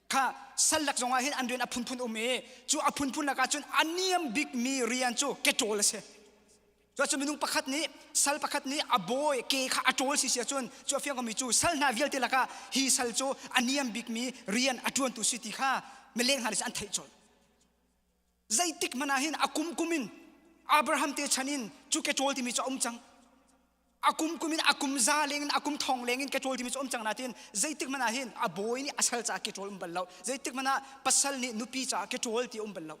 Kha sal lak zongah hin an rian a phunphun um i cu a phunphun lakah cun a niam bikmi rian cu ke ṭawl a si. Cuacun minung pakhat nih sal pakhat nih a bawi ke kha a ṭawl si si ahcun cu a fiang komi cu sal hna vialte lakah hi sal cu a niam bikmi rian a ṭuantu si ti kha mileng hna nih an theih colh. Zeitik hmanh ah hin a kum kum in Abraham te chan in cu ke ṭawl timi cu a um cang. A kum kum in a kum za leng in a kum thong leng in ke ṭawl timi cu um cang natin zeitik hmanh ah hin a bawi nih a sal caah ke ṭawl um bal lo. Zeitik hmanh ah pasal nih nupi caah ke ṭawl ti um bal lo.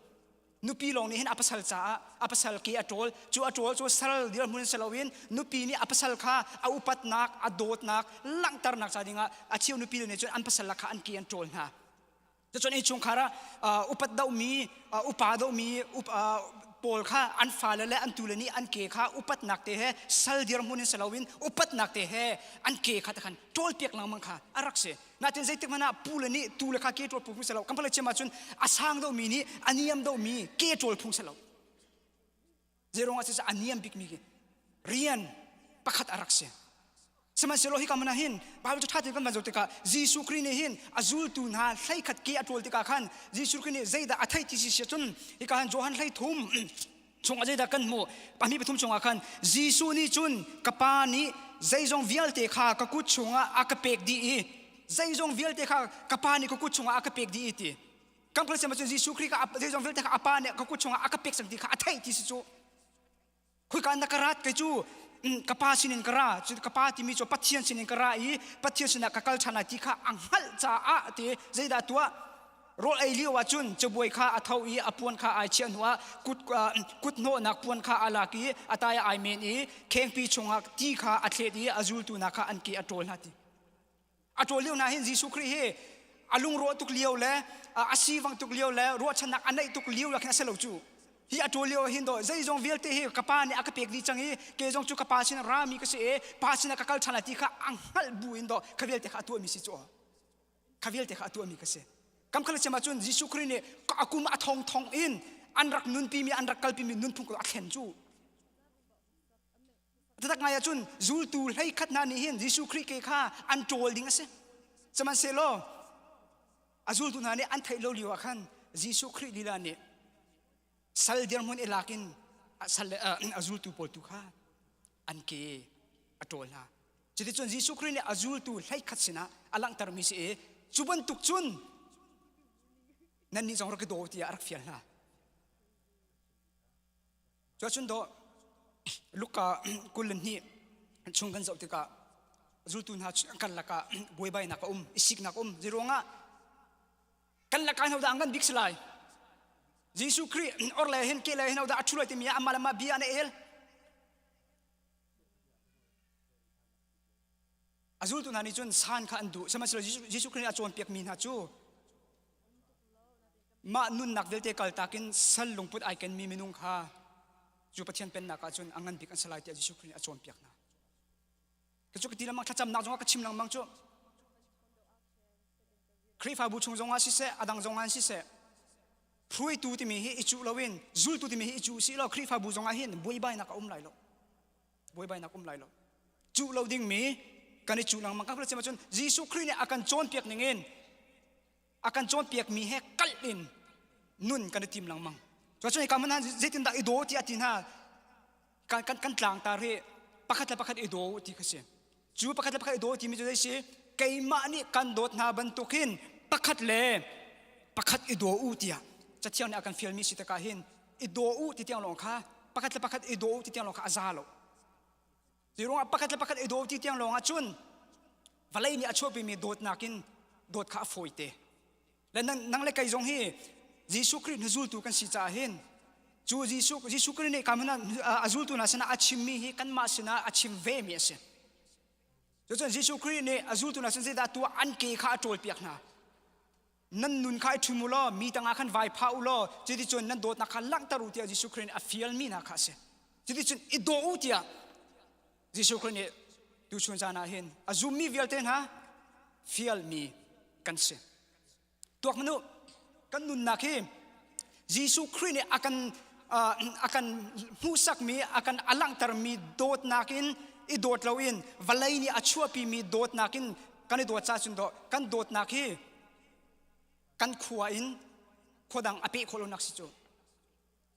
Nupi lawng nih hin a pasal caah a pasal ke a ṭawl. Cu a ṭawl cu sal dirhmun si loin nupi nih a pasal kha a upatnak, a dawtnak langhternak ca dingah a cheu nupi nih cun an pasal kha an ke an ṭawl hna. Cucun innchungkhar ah upat dohmi, upa dohmi pawl kha an fale le an tule nih an ke kha upatnak te he sal dirhmun in si loin upatnak te he an ke kha te khan ṭawlpiak lengmang kha a rak si. Natin zeitik hmanh ah pu le nih tu le kha ke ṭawl phung si lo. Kan pale chim ahcun a sang deuhmi nih a niam deuhmi ke ṭawl phung si lo. Zeiruang ah a niam bikmi rian pakhat a rak si. Sihmanhsehlaw hika hmun ah hin Bible cu ṭha tein kan van zoh tikah Jesuh Khrih nih hin a zultu hna hleikhat ke a ṭawl tikah khan Jesuh Khrih nih zeidah a theih ti si cun hika han Johan 13 chungah zeidah kan hmuh pahnih pathum chungah khan Jesuh nih cun ka pa nih zeizong vialte kha ka kut chungah a ka pek dih i zeizong vialte kha ka pa nih ka kut chungah a ka pek dih i ti kan phal cun Jesuh Khrih kha zeizong vialte kha a pa nih ka kut chungah a ka pek cang ti kha a theih ti si cu Khoika na ka rat kei cu ka pa sinin ka ra cu ka pa timi cu Pathian sinin ka ra i Pathian sinah ka kal ṭhan lai ti kha a hngalh caah ti zeidah tuah rawl ei lio ah cun cabuai kha a tho i a puan kha ai chiah hnuah kut kut hnawhnak puan kha a lak i a tai ah ai men i khengpi chungah ti kha a thlet i a zultu hna kha an ke a ṭawl hna ti A ṭawl lio hna hin Jesuh Khrih hi a lungrawh tuk lio le a sivang tuk lio le ruahchannak a neih tuk lio khin a si lo cu. Hi a ṭawl lio hin dawh zeizong vialte hi ka pa nih a ka pek dih cang i ke zong cu ka pa sin rami ka si i pa sinah ka kal ṭhan lai ti kha a hngalh bu in dawh kha vialte kha a tuahmi si cu. Kha vialte kha a tuahmi ka si. Kam khala cem ahcun Jesuh Khrih nih a kum a thong thong in an rak nunpimi an rak kalpimi nunphung ko a thlen cu. Taktak ngai ahcun zultu hleikhat hna nih hin Jesuh Khrih ke kha an ṭawl ding a si. Sihmanhsehlaw a zultu hna nih an theih lo lio ah khan Jesuh Khrih lila nih sal dirhmun i lak in sal a zultu pawl tu kha an ke a ṭawl hna. Cuticun Jesuh Khrih nih a zultu hleikhat sinah a langhtermi si i cu bantuk cun nannih zong rak i daw tiah a rak fial hna. Cuacun dawh Luka 22 chung kan zoh tikah zultu hna kan lakah buaibainak a um, i siknak a um. Zeiruangah kan lakah hin hodah an kan bik si lai? Jesuh Khrih or le hin ke le hin hodah a ṭhu lai timi ah amah le amah bia an i el. A zultu hna nih cun san kha an duh. Sihmanhsehlaw Jesuh Khrih nih a cawnpiakmi hna cu mah nunnak vialte kaltak in sal lungput ai kenmi minung kha cu Pathian pennak ah cun a ngan bik an si lai tiah Jesuh Khrih nih a cawnpiak hna. Ka cu ka ti lengmang thlacamnak zongah ka chim lengmang cu Khrihfabu chung zongah siseh a dang zongah siseh hruaitu timi hi i cuh loin zultu timi hi i cuh sih law Khrihfabu zongah hin buaibainak a um lai lo. Buaibainak um lai lo. Cuh lo dingmi kan i cuh lengmang kan cun Jesuh Khrih nih a kan cawnpiak ningin a kan cawnpiakmi he kalh in nun kan i tim lengmang. Cuacun hika hmanh ah zeitindah i daw tiah ti hna kan, kan, kan tlangtar hi pakhat le pakhat i daw ti kha si. Cu pakhat le pakhat i daw timi cu zei si? Keimah nih kan dawt hna bantukin pakhat le pakhat i daw u tiah Cathiang nih a kan fialmi si tikah hin i daw u ti tiang lawng kha pakhat le pakhat i daw u ti tiang lawng kha a za lo. Zeiruangah pakhat le pakhat i daw ti tiang lawng ah cun vawlei nih a chuahpimi dawtnak in dawt kha a fawite. Le nang, nang le kei zong hi Jesuh Khrih hnuzultu kan si caah hin cu Jesuh, Jesuh Khrih nih kam a zultu hna sinah a chimmi hi kanmah sinah a chim vemi a si. Cucun Jesuh Khrih nih a zultu hna sin zeidah tuah an ke kha a ṭawlpiak hna. Nan nun kha i ṭhum u law mi tangah khan vai phah u law cuticun nan dawtnak kha langhter u tiah Jesuh Khrih nih a fialmi hna kha a si. Cuticun i daw u tiah Jesuh Khrih nih tuchun caan ah hin a zummi vialte hna fialmi kan si. Tuak hmanh u, kan nunnak hi Jesuh Khrih nih a kan a kan hmuhsakmi, a kan a langhtermi dawtnak in i dawt loin vawlei nih a chuahpimi dawtnak in kan i dawt ca cun dawh kan dawtnak hi kan khua in khua dang a peh khawh lonak si cu.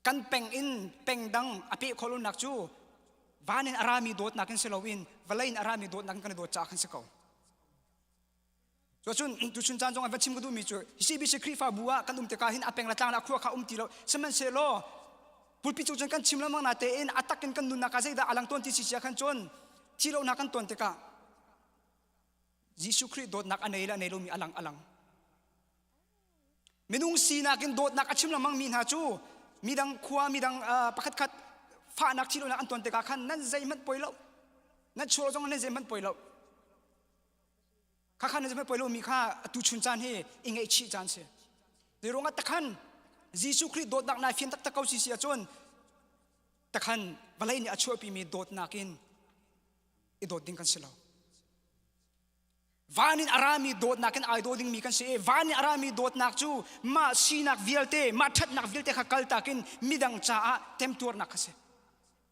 Kan peng in peng dang a peh khawh lonak cu van in a rami dawtnak in si loin vawlei in a rami dawtnak in kan i dawt caah khan si ko. Cuacun tuchun caan zong ah va chim ka duhmi cu CBC Khrihfabu ah kan um tikah hin a peng le tlang le a khua kha um ti lo. Sihmanhsehlaw pulpit cu cun kan chim lengmang na tein a tak in kan nunnak ah zeidah a lang tawn ti si sia khan cun thi lonak kan tawn tikah Jesuh Khrih dawtnak a nei le a nei lomi a lang a lang. Minung sinak in dawtnak a chim lengmang mi hna cu midang khua midang pakhat khat fahnak thi lonak an ton tikah khan nan zeihmanh poi lo. Nan chuah zong nan zeihmanh poi lo. Khakha na zeihmanh poi lomi kha atu chun caan hi i ngaihchih caan si. Zeiruangah takhan Jesuh Khrih dawtnak nai fian taktak ko si si ahcun takhan vawlei nih a chuahpimi dawtnak in i dawt ding kan si lo. Van in a rami dawtnak in ai daw dingmi kan si i van in a rami dawtnak cu mah sinak vialte, mah ṭhatnak vialte kha kaltak in midang caah temtuarnak kha si.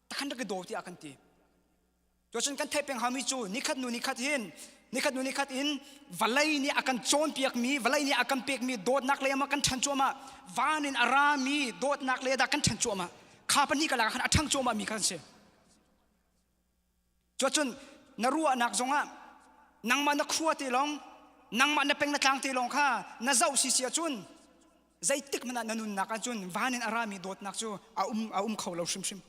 Takhan rak i daw tiah kan ti. Cuacun kan theih peng haumi cu nikhat hnu nikhat hin nikhat hnu nikhat in vawlei nih a kan cawnpiakmi vawlei nih a kan pekmi dawtnak lei ah kan ṭhan cuahmah van in a rami dawtnak lei dah kan ṭhan cuahmah kha pahnih ka lakah khan a ṭhang cuahmah mi kan si. Cuacun na ruahnak zongah nangmah na khua te lawng nangmah na peng na tlang te lawng kha na zoh si si ahcun zeitik hmanh ah na nunnak ahcun van in a rami dawtnak cu a um a um kho lo hrimhrim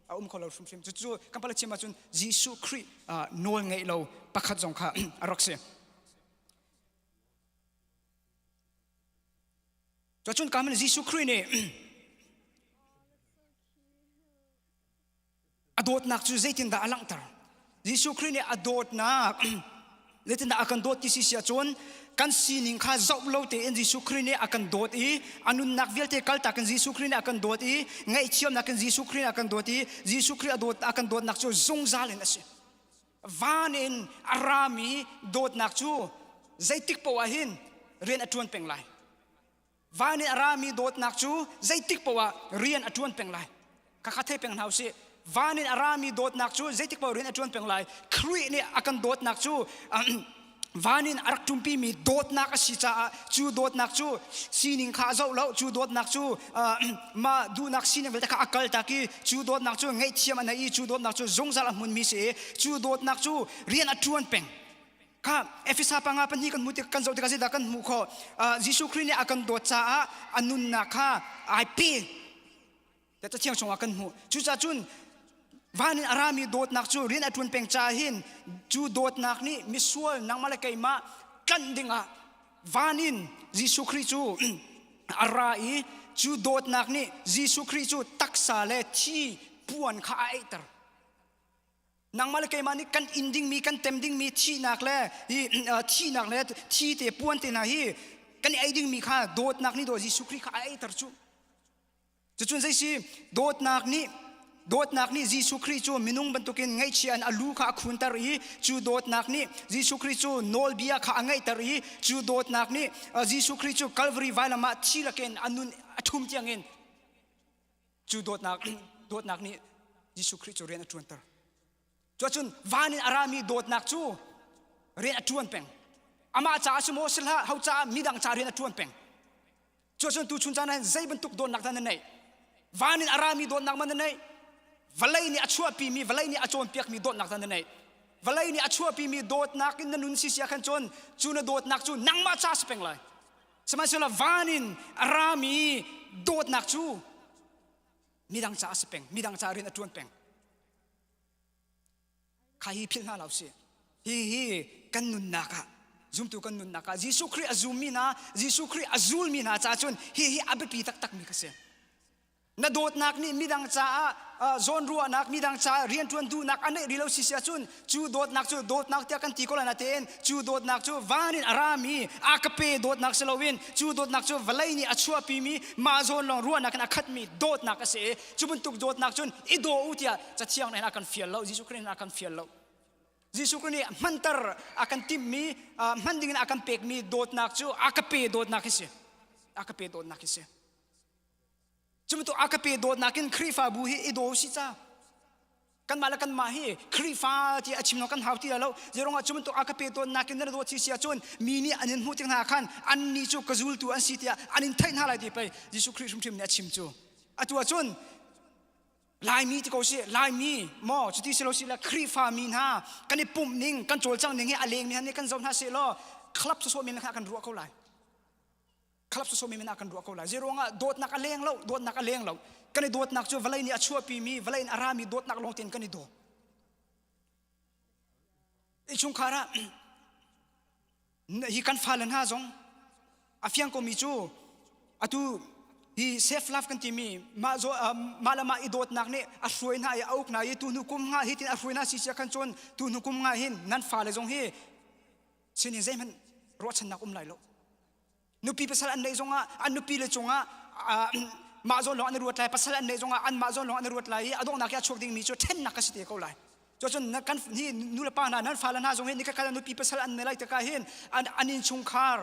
a um kho lo hrimhrim cucu kan pala chim ahcun Jesuh Khrih nawl ngeih lo pakhat zong kha a rak si Cucun kamin Jesuh Khrih nih A dawtnak cu zeitindah a langhter? Jesuh Khrih nih a dawtnak zeitindah a kan dawt ti si si ahcun kan sining kha zoh lo tein Jesuh Khrih nih a kan dawt i a nunnak vialte kaltak in Jesuh Khrih nih a kan dawt i ngaihthiamnak in Jesuh Khrih nih a kan dawt i Jesuh Khrih a dawt a kan dawtnak cu zungzal in a si. Van in a rami dawtnak cu zeitik paoh ah hin rian a ṭuan peng lai. Van in a rami dawtnak cu zeitik paoh ah rian a ṭuan peng lai. Khakha thei peng hna usih. Van in a rami dawtnak cu zeitik paoh rian a ṭuan peng lai. Khrih nih a kan dawtnak cu van in a rak ṭumpimi dawtnak a si caah cu dawtnak cu sining kha a zoh lo cu dawtnak cu mah duhnak sining vialte kha a kaltak i cu dawtnak cu ngaihthiam a nei i cu dawtnak cu zungzal a hmunmi si i cu dawtnak cu rian a ṭuan peng Kha Efesa panga pahnih kan hmuh tik kan zoh tikah zeidah kan hmuh khawh? Jesuh Khrih nih a kan dawt caah a nunnak kha ai pe. Tiah Cathiang chungah kan hmuh. Cucaah cun van in a rami dawtnak cu rian a ṭuan peng caah hin cu dawtnak nih misual nangmah le keimah tlanh dingah van in Jesuh Khrih cu a ra i cu dawtnak nih Jesuh Khrih cu taksa le thi puan kha a eihter. Nangmah le keimah nih kan in dingmi kan tem dingmi thihnak le hi thihnak le thi te puan te hna hi kan i ei dingmi kha dawtnak nih dawh Jesuh Khrih kha a eiter cu. Cucun zei si dawtnak nih dawtnak nih Jesuh Khrih cu minung bantukin ngaihchia in a lu kha a khunter i cu dawtnak nih Jesuh Khrih cu nawlbia kha a ngeihter i cu dawtnak nih Jesuh Khrih cu Calvary vailam ah thi lakin a nun a ṭhum tiangin Cu dawtnak dawtnak nih Jesuh Khrih cu rian a ṭuanter. Cuacun van in a rami dawtnak cu rian a ṭuan peng. Amah caah si maw si hlah, ho caah midang caah rian a ṭuan peng. Cuacun tuchun caan ah zei bantuk dawtnak dah na neih? Van in a rami dawtnak ma na neih? Vawlei nih a chuahpimi, vawlei nih a cawnpiakmi dawtnak dah na neih? Vawlei nih a chuahpimi dawtnak in na nun si sia khan cun cu na dawtnak cu nangmah ca si peng lai. Sihmanhsehlaw van in a rami dawtnak cu midang caah a si peng, midang caah rian a ṭuan peng. Kha hi philh hna lo sih. Hi hi kan nunnak ah zumtu kan nunnak ah Jesuh Khrih a zummi hna, Jesuh Khrih a zulmi hna caah cun hi hi a biapi taktakmi kha si. Na dawtnak nih midang caah zawnruahnak, midang caah rianṭuan duhnak a neih rih lo si si ahcun cu dawtnak cu dawtnak tiah kan ti ko lai natein cu dawtnak cu van in a rami a ka pe dawtnak si loin cu dawtnak cu vawlei nih a chuahpimi mah zawn lawng ruahnak in a khatmi dawtnak a si i cu bantuk dawtnak cun i daw u tiah Cathiang nih a kan fial lo Jesuh Khrih nih a kan fial lo. Jesuh Khrih nih hmanter a kan timhmi hman dingin a kan pekmi dawtnak cu a ka pe dawtnak hi si. A ka pe dawtnak hi si. Cu bantuk a ka pe dawtnak in Khrihfabu hi i daw si ca. Kanmah le kanmah hi Khrihfa ti a chim lo kan hau ti lo. Zeirong ah cu bantuk a ka pe tawn nakin nan ruat si si ahcun mi nih an in hmuh tik hna khan annih cu ka zultu an si tiah an in theih hna lai ti pei Jesuh Khrih hrimhrim nih a chim cu. Atu ahcun Laimi ti ko si Laimi maw cuti si lo si le Khrihfa mi hna kan i pumh ning kan cawlcangh ning hi a leng mi han nih kan zoh hna seh law club sawsawh men kha kan ruah ko lai. Khalap sawsawh men ah kan ruah ko lai. Zeiruangah dawtnak a leng lo, dawtnak a leng lo. Kan i dawtnak cu vawlei nih a chuahpimi, vawlei in a rami dawtnak lawng tein kan i daw. Innchungkhar ah hi kan fale hna zong a fiang komi cu atu hi self love kan timi mah zo mah le mah i dawtnak nih a hruai hna i a uk hna i tu hnu kum nga hi tin a hruai hna si sia khan cun tu hnu kum nga hin nan fale zong hi sinin zeihmanh ruahchannak um lai lo Nupi pasal an neih zongah an nupi le cungah mah zawn lawng an i ruat lai, pasal an neih zongah an mah zawn lawng an i ruat lai i a donghnak i a chuak dingmi cu ṭhennak a si te ko lai. Cucun kan hi nu le pa hna nan fale hna zong hi nikhat nupi pasal an nei lai tikah hin an an innchungkhar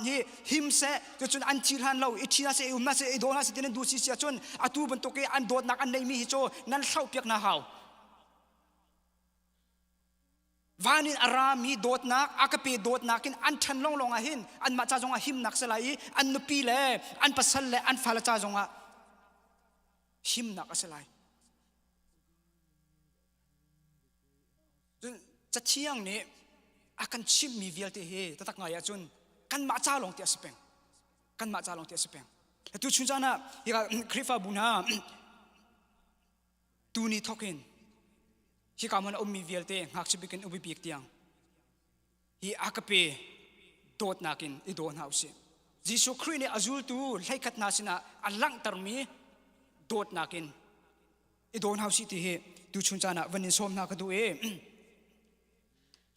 hi him seh cucun an thi hlan lo i ṭhi hna seh i um hna seh i daw hna seh ti nan duh si si ahcun atu bantuk i an dawtnak an neihmi hi cu nan hloh piak hna hau. Van in a rami dawtnak, a ka pe dawtnak in an ṭhan lawnglawng ah hin anmah ca zongah himnak si lai i an nupi le an pasal le an fale ca zongah himnak a si lai. Cun Cathiang nih a kan chimhmi vialte hi taktak ngai ahcun kanmah ca lawng ti a si peng. Kanmah ca lawng ti a si peng. Tu chun caan ah hika Khrihfabu hna Tuni thawk in hika hmun a ummi vialte ngakchia bik in upi bik tiang hi a ka pe dawtnak in i daw hna usih. Jesuh Khrih nih a zultu hleikhat hna sinah a langhtermi dawtnak in i daw hna usih ti hi tuchun caan ah van in sawm hna ka duh i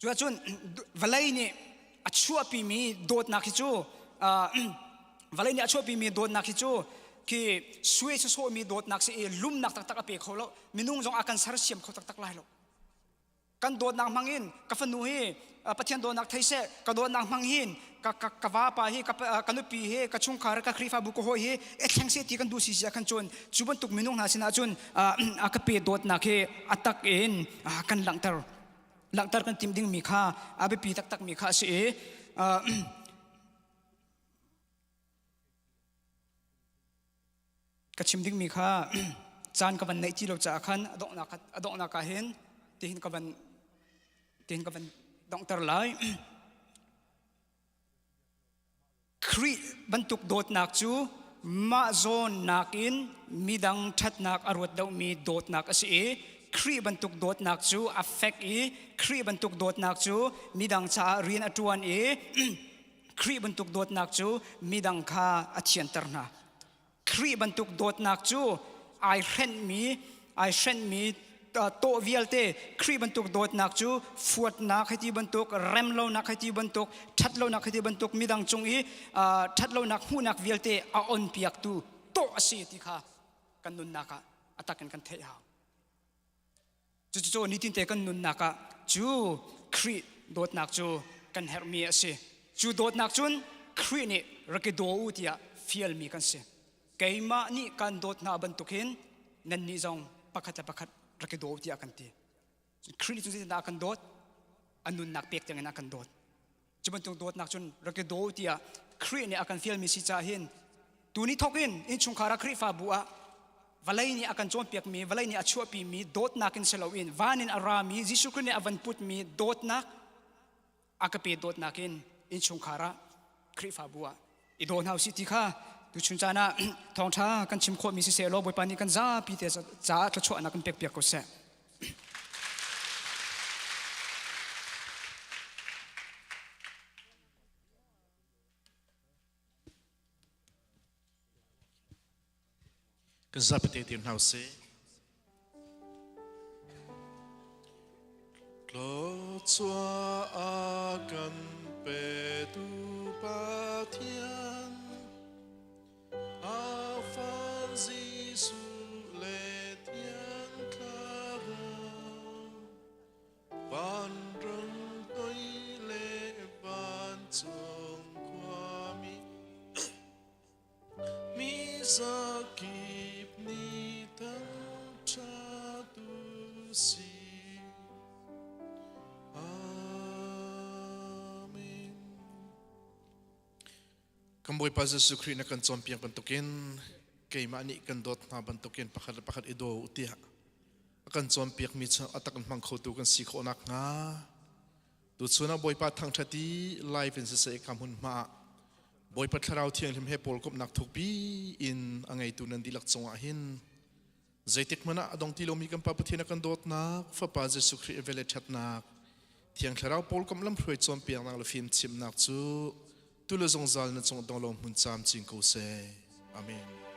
Cuahcun vawlei nih a chuahpimi dawtnak hi cu vawlei nih a chuahpimi dawtnak hi cu khi sui sawsawhmi dawtnak si i lumnak taktak a pe kho lo minung zong a kan sersiam kho taktak lai lo kan dawtnak hmang in ka fanu hi Pathian dawtnak thei seh ka dawtnak hmang hin ka ka ka vapa hi ka ka nupi hi ka chungkhar ka Khrihfabu ka hawi hi e thleng seh ti kan duh si si ah khan cun cu bantuk minung hna sinah cun a ka pe dawtnak hi a tak in kan langhter langhter kan timh dingmi kha a biapi taktakmi kha a si i ka chim dingmi kha caan ka van neih ti lo caah khan a donghnak a donghnak ah hin tihin ka van tihin ka van donghter lai. Khrih bantuk dawtnak cu mah zawn nakin midang ṭhatnak a ruat deuhmi dawtnak a si i Khrih bantuk dawtnak cu a fek i Khrih bantuk dawtnak cu midang caah rian a ṭuan i Khrih bantuk dawtnak cu midang kha a thianter hna. Khrih bantuk dawtnak cu ai hrenhmi ai hrenhmi tawh vialte Khrih bantuk dawtnak cu fuatnak hei ti bantuk remlonak hei ti bantuk ṭhatlonak hei ti bantuk midang cung i ṭhatlonak hmuhnak vialte a onpiaktu tawh a si ti kha kan nunnak ah a tak in kan theih hau. Cucu nitinte kan nunnak ah cu Khrih dawtnak cu kan herhmi a si. Cu dawtnak cun Khrih nih rak i daw u tiah fialmi kan si. Keimah nih kan dawt hna bantuk hin nannih zong pakhat le pakhat rak i daw u tiah kan ti. Khrih nih cun zeitindah a kan dawt? A nunnak pek tiangin a kan dawt. Cu bantuk dawtnak cun rak i daw tiah Khrih nih a kan fialmi si caah hin tuni thawk in innchungkhar ah Khrihfabu ah vawlei nih a kan cawnpiakmi vawlei nih a chuahpimi dawtnak in si loin van in a rami Jesuh Khrih nih a van putmi dawtnak a ka pe dawtnak in innchungkhar ah Khrihfabu ah i daw hna usih ti kha tuchun caan ah thawngṭha kan chim khawhmi siseh law Bawipa nih kan zapi te caah thluachuahnak kan pekpiak ko seh. Kan zapite dir hna usih. Thluachuah a kan petu Pathian a Fa Jesuh le Thiang Thlarau vanrang toi le vancung khuami mi zakip nih thangṭhat u. si. Amen. Kan Bawipa Jesuh Khrih na kan cawnpiak bantukin keimah nih kan dawt hna bantukin pakhat le pakhat i daw u tiah a kan cawnpiakmi cu a tak in hmang khotu kan si khawh nakhnga tuchun ah Bawipa thangṭhat i live in siseh ka hmun hma ah Bawipa Thlarau Thianghlim he pawl komhnak thukpi in a ngeitu nan dihlak cungah hin zeitik hmanh ah a dong ti lomi kan Pa Pathian a kan dawtnak Fapa Jesuh Khrih vel le ṭhatnak Thiang Thlarau pawl komh lamhruai cawnpiaknak le fimchimnak cu tu le zungzal na cung dong lo hmun camcin ko seh. Amen.